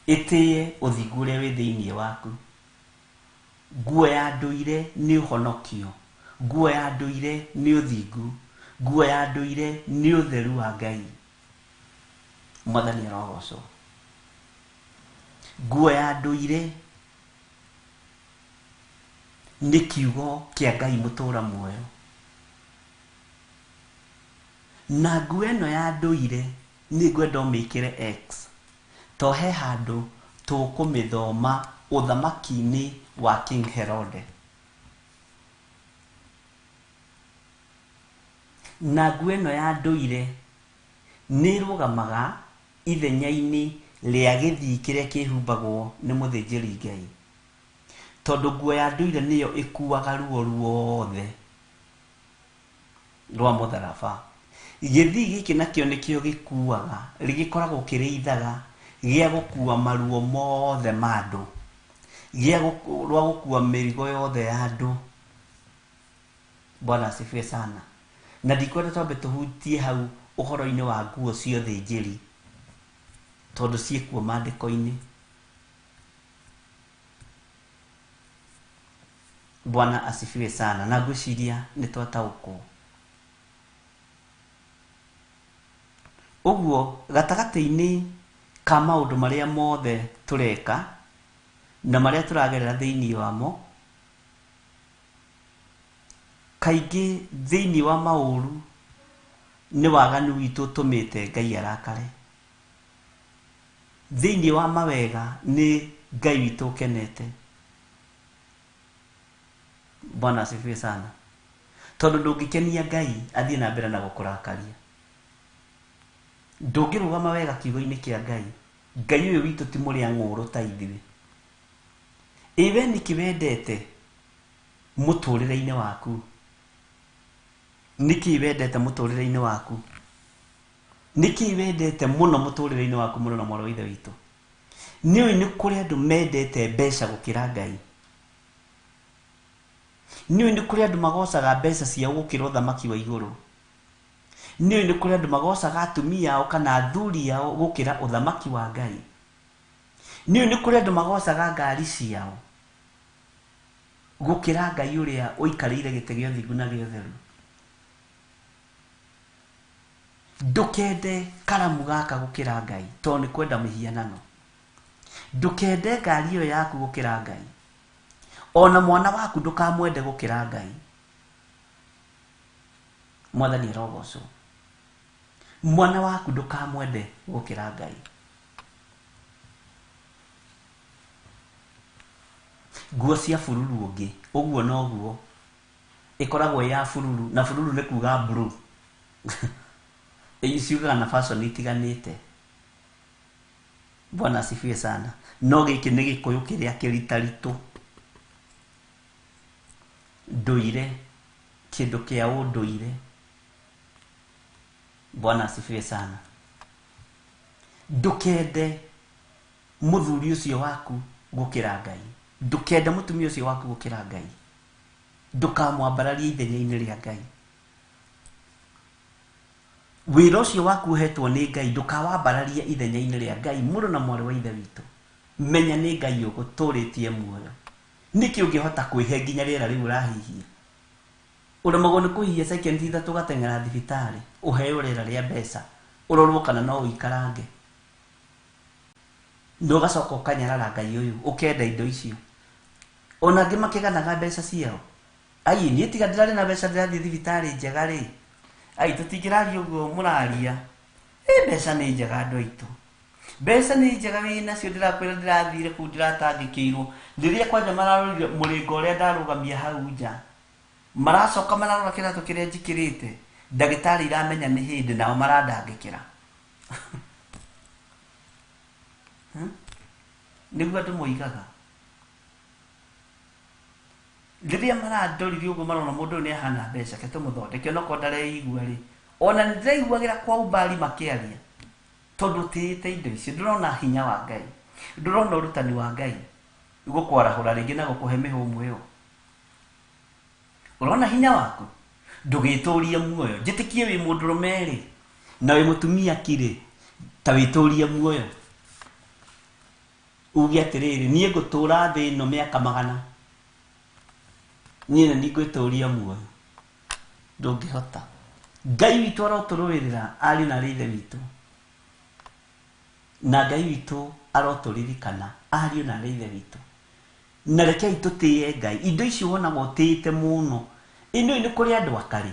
D: Ĩtĩye ũthingu ũrĩa wĩ thĩinĩ waku. Nguo ya ndũire nĩ ũhonokio. Nguo ya ndũire nĩ ũthingu. Nguo ya ndũire nĩ ũtheru wa Ngai. Mwathani arogocwo. Nguo ya ndũire nĩ kiugo kĩa Ngai mũtũra muoyo. Na nguo ĩno ya ndũire nĩ ngwenda ũmĩkĩre X, to he handũ tũkũmĩthoma ũthamaki-inĩ wa King Herode. Na nguo ĩno ya ndũire nĩ ĩrũgamaga ithenya-inĩ rĩa gĩthii kĩrĩa kĩhumbagwo nĩ mũthĩnjĩri Ngai. Tondũ nguo ya ndũire nĩyo ĩkuaga ruo ruothe rwa mũtharaba. Gĩthii gĩkĩ nakĩo nĩkĩo gĩkuaga, gĩkoragwo kĩrĩ ithaga gĩa gũkua maruo mothe ma andũ, gĩa rwa gũkua mĩrigo yothe ya andũ. Bwana asifiwe sana. Na ndikwenda twambe tũhutie hau ũhoro-inĩ wa nguo cia ũthĩnjĩri, tondũ ciĩkuo maandĩko-inĩ. Bwana asifiwe sana. Na ngwĩciria nĩ twataũkwo. Ũguo gatagatĩ-inĩ ka maũndũ marĩa mothe tũreka na marĩa tũragerera thĩinĩ wamo, kaingĩ thĩinĩ wa maũru nĩ waganu witũ ũtũmĩte Ngai arakare. Thĩinĩ wa mawega nĩ Ngai witũ ũkenete. Bwana asifiwe sana. Tondũ ndũngĩkenia Ngai athiĩ na mbere na gũkũrakaria. Ndũngĩrũgama wega kiugo-inĩ kĩa Ngai. Ngai ũyũ witũ ti mũrĩa ng'ũũrũ ta ithuĩ. Ĩ we nĩkĩ wendete mũtũrĩre-inĩ waku? Nĩkĩ wendete mũtũrĩre-inĩ waku? Nĩkĩ wendete mũno mũtũrĩre-inĩ waku mũno na mwarĩ wa ithe witũ? Nĩ ũĩ nĩ kũrĩ andũ mendete mbeca gũkĩra Ngai. Nĩ ũĩ nĩ kũrĩ andũ magocaga mbeca ciao gũkĩra ũthamaki wa igũrũ. Nĩ ũĩ nĩ kũrĩ andũ magocaga atumia ao kana athuri ao gũkĩra ũthamaki wa Ngai. Nĩ ũĩ nĩ kũrĩ andũ magocaga ngari ciao gũkĩra Ngai ũrĩa ũikarĩire gĩtĩ gĩa ũthingu na gĩa ũtheru. Ndũkende karamu gaka gũkĩra Ngai, tondũ nĩ kwenda mĩhianano. Ndũkende ngari ĩyo yaku gũkĩra Ngai. Ona mwana waku ndũkamwende gũkĩra Ngai. Mwathani arogocwo. Mwana waku ndũkamwende gũkĩra Ngai. Nguo cia bururu ũngĩ, ũguo noguo ĩkoragwo ya bururu, na bururu nĩ kuga blue. Ciugaga na fashion itiganĩte. Bwana asifiwe sana. No gĩkĩ nĩ gĩkũyũ kĩrĩa kĩritaritũ. Ndũire, kĩndũ kĩa ũndũire. Bwana asifiwe sana. Ndũkende mũthuri ũcio waku gũkĩra Ngai. Ndũkende mũtumia ũcio waku gũkĩra Ngai. Ndũkamwambararie ithenya-inĩ rĩa Ngai. Wĩra ũcio waku ũhetwo nĩ Ngai, ndũkawambararie ithenya-inĩ rĩa Ngai. Mũrũ na mwarĩ wa Ithe witũ, menya nĩ Ngai ũgũtũrĩtie muoyo. Nĩkĩ ũngĩhota kwĩhe nginya rĩera rĩu ũrahihia? Ũremagwo nĩ kũhihia sekendi ithatũ ũgateng'era thibitarĩ, ũheo rĩera rĩa mbeca, ũrorwo kana no ũikarange. Na ũgacoka ũkanyarara Ngai ũyũ, ũkenda indo icio. Ona angĩ makĩganaga mbeca ciao. Ai, niĩ tiga ndĩrarĩ na mbeca ndĩrathiĩ thibitarĩ njega rĩ. Ai, tũtingĩraria ũguo mũraria. Mbeca nĩ njega andũ aitũ. Mbeca nĩ njega wĩ nacio, ndĩrakwĩra ndĩrathire kũu ndĩratangĩkĩirwo. Rĩrĩa kwanja mararorire mũrĩngo ũrĩa ndarũgamia hau nja, maracoka mararora kĩratũ kĩrĩa njikĩrĩte, ndagĩtarĩ iramenya nĩ hĩndĩ nao marandangĩkĩra. Nĩguo andũ moigaga. Rĩrĩa marandorire ũguo marona mũndũ ũyũ nĩ ahana mbeca, ke tũmũthondeke, onokorwo ndareigua rĩ. Ona nĩ ndĩraiguagĩra kwa umbali makĩaria, tondũ ũtĩĩte indo icio, ndũrona hinya wa Ngai, ndũrona ũrutani wa Ngai gũkwarahũra rĩngĩ na gũkũhe mĩhũmũ ĩyo. Ũrona hinya waku, ndũgĩtũrie muoyo. Njĩtĩkie wĩ mũndũrũme rĩ, na wĩ mũtumia kirĩ, ta wĩtũrie muoyo. Uge atĩrĩrĩ, niĩ ngũtũra thĩ ĩno mĩaka magana, niĩ nĩ ngwĩtũria muoyo. Ndũngĩhota. Ngai witũ arotũrũĩrĩra ariũ na aarĩ a Ithe witũ, na Ngai witũ arotũririkana ariũ na aarĩ a Ithe witũ. Na rekei tũtĩe Ngai. Indo icio wonaga ũtĩĩte mũno, ĩno nĩ kũrĩ andũ akarĩ.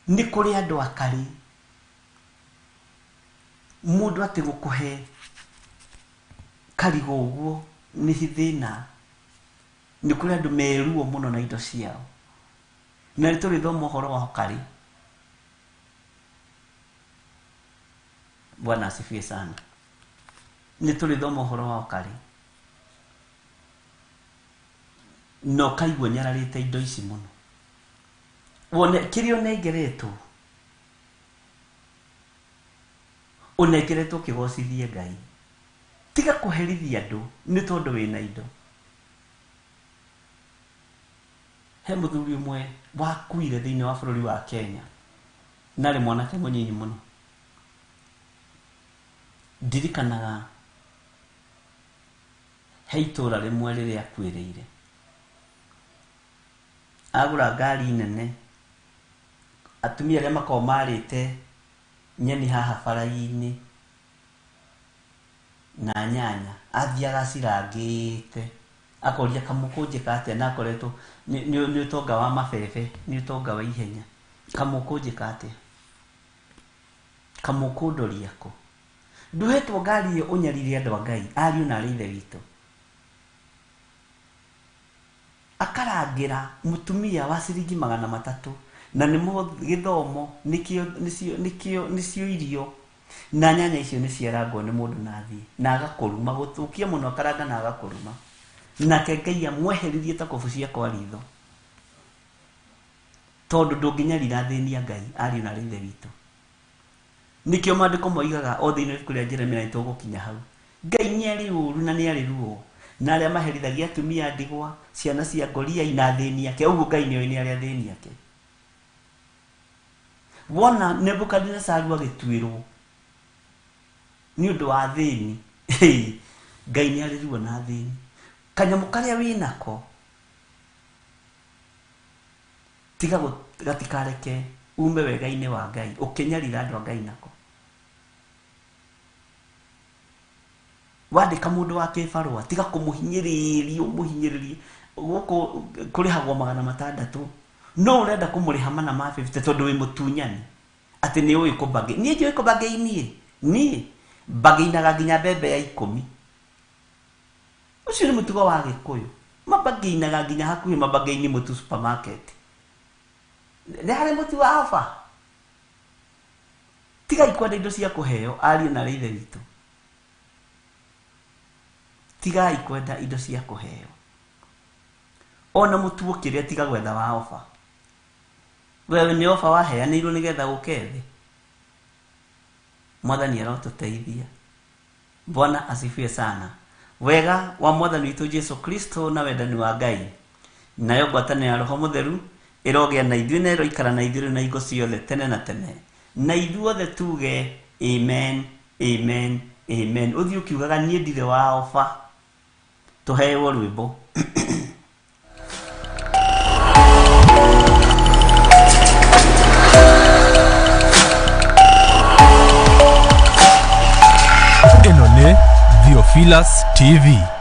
D: Nĩ kũrĩ andũ akarĩ. Mũndũ atĩ gũkũhe karigũ ũguo nĩ thĩna. Nĩ kũrĩ andũ meruo mũno na indo ciao. Na nĩ tũrĩthoma ũhoro wa ũkarĩ. Bwana asifiwe sana. Nĩ tũrĩthoma ũhoro wa ũkarĩ. Na ũkaigua nyararĩte indo ici mũno. Wone kĩrĩa ũnengeretwo, ũnengeretwo kĩgocithie Ngai. Tiga kũherithia andũ nĩ tondũ wĩna indo. He mũthuri ũmwe wakuire thĩinĩ wa bũrũri wa Kenya, na arĩ mwanake mũnyinyi mũno. Ndirikanaga he itũra rĩmwe rĩrĩa akuĩrĩire. Agũra ngari nene, atumia arĩa makoragwo marĩte nyeni haha bara-inĩ na nyanya, athiaga acirangĩte, akoria kamũkũnjĩka atĩa, na akoretwo nĩ ũtonga wa mabebe, nĩ ũtonga wa ihenya. Kamũkũnjĩka atĩa? Kamũkũndoria kũ? Ndũhetwo ngari ĩyo ũnyarire andũ a Ngai, ariũ na aarĩ a Ithe witũ. Akarangĩra mũtumia wa ciringi 300, na nĩ gĩthomo, nĩcio irio, na nyanya icio nĩ ciarangwo nĩ mũndũ na athiĩ, na agakũruma, gũthũkia mũno akaranga na agakũruma. Nake Ngai amweheririe ta kobu cia kwa ritho. Tondũ ndũngĩnyarira athĩni a Ngai, ariũ na aarĩ a Ithe witũ. Nĩkĩo maandĩko moigaga o thĩinĩ wa ibuku rĩa Jeremia, na nĩtũgũkinya hau. Ngai nĩ arĩ ũũru na nĩ arĩ ruo, na arĩa maherithagia atumia ndigwa, ciana cia ngoriai na athĩni ake. Ũguo Ngai nĩoĩ nĩ arĩa athĩni ake. Wona Nebukadinesaru agĩtuĩrwo nĩ ũndũ wa athĩni, Ngai nĩ arĩ ruo na athĩni. Kanyamũ karĩa wĩnako, tiga gatikareke Ume wega-inĩ wa Ngai ũkĩnyarira andũ a Ngai nako. Wandĩka mũndũ wa kĩbarũa tiga kũmũhinyĩrĩria ũmũhinyĩrĩrie. Gũkũ kũrĩhagwo 600, no ũrenda kũmũrĩha 450 tondũ wĩ mũtunyani. Atĩ nĩ ũĩ kũbagĩ. Niĩ njũĩ kũbagĩ niĩ. Niĩ mbagĩinaga nginya mbembe ya 10. Ũcio nĩ mũtugo wa Gĩkũyũ. Mabagĩinaga nginya hakuhĩ mabagĩini mũtu supermarket. Nĩ harĩ mũtu wa ofa. Tigai kwenda indo cia kũheo ariũ na ithe witũ. Tigai kwenda indo cia kũheo. Ona mũtu ũkĩrĩa tiga gwetha wa ofa. Wewe nĩ ofa waheanĩirwo nĩgetha ũke thĩ. Mwathani arotũteithia. Bwana asifiwe sana. Wega wa Mwathani witũ Jesu Kristo na wendani wa Ngai nayo ngwatanĩro ya Roho Mũtheru ĩrogĩa na ithuĩ na ĩroikara na ithuĩ rĩu na hingo ciothe tene na tene. Na ithuothe tuge amen, amen, amen. Ũthiĩ ũkiugaga niĩ ndirĩ wa ofa. Tũheeo rwĩmbo.
A: Ĩno nĩ Theophilus TV.